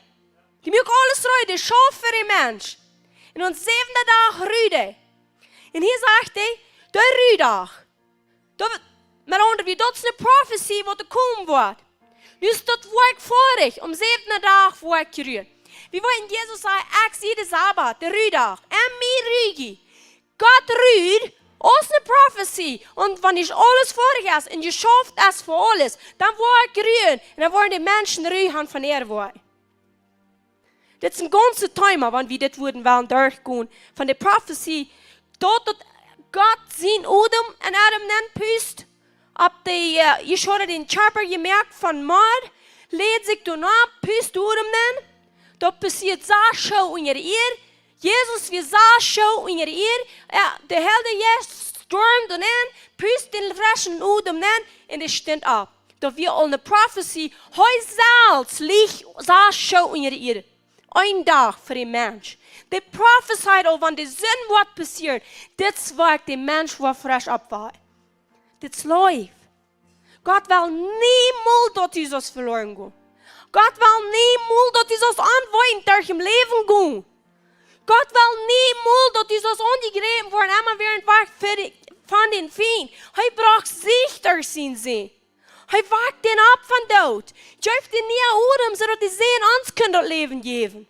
Dee muak aules reed, dee schauft fa dän Mensch. Un aum säwenden Dach rud hee. Un hia sajcht hee, de Rudach. Daut, met aundre Wieed, daut es ne Profezie, waut doa komen woat. Nu es daut Woakj foadich, aum säwenden Dach woa ekj ruen. Wie woaren, Jesus säd, ekj sie de Sabat, de Rudach, en mie ru jie. Gott rud, aus ne Profezie. Un wan nich aules foadich es un jeschauft es fa aules, dan woa ekj ruen. Un dan woaren de Menschen Ru han von äa Woakj. Dit es een gaunzet Thema, wan wie dit wudden wellen derchgonen. Von de Profezie, daut, daut Gott sien Odem en Adam nenn pust, opp de, äh, Jeschaude dän Kjarpa jemoakt von Modd, läd sikj doa nopp, pust Odem nenn. Daut passieet sas Schoo unja de Ieed. Jesus wia sas Schoo unja de Ieed. Jo, de Heilje Jeist stormd doa nenn, pust dän freschen Odem nenn un hee stunt opp. Daut wia aul ne Profezie. Hee selfst leet sas Schoo unja de Ieed. Een Dach fa dän Mensch. Dee profezeit aul, wan de Sind woat passieren, dit es waut de Mensch woat fresch oppwaken. Dit es Leew. Gott well niemols, daut du sust veloren gonen. Gott well niemols, daut du sust onwätend derch daut Läwen gonen. Gott well niemols, daut du sust aunjegräpen woaren, emma wada wajch von dän, von dän Fient. Hee brocht Sicht derch sienen Sän. Hee wakt dän opp vom Doot. Jeef dän nieen Odem, soo daut de Sän ons kunn daut Läwen jäwen.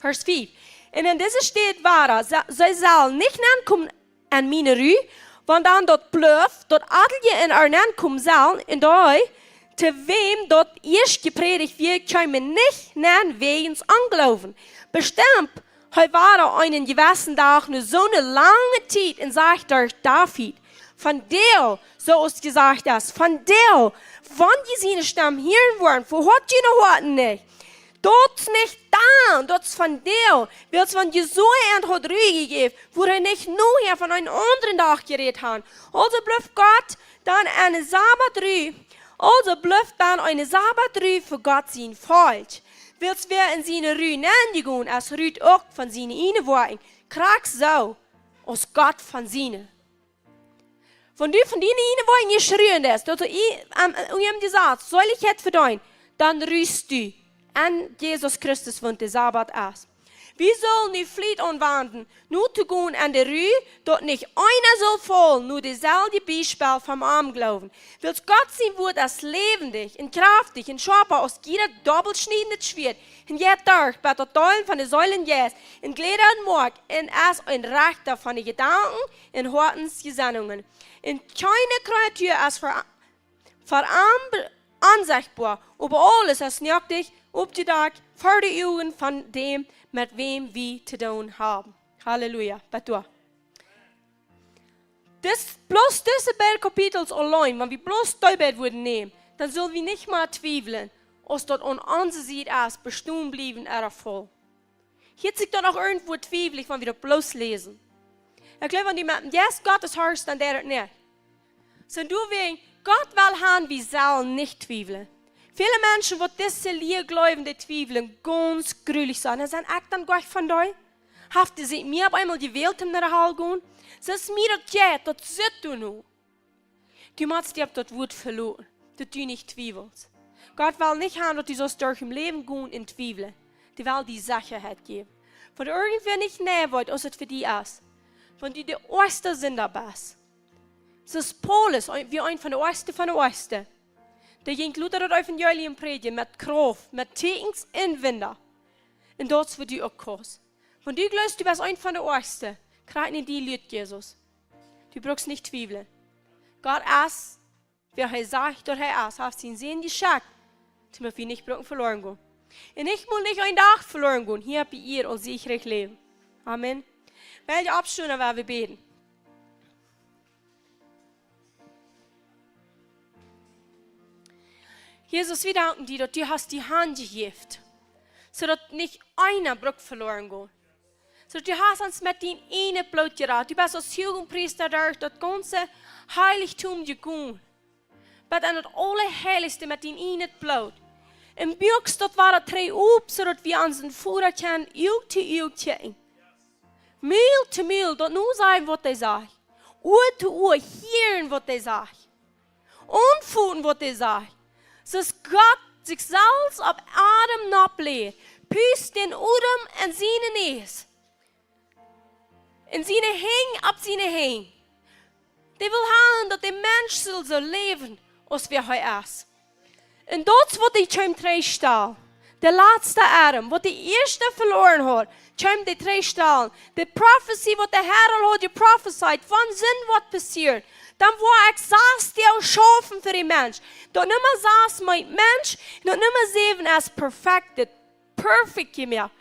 Varsch fief. Un en dise Städ wada, see, see sellen nich nenkomen en miene Ru, wan dan daut blift, daut atelje en ar nenkomen sellen, un dee, to wäm daut ieescht jeprädicht wia, kjeemen nich nenn wäajens Onjloowen. Bestemmt, hee wada eenen jewessen Dach no soone lange Tiet un sajcht derch David: Vondoag, soo aus jesajcht es, vondoag, wan jie siene Stemm hieren woaren, vehoat june Hoaten nich. Daut es nich dan, daut es vondoag, wiels wan Josua an haud Ru jejäft, wudd hee nich nohäa von eenen aundren Dach jerät han. Aulsoo blift Gott dan eene Sabat Ru, aulsoo blift dan eene Sabat Ru fa Gott sien Volkj. Wiels wäa en siene Ru nenjegonen es, rut uk von siene ieejne Woakjen, krakjt soo aus Gott von siene. Wan du von diene ieejne Woakjen jeschriewen hast, daut du i-, am, am Jesaz Seelichkjeit vedeenen, dan rust du en Jesus Christus, waut de Sabat es. Wie sellen nu Fliet aunwenjen, nu to gonen en de Ru, daut nich eena saul faulen no daut selwje Biespel von Onjloowen. Wiels Gott sien Wort es läwendich un kjraftich un schoapa aus jieda dobbelschniedendet Schwieet, un jeit derch bat daut Deelen von de Seel un Jeist, un Jläda un Moakj, un es een Rechta von de Jedanken un Hoatens Jesennungen. Un kjeene Kreatua es ver-, ver am be-, onsechtboa, oba aules es noaktich oppjedakjt ver de Uagen von däm, met wäm wie to doonen haben. Halleluja. Bat doa. Dis, bloos dise beid Kapitels auleen, wan wie bloos dee beid wudden nämen, dan sell wie nich mea twiewlen, aus daut aun onse Sied es, bestonen bliewen ooda faulen. Hia es sikj dan uk irjentwua twiewel ekj, wan wie daut bloos läsen. Ekj jleew, wan du met dän Jeist Gottes horchst, dan deit daut nich. Soo, du wäajens, Gott well han, wie sellen nich twiewlen. Väle Menschen, waut dise Lia jleewen, dee twiewlen gaunz grulich soo. Dan sent ekj dan goa von dee? Haft hee sikj mie opp eemol jewält, om no de Hal gonen? Soo es mie daut jeit, daut sitt du nu. Du motst die opp daut Wort veloten, daut du nich twiewelst. Gott well nich han, daut du saust derch daut Läwen gonen un twiewlen. Dee well die Sechaheit jäwen. Wan irjentwäa nich nä woat, aus et fa die es. Wan du de oajchsta Sinda best. Soo es Paulus, een, wia eena von de oajchste von de oajchste. Dee jinkj luta daut Evangelium prädjen met Krauft, met Tieekjens un Wunda. Un daut es waut du uk kaust. Wan du jleefst, du best eena von de oajchste, kjrieech nich die Lüt, Jesus. Du brukst nich twiewlen. Gott es, wäa hee sajcht, daut hee es. Hee haft sienen Sän jeschekjt, daut wie nich brucken veloren gonen. Un ekj mott nich een Dach veloren gonen. Hia hab ekj hia aul siechrich Läwen. Amen. Well wie oppstonen, woa wie bäden. Jesus, wie danken die, daut du hast die Hand jejäft, soo daut nich eena bruckt veloren gonen. Soo daut du hast ons met dien ieejnet Bloot jerat. Du best aus Huagepriesta derch daut gaunze Heilichtum jegonen. Bat en daut Aulaheilichste met dien ieejnet Bloot. Un buakst daut wada trigj opp, soo daut wie onsen Voda kjennen Uag to Uag kjikjen. Mul to Mul, daut nu sajen, waut hee sajcht. Oa to Oa hieren, waut hee sajcht. Aunfoten, waut hee sajcht. Soo aus Gott sikj selfst opp Adam nopp lät, pust dän Odem en siene Näs. En siene Henj, opp siene Henj. Dee well han, daut de Mensch saul soo läwen, aus wäa hee es. Un daut es waut hee kjeem trigjstalen. De latste Adam, waut de ieeschte veloren haud, kjeem dee trigjstalen. De Profezie, waut de Herr aul haud jeprofezeit, von Sind waut passieren. Dan woa ekj sas Doag schaufen fa dän Mensch. Daut Numma sas meent Mensch, un daut Numma säwen es perfected. Perfect jemoakt.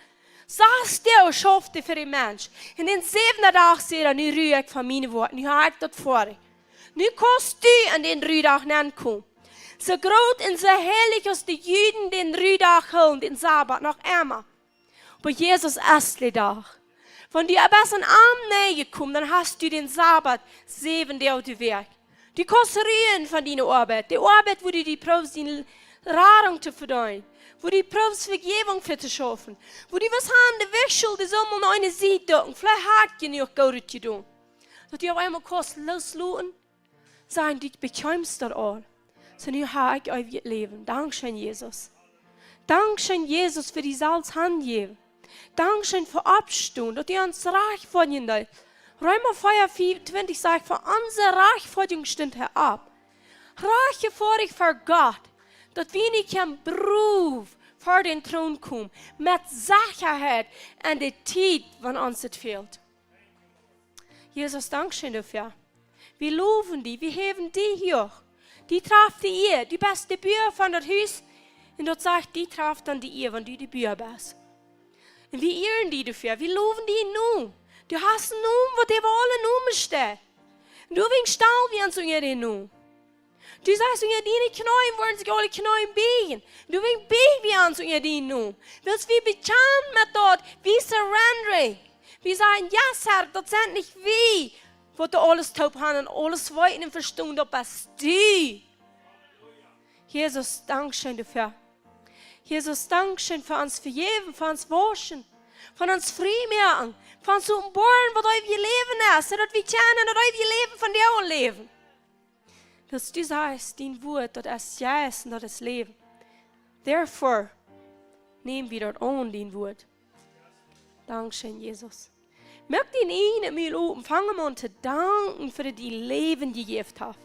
Sas Doag schauft hee fa dän Mensch. Un dän säwenden Dach säd hee: "Nu ru ekj von mien Woakj, nu hab ekj daut foadich. Nu kaust du aun dän Rudach nenkomen." Soo groot un soo heilich aus de Juden dän Rudach hilden, dän Sabat, noch emma. Oba Jesus es de Dach. Wan du best aun am nenjekomen, dan hast du dän Sabat säwen Doag de Wäakj. Du kaust ruen von diene Oabeit. De Oabeit, wua du die proowst diene Radunk to vedeenen. Wua du proowst Vejäwunk fa to schaufen. Wua du waut han, de Wajchschult, dee saul mau no eene Sied ducken. Veleicht hab ekj jenuach Goodet jedonen. Daut du opp eemol kaust loosloten, sajen: "Du bekjemst daut aul. Soo, nu hab ekj eewjet Läwen. Dankscheen, Jesus. Dankscheen, Jesus, fa die selfst hanjäwen. Dankscheen fa oppstonen, daut du ons rajchtfoadjen deist." Reema vea, vea un twintich sajcht: "Fa onse Rajchtfoadjunk stunt hee opp." Rajchtfoadich ver Gott, daut wie nich kjennen brow ver dän Troon komen, met Sechaheit en de Tiet, wan ons et fält. Jesus, dankscheen doafäa. Wie lowen die, wie häwen die huach. Die traft de Ea, du best de Bua von daut Hus, un daut sajcht, die traft dan de Ea, wan du de Bua best. Un wie ieren die doafäa, wie lowen die nu. Du hast een Nomen, waut äwa aule Nomen steit. Un doawäajen stalen wie ons unja dän Nomen. Du sajchst: "Unja diene Kjneeen woaren sikj aule Kjneeen bieejen." Doawäajen bieej wie ons unja dien Nomen. Wiels wie bekjanen met daut, wie surrenderen. Wie sajen: "Yes, Herr, daut sent nich wie, waut doa aules toop han un aules weeten un vestonen, daut best du." Jesus, dankscheen doafäa. Jesus, dankscheen fa ons Vejäwen, fa ons Wauschen, fa ons frie moaken, fa ons openboaren, waut eewjet Läwen es, soo daut wie kjennen daut eewje Läwen von die aul läwen. Daut du sajchst, dien Wort, daut es Jeist un daut es Läwen. Therefore, näm wie daut aun, dien Wort. Dankscheen, Jesus. Moak dien eejnen Mul op un fang am aun to danken fa daut hee die Läwen jejäft haft.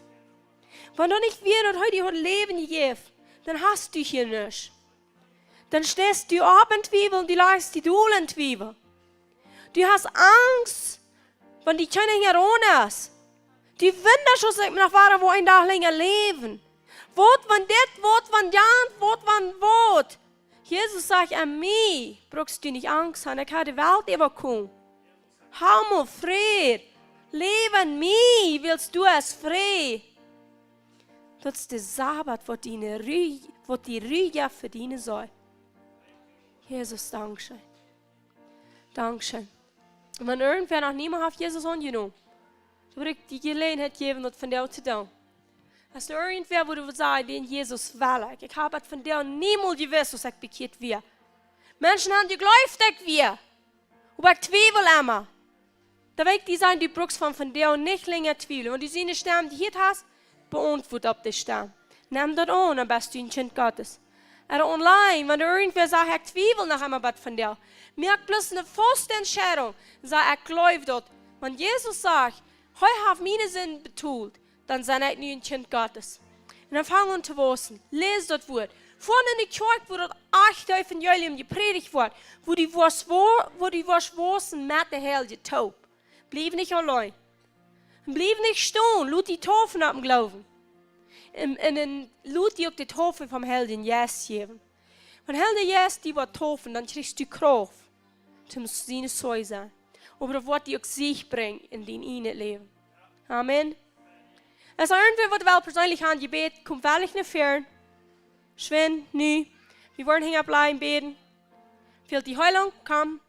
Wan daut nich wia daut hee die haud Läwen jejäft, dan hast du hia nuscht. Dan steist du opp en Twiewel un du lajchst die dol en Twiewel. Du hast Angst, wan die kjeena hinjaraun es. Du wundasch, aus ekj noch woa een Dach lenja läwen. Waut wan dit, waut wan jant, waut wan waut. Jesus sajcht: Aun mie brukst du nich Angst haben, ekj hab de Welt äwakomen. Hab mau Fräd. Läw aun mie, wiels du best frie. Daut es de Sabat, waut diene Ru-, waut die Ru jeft fa diene Seel. Jesus, dankscheen. Dankscheen. Un wan irjentwäa noch niemols haft Jesus aunjenomen, dan well ekj die Jeläajenheit jäwen, daut vondoag to doonen. Aus irjentwäa, wua du sajchst: Dän Jesus well ekj. Ekj hab daut vondoag niemols jewist, aus ekj bekjieet wia. Menschen haben jejleeft, ekj wia. Oba ekj twiewel emma. Dan well ekj die sajen, du brukst von vondoag nich lenja twiewlen. Wan du siene Stemm jehieet hast, beauntwuat opp de Stemm. Nem daut aun, dan best du een Kjint Gottes. Ooda online, wan irjentwäa sajcht: Ekj twiewel noch emma bat vondoag. Moak bloos eene faste Entscheidunk. Saj: Ekj jleew daut. Wan Jesus sajcht: Hee haft miene Sind betolt, dan sie ekj nu een Kjint Gottes. Un dan fang aun to wausen. Läs daut Wuat. Foa en de Kjoakj, wua daut echte Evangelium jeprädicht woat, wua du woascht wo-, wua du woascht wausen met de Heilje toop. Bliew nich auleen. Un bliew nich stonen. Lot die taufen opp dän Gloowen. Un, un, un lot die uk de Taufe vom Heiljen Jeist jäwen. Wan de Heilje Jeist die woat taufen, dan kjrichst du Krauft toom siene Zeij sennen. Oba daut woat die uk Sieg brinjen en dien ieejnet Läwen. Amen. Aus irjentwäa waut well perseenlich aun Jebäd, komt wellich no väaren. Schwind, nu. Wie woaren hinjableiwen bäden. Fält die Heilunk? Komm.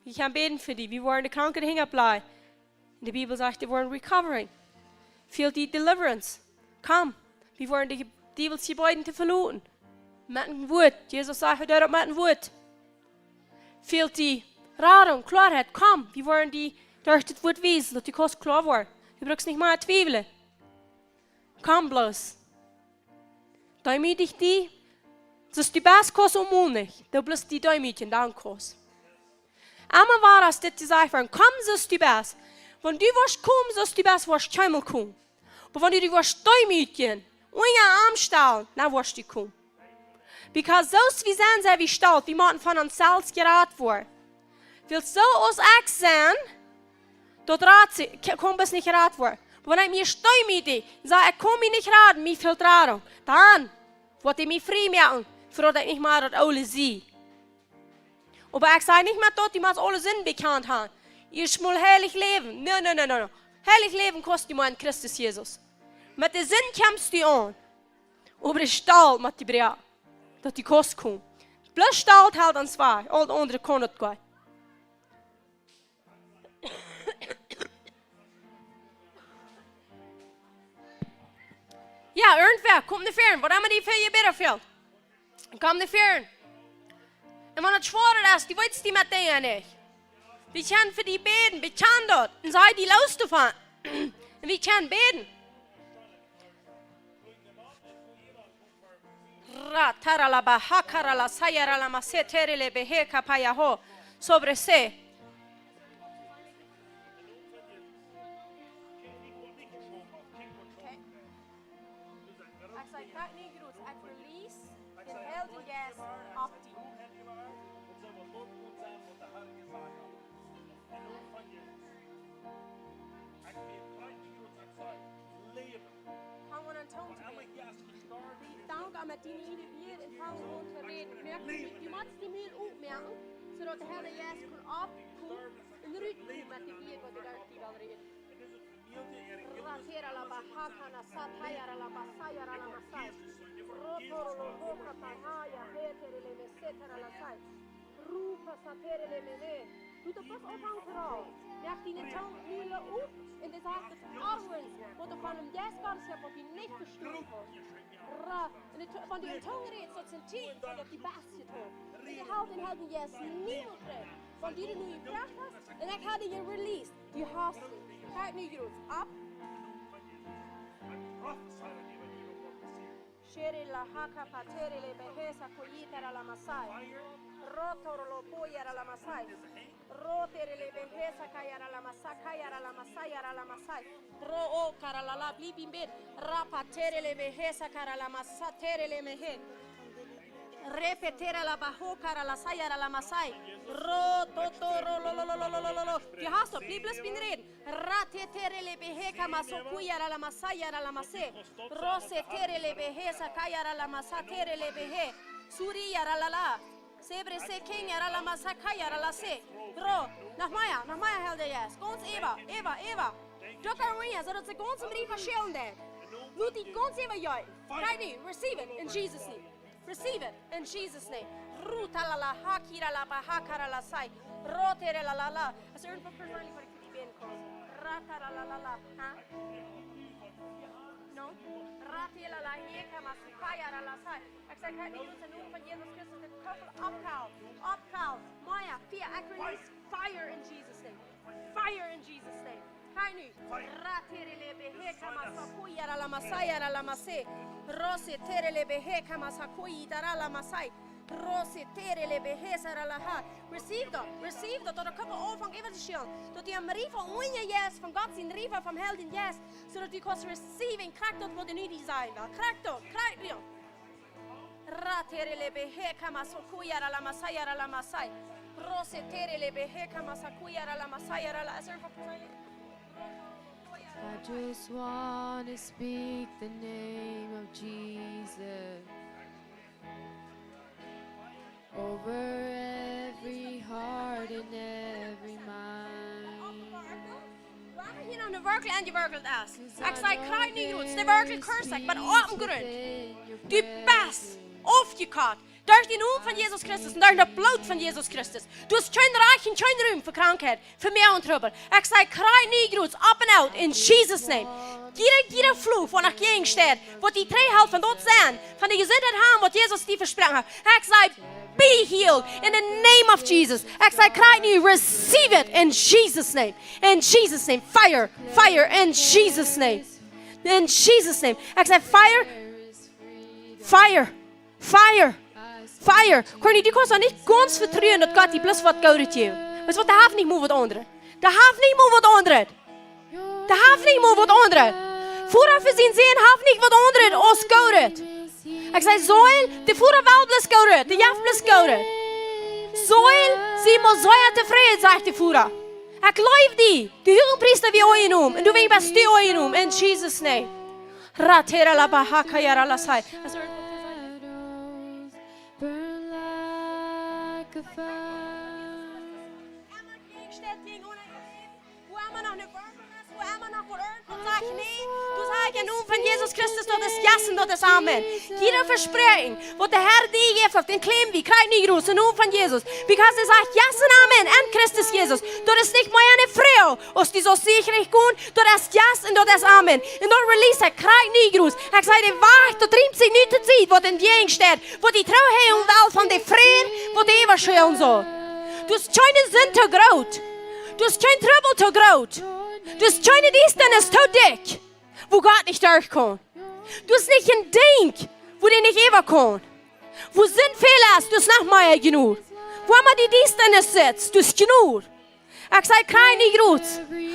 Wie kjennen bäden fa die. Wie woaren de Kranke hinjableiwen. De Bibel sajcht, dee woaren recovering. Fält die Deliverance? Komm. Wie woaren de Diewels Jebäuden to veloten. Met een Wuat. Jesus sajcht, hee deed daut met een Wuat. Fält die Radunk, Kloaheit? Komm. Wie woaren die derch daut Wuat wiesen, daut du kaust kloa woaren. Du brukst nich mea twiewlen. Komm bloos. Deemootich die, soo aus du best, kaust du mol nich. Du bloos die deemootjen, dan kaust. Emma wada es dit jesajcht worden: Komm soo aus du best. Wan du woascht komen soo aus du best, woascht du kjeenmol komen. Oba wan du die woascht deemootjen, unja am stalen, dan woascht du komen. Because soo aus wie sent, sent wie stolt. Wie motten von ons selfst jerat woaren. Wiels soo aus ekj sie, daut rat sikj, kaun bloos nich jerat woaren. Oba wan ekj mie deemoot, saj: Ekj kaun mie nich raden, mie fält Radunk, dan woat hee mie frie moaken, fa daut ekj nich mea daut oole sie. Oba ekj saj nich met daut du motst aule Sinden bekjant haben. Ieescht mol heilich läwen. No, no, no, no, no. Heilich läwen kaust du mau en Christus Jesus. Met de Sind kjemst du aun. Oba de Stolt mott die broaken, daut du kaust komen. Bloos Stolt helt ons wajch. Aul daut aundre kaun daut goot. Jo, irjentwäa, komt no väaren. Waut emma die fa Jebäd fält, komt no väaren. Un wan et schwoa es, du weetst die met Dinja nich, wie kjennen fa die bäden, bekjan daut. Un saj die loos doavon. Un wie kjennen bäden. Ra tara la ba ha kara la saya ra la ma se tere le be he ka pa ya ho. Sobre se. Okay. Ekj saj: Krakjt nu, Jrots, ekj release dän Heiljen Jeist opp die. Fang aun en Tongen to bäden. Wie danken met diene ieejne Wieed un fang aun to räden. Moak die, du motst dien Mul opmoaken, soo daut de Heilje Jeist kaun oppkomen un rutkomen met de Wieed, waut hee derch die well räden. Ratera la bahakana satayara la basayara la masai. Rotoro lo hoka pahaya hetere le mesetara la sai. Rupa satere le mene. Du, daut waut opp aun Frau. Moak diene Tongen nu op un dee sajcht daut aules, waut doa von dän Jeist Gottes kjemt, waut du nich vestonen kaust. Ra, un de To-, wan du en Tongen rätst, daut sent Tieekjen, daut du best jedocht. Un dee haft dän Heiljen Jeist niemols trigj. Wan du dän nu jekjräajen hast, un ekj hab dee jereleased, du hast am. Krakjt nu, Jrots, opp. Shere la haka pa tere le behesa kuyita ra la masai. Roto ro lo poya ra la masai. Ro tere le behesa kaya ra la masa, kaya ra la masai, ya ra la masai. Ro o kara la la blibi bit. Ra pa tere le behesa kara la masa, tere le mehe. Re pe tere la baho kara la saya ra la masai. Ro to to ro lo lo lo lo lo lo lo lo. Du hast doch Bibel bin reden. Ra te tere le behe kama so kuya ra la masaya ra la mase. Ro se tere le behe sakaya ra la masa tere le behe. Suri ya ra la la. Sebre se kenya ra la masa kaya ra la se. Ro. Noch mea, noch mea, Herr der Geist. Gaunz äwa, äwa, äwa. Drück an, so daut see gaunz em Riefa schälen deit. Lot die gaunz äwa, joi. Kjrie die, receive it in Jesus' name. Receive it in Jesus' name. Ruta la la ha kira la ba ha kara la sai. Rotere la la la. Is there a person for the band called? Rata la la la la. Huh? No? Rate la la hieka masukaya la la sai. Ekj saj, kjrie die nu em Nomen von Jesus Christus, de Koffel aufkaufen. Aufkaufen. Maya, fear, I release fire in Jesus' name. Fire in Jesus' name. Kjrie nu. Ratere le behe kama sakuya ra la masaya ra la mase. Rose tere le behe kama sakuyi tara la masai. Rose tere le behe sara la ha. Receive daut. Receive daut. Daut de Koppel aunfangt äwa to schälen. Daut du em Riefa unja Jeist, von Gott sien Riefa, vom Heiljen Jeist. So daut du kaust receiving. Kjrie daut waut nu die sajen well. Kjrie daut. Kjrie daut. Ratere le behe kama sakuya ra la masaya ra la masai. Rose tere le behe kama sakuya ra la masaya ra la. Is there a I just want to speak the name of Jesus over every heart and every mind. Woa hia noch een Werkjel aunjewirkjelt es. Ekj saj, kjrie nu rut. De Werkjel curse ekj, oba opp dän Grunt. Du best aufjekauft. Derch dän Nomen von Jesus Christus un derch daut Bloot von Jesus Christus. Du hast kjeen Rajcht un kjeen Rum fa Krankheit, fa mea Trubbel. Ekj saj, kjrie nu rut, up and out, in Jesus' name. Jieda, jieda Fluch, waut noch jäajen steit, waut die trigjhelt von daut sennen, von de Jesuntheit haben, waut Jesus die vesproaken haft. Ekj saj, be healed in the name of Jesus. Ekj saj, kjrie nu, receive it in Jesus' name. In Jesus' name. Fire, fire in Jesus' name. In Jesus' name. Ekj saj, fire, fire, fire, fire. Kjrie nu, du kaust noch nich gaunz vetruen, daut Gott die bloos waut Goodet jeft. Weetst waut, dee haft nich mol waut aundret. Dee haft nich mol waut aundret. Dee haft nich mol waut aundret. Voda fa sien Sän haft nich waut aundret aus Goodet. Ekj saj, Seel, de Voda well bloos Goodet, dee jeft bloos Goodet. Seel, sie mau sea tofräd, sajcht de Voda. Ekj leew die. De Huagepriesta wia aunjenomen un du best uk aunjenomen, in Jesus' name. Ratera la bahaka yara la sai. Burn like a fire. Emma noch een Wort, Emma noch een Wort, un saj, nä, du sajchst em Nomen von Jesus Christus, daut es yes un daut es amen. Jieda Vespräakjen, waut de Herr die jeft, dän kjlem wie, kjrie nu rut, em Nomen von Jesus. Because hee sajcht yes un amen en Christus Jesus. Daut es nich mea eene Froag, aus du saust secha gonen, daut es yes un daut es amen. Un daut release ekj, kjrie nu rut. Ekj saj, de Wajch, daut riemt sikj nu to Sied, waut en die Enj steit, waut die Tru haben well von de Fräd, waut die äwaschwellen saul. Du hast kjeene Sind to groot. Du hast kjeen Trubbel to groot. Du hast kjeene Diestanis to dikj, wua Gott nich derch kaun. Du hast nich een Dinkj, wua dee nich äwa kaun. Wua Sind väl es, du hast noch mea Jnod. Wua emma de Diestanis sitt, du hast Jnod. Ekj saj, kjrie nu rut.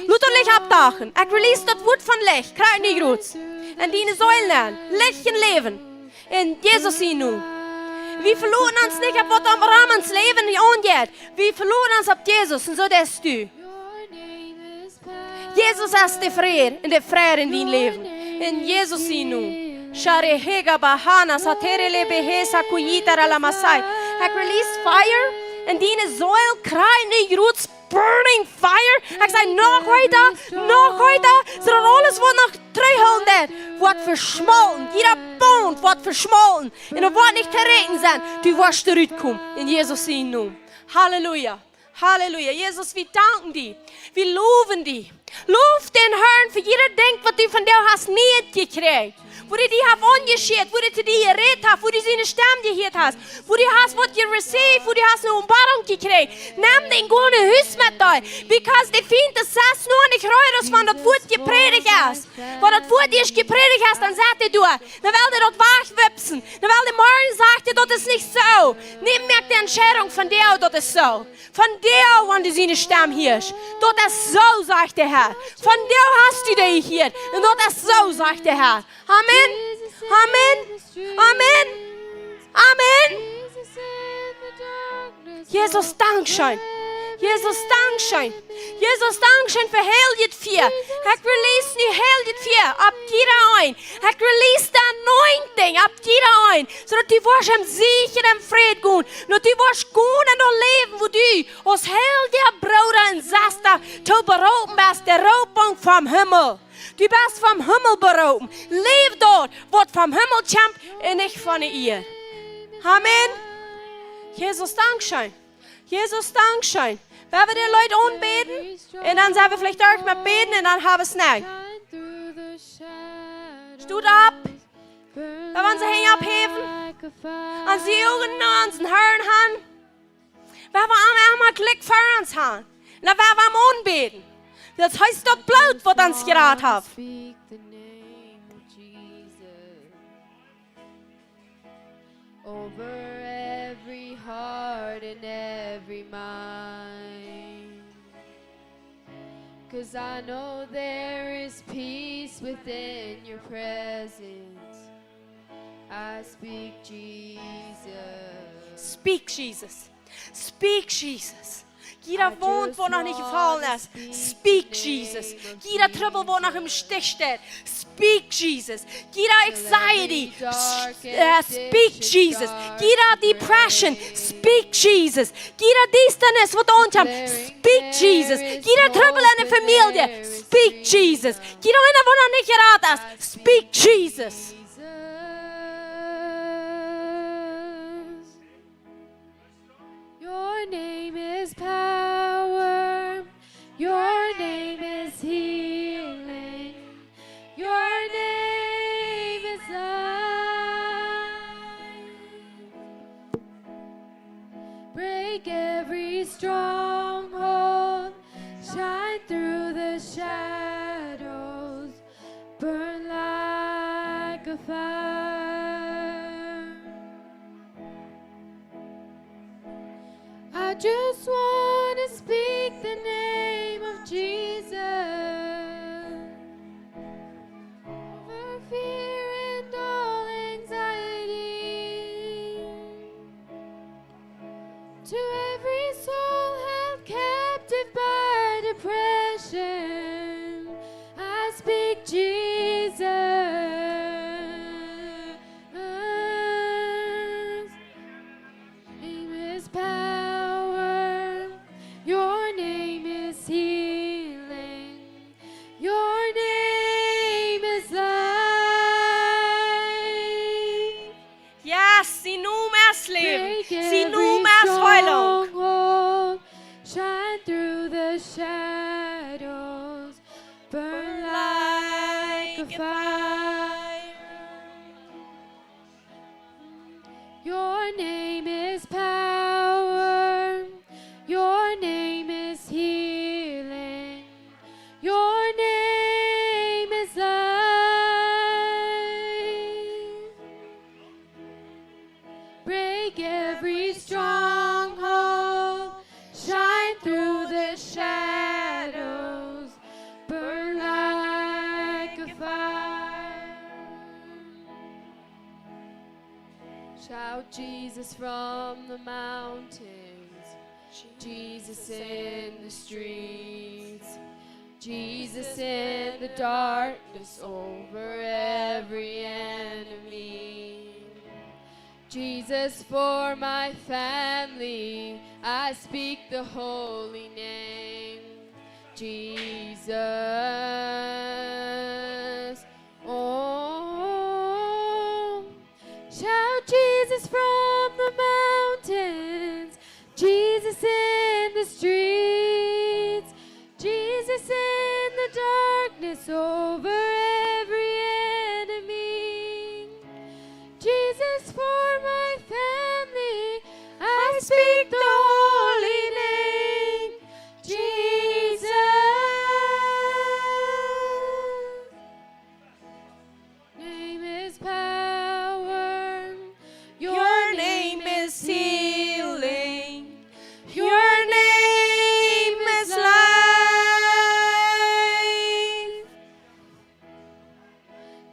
Lot daut Licht oppdachen. Ekj release daut Wort von Licht. Kjrie nu rut. En diene Seel nenn. Licht un Läwen. En Jesus sien Nomen. Wie veloten ons nich opp waut om ons Läwen aunjeit. Wie veloten ons opp Jesus. Un soo deist du. Jesus es de Fräd un de Fräd en dien Läwen. En Jesus sien Nomen. Share hega bahana satere le behesa kuyita ra la masai. Ekj release fire en diene Seel, kjrie nu rut, burning fire. Ekj saj, noch heeta, noch heeta. Soo daut aules waut noch trigjhoolen deit, woat veschmolten. Jieda Bund woat veschmolten. Un daut woat nich to räakjnen sennen. Du woascht rutkomen. En Jesus sien Nomen. Halleluja. Halleluja. Jesus, wie danken die. Wie lowen die. Low dän Herrn fa jieda Dinkj, waut du von die hast nich jekjräajen. Woo dee die haft aunjeschieet, woo dee to die jerät haft, woo du siene Stemm jehieet hast, woo du hast waut jereceived, woo du hast eene Openboarunk jekjräajen. Nemm dän gonen no Hus met die, because de Fient es sas noch nich rut, aus wan daut Wuat jeprädicht es. Wan daut Wuat ieescht jeprädicht es, dan sett hee doa. Dan well hee daut wajchwipsen. Dan well hee morjen sajen, daut es nich soo. Nä, moak de Entscheidunk vondoag, daut es soo. Vondoag, wan du siene Stemm hieescht. Daut es soo, sajcht de Herr. Vondoag hast du dee jehieet. Un daut es soo, sajcht de Herr. Amen. Amen. Amen. Amen. Jesus, dankscheen. Jesus, dankscheen. Jesus, dankscheen fa heiljet Fia. Ekj release nu heiljet Fia opp jieda een. Ekj release de anointing opp jieda een. Soo daut du woascht em Siech un em Fräd gonen. Daut du woascht gonen en daut Läwen, woo du aus heilja Brooda un Sesta to beroopen best, de Roopunk vom Himmel. Du best vom Himmel beroopen. Läw daut, waut vom Himmel kjemt un nich von de Ieed. Amen. Jesus, dankscheen. Jesus, dankscheen. Woa wie de Leet aunbäden? Un dan sent wie veleicht derch met bäden un dan hab wie Snack. Stot opp. Woa wie onse Henj opphäwen? Onse Uagen no onsen Herrn han. Woa wie am emma krakjt ver ons han. Un dan woa wie am aunbäden. Daut heet daut Bloot, waut ons jerat haft. Speak the name of Jesus over every heart and every mind. 'Cause I know there is peace within your presence. I speak Jesus. Speak Jesus. Speak Jesus. Jieda Waunt, waut noch nich jefollen es. Speak Jesus. Jieda Trubbel, waut noch em Stich steit. Speak Jesus. Jieda anxiety. S-, äh, speak Jesus. Jieda depression. Speak Jesus. Jieda Diestanis, waut aunjemt. Speak Jesus. Jieda Trubbel enne Famielje. Speak Jesus. Jieda eena, waut noch nich jerat es. Speak Jesus. Your name is power. Your name is healing. Your name is life. Break every stronghold. Shine through the shadows. Burn like a fire. I just wanna speak the name of Jesus over fear and all anxiety. To every soul held captive by depression, I speak Jesus. Name is power. Your name is healing. Your name is life. Yes, sien Nomen es Läwen. Break every stronghold. Sien Nomen es Heilunk. Shine through the shadows. Burn like a fire. Your name is power. Your name is healing. Your name is life. Break every stronghold. Shine through the shadows. Burn like a fire. Shout Jesus from the mountains, Jesus in the streets, Jesus in the darkness over every enemy. Jesus, for my family, I speak the holy name, Jesus. Oh, shout Jesus from the mountains, Jesus in the streets, Jesus in the darkness over every enemy. Speak the holy name, Jesus. Name is power. Your name is healing. Your name is life.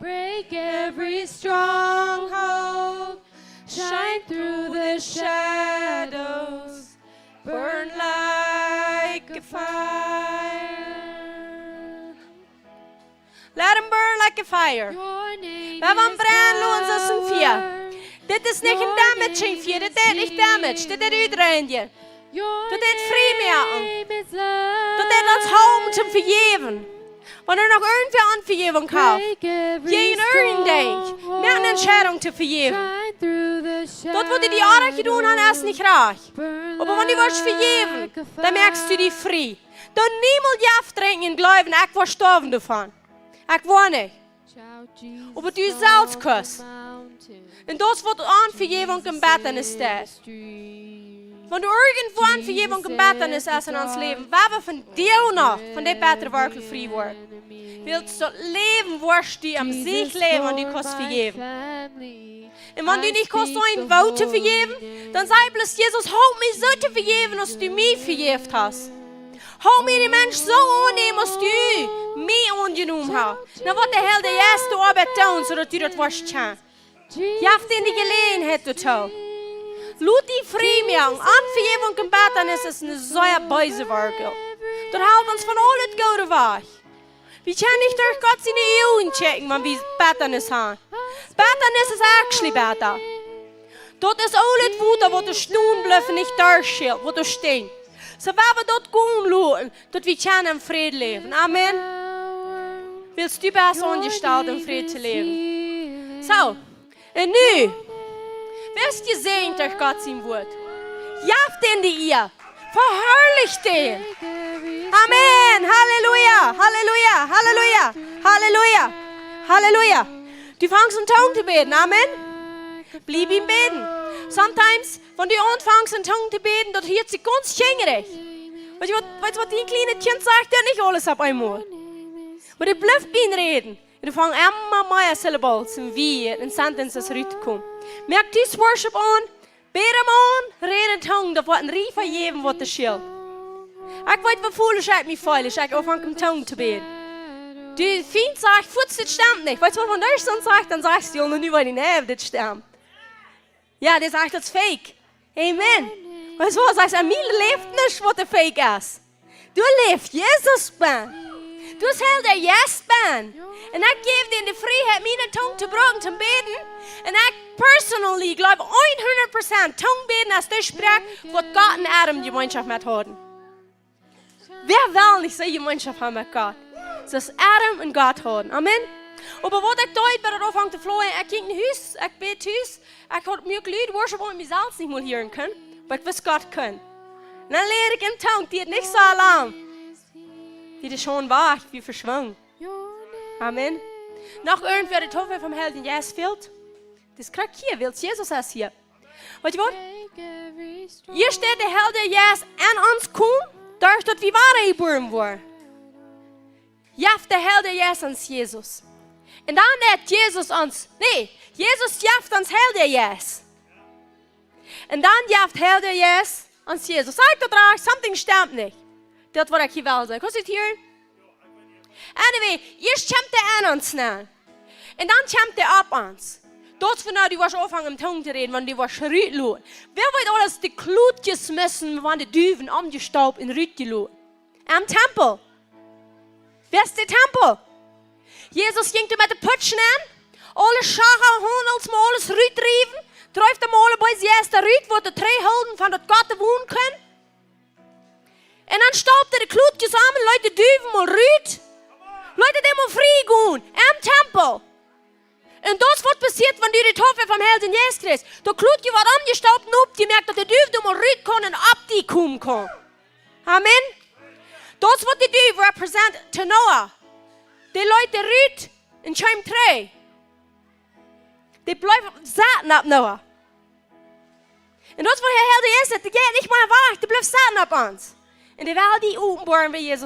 Break every stronghold. Shine through the shadows. Burn like a fire. Let him burn like a fire. Wan wie am brennen loten soo aus een Fia. Dit es nich een damaging Fia, dit deit nich damage, dit deit utreinjen. Dit deit frie moaken. Dit deit ons halpen to vejäwen. Wan doa noch irjentwäa Onvejäwunk haft, jäajen irjent een, moak eene Entscheidunk to vejäwen. Daut waut dee die oajch jedonen haben, es nich rajcht. Oba wan du woascht vejäwen, dan moakst du die frie. Doo niemols Jeft drinkjen un jleewen, ekj woa stoawen doavon. Ekj woa nich. Oba du selfst kaust. Un daut es waut Onvejäwunk un Bettanis deit. Wan doa irjentwua Onvejäwunk un Bettanis es en ons Läwen, woa wie von die noch, von dee bettre Werkj frie woaren. Wiels daut Läwen woascht du aum Sieg läwen, wan du kaust vejäwen. Un wan du nich kaust seenen, woo to vejäwen, dan saj bloos: Jesus, halp mie soo to vejäwen, aus du mie vejäft hast. Halp mie dän Mensch soo aunnämen, aus du mie aunjenomen hast. Dan woat de Heilja Jeist de Oabeit doonen, soo daut du daut woascht kjennen. Jeff dän de Jeläajenheit doatoo. Lot die frie moaken. Onvejäwunk un Bettanis es een sea beesa Werkj. Daut helt ons von aul daut Goode wajch. Wie kjennen nich derch Gott siene Uagen kjikjen, wan wie Bettanis haben. Bettanis es actually betta. Daut es aul daut Wota, waut doa stonen blift un nich derchschilt, waut doa stinkt. Soo woa wie daut gonen loten, daut wie kjennen em Fräd läwen. Amen. Wiels du best aunjestalt em Fräd to läwen. Soo, un nu, woascht jesäajent derch Gott sien Wuat. Jeff dän de Ea. Veharlich dän. Amen. Halleluja, Halleluja, Halleluja, Halleluja, Halleluja. Du fangst aun Tungen to bäden. Amen. Bliew bie bäden. Sometimes, wan du aunfangst aun Tungen to bäden, daut hieet sikj gaunz jinjerich. Weetst du waut, weetst du waut dien kjlienet Kjint sajcht? Dee nich aules opp eemol. Oba dee blift bie am räden. Un dee fangen emma mea syllables un Wieed un sentences rut to komen. Moak dise Worship aun, bäd am aun, räd en Tungen, daut woat een Riefa jäwen, waut doa schilt. Ekj weet, woo foolish ekj mie feel, aus ekj aunfang en Tungen to bäden. De Fient sajcht fuaz, dit stemt nich. Weetst du waut, wan dee daut sajcht, dan sajchst du: "Oh, nu weet ekj nich, dit stemt." Jo, dee sajcht, daut es fake. Amen. Weetst du waut, sajchst du, mie läft nuscht, waut doa fake es. Doa läft Jesus bie. Doa es Heilja Jeist bie. Un ekj jäw die de Frieheit, miene Tung to brucken, to bäden. Un ekj personally jleew hundat Prozent, Tung bäden es de Sproak, waut Gott un Adam Jemeenschoft met hauden. Wäa well nich soo Jemeenschoft haben met Gott? Soo aus Adam un Gott hauden. Amen. Oba waut ekj deed, bie daut aunfangen to flowen, ekj jinkj no Hus, ekj bäd Hus, ekj haud mie jleewen, Worship, oba mie selfst nich mol hieren kunn, oba ekj wist, Gott kunn. Un dan läd ekj en Tung, dee haud nich soo lang. Dee es schwoa wajch, wia veschwungen. Amen. Noch irjentwäa de Taufe vom Heiljen Jeist fält? Daut es krakjt hia, wiels Jesus es hia. Weetst du waut? Hia steit de Heilja Jeist en ons komen, derch daut wie wada jebuaren woaren. Jeft de Heilja Jeist ons Jesus. Un dan jeft Jesus ons, nä, Jesus jeft ons Heilja Jeist. Un dan jeft Heilja Jeist ons Jesus. Saj ekj daut rajcht? Something stemt nich. Daut waut ekj hia well sajen. Kaust du daut hieren? Anyway, ieescht kjemt hee en ons nenn. Un dan kjemt hee opp ons. Daut es wan du woascht aunfangen en Tung to räden, wan du woascht rutloten. Wäa weet aules, de Klutjes musten, wan de Duwen omjestaupt un rutjeloten. Em Tempel. Wäa es de Tempel? Jesus jinkj doa met de Putschen aun, aule Schacha, Haundels, mau aules rutdriewen, dreef de aule beese Jeista rut, waut de trigjhoolen von daut Gott doa wonen kunn. Un dan staupt hee de Klutjes om un leet de Duwen mol rut. Leet dee mol frie gonen, em Tempel. Un daut es waut passieet, wan du de Taufe vom Heiljen Jeist kjrichst. Daut Klutje woat omjestaupt un oppjemoakt, daut de Duw doa mol rut kaun un opp die komen kaun. Amen. Daut es waut de Duw represent to Noah. Dee leet dee rut un kjeem trigj. Dee bleef sitten opp Noah. Un daut es waut de Heilje Jeist deit, dee jeit nich mea wajch, dee blift sitten opp ons. Un dee well die openboaren, wäa Jesus es.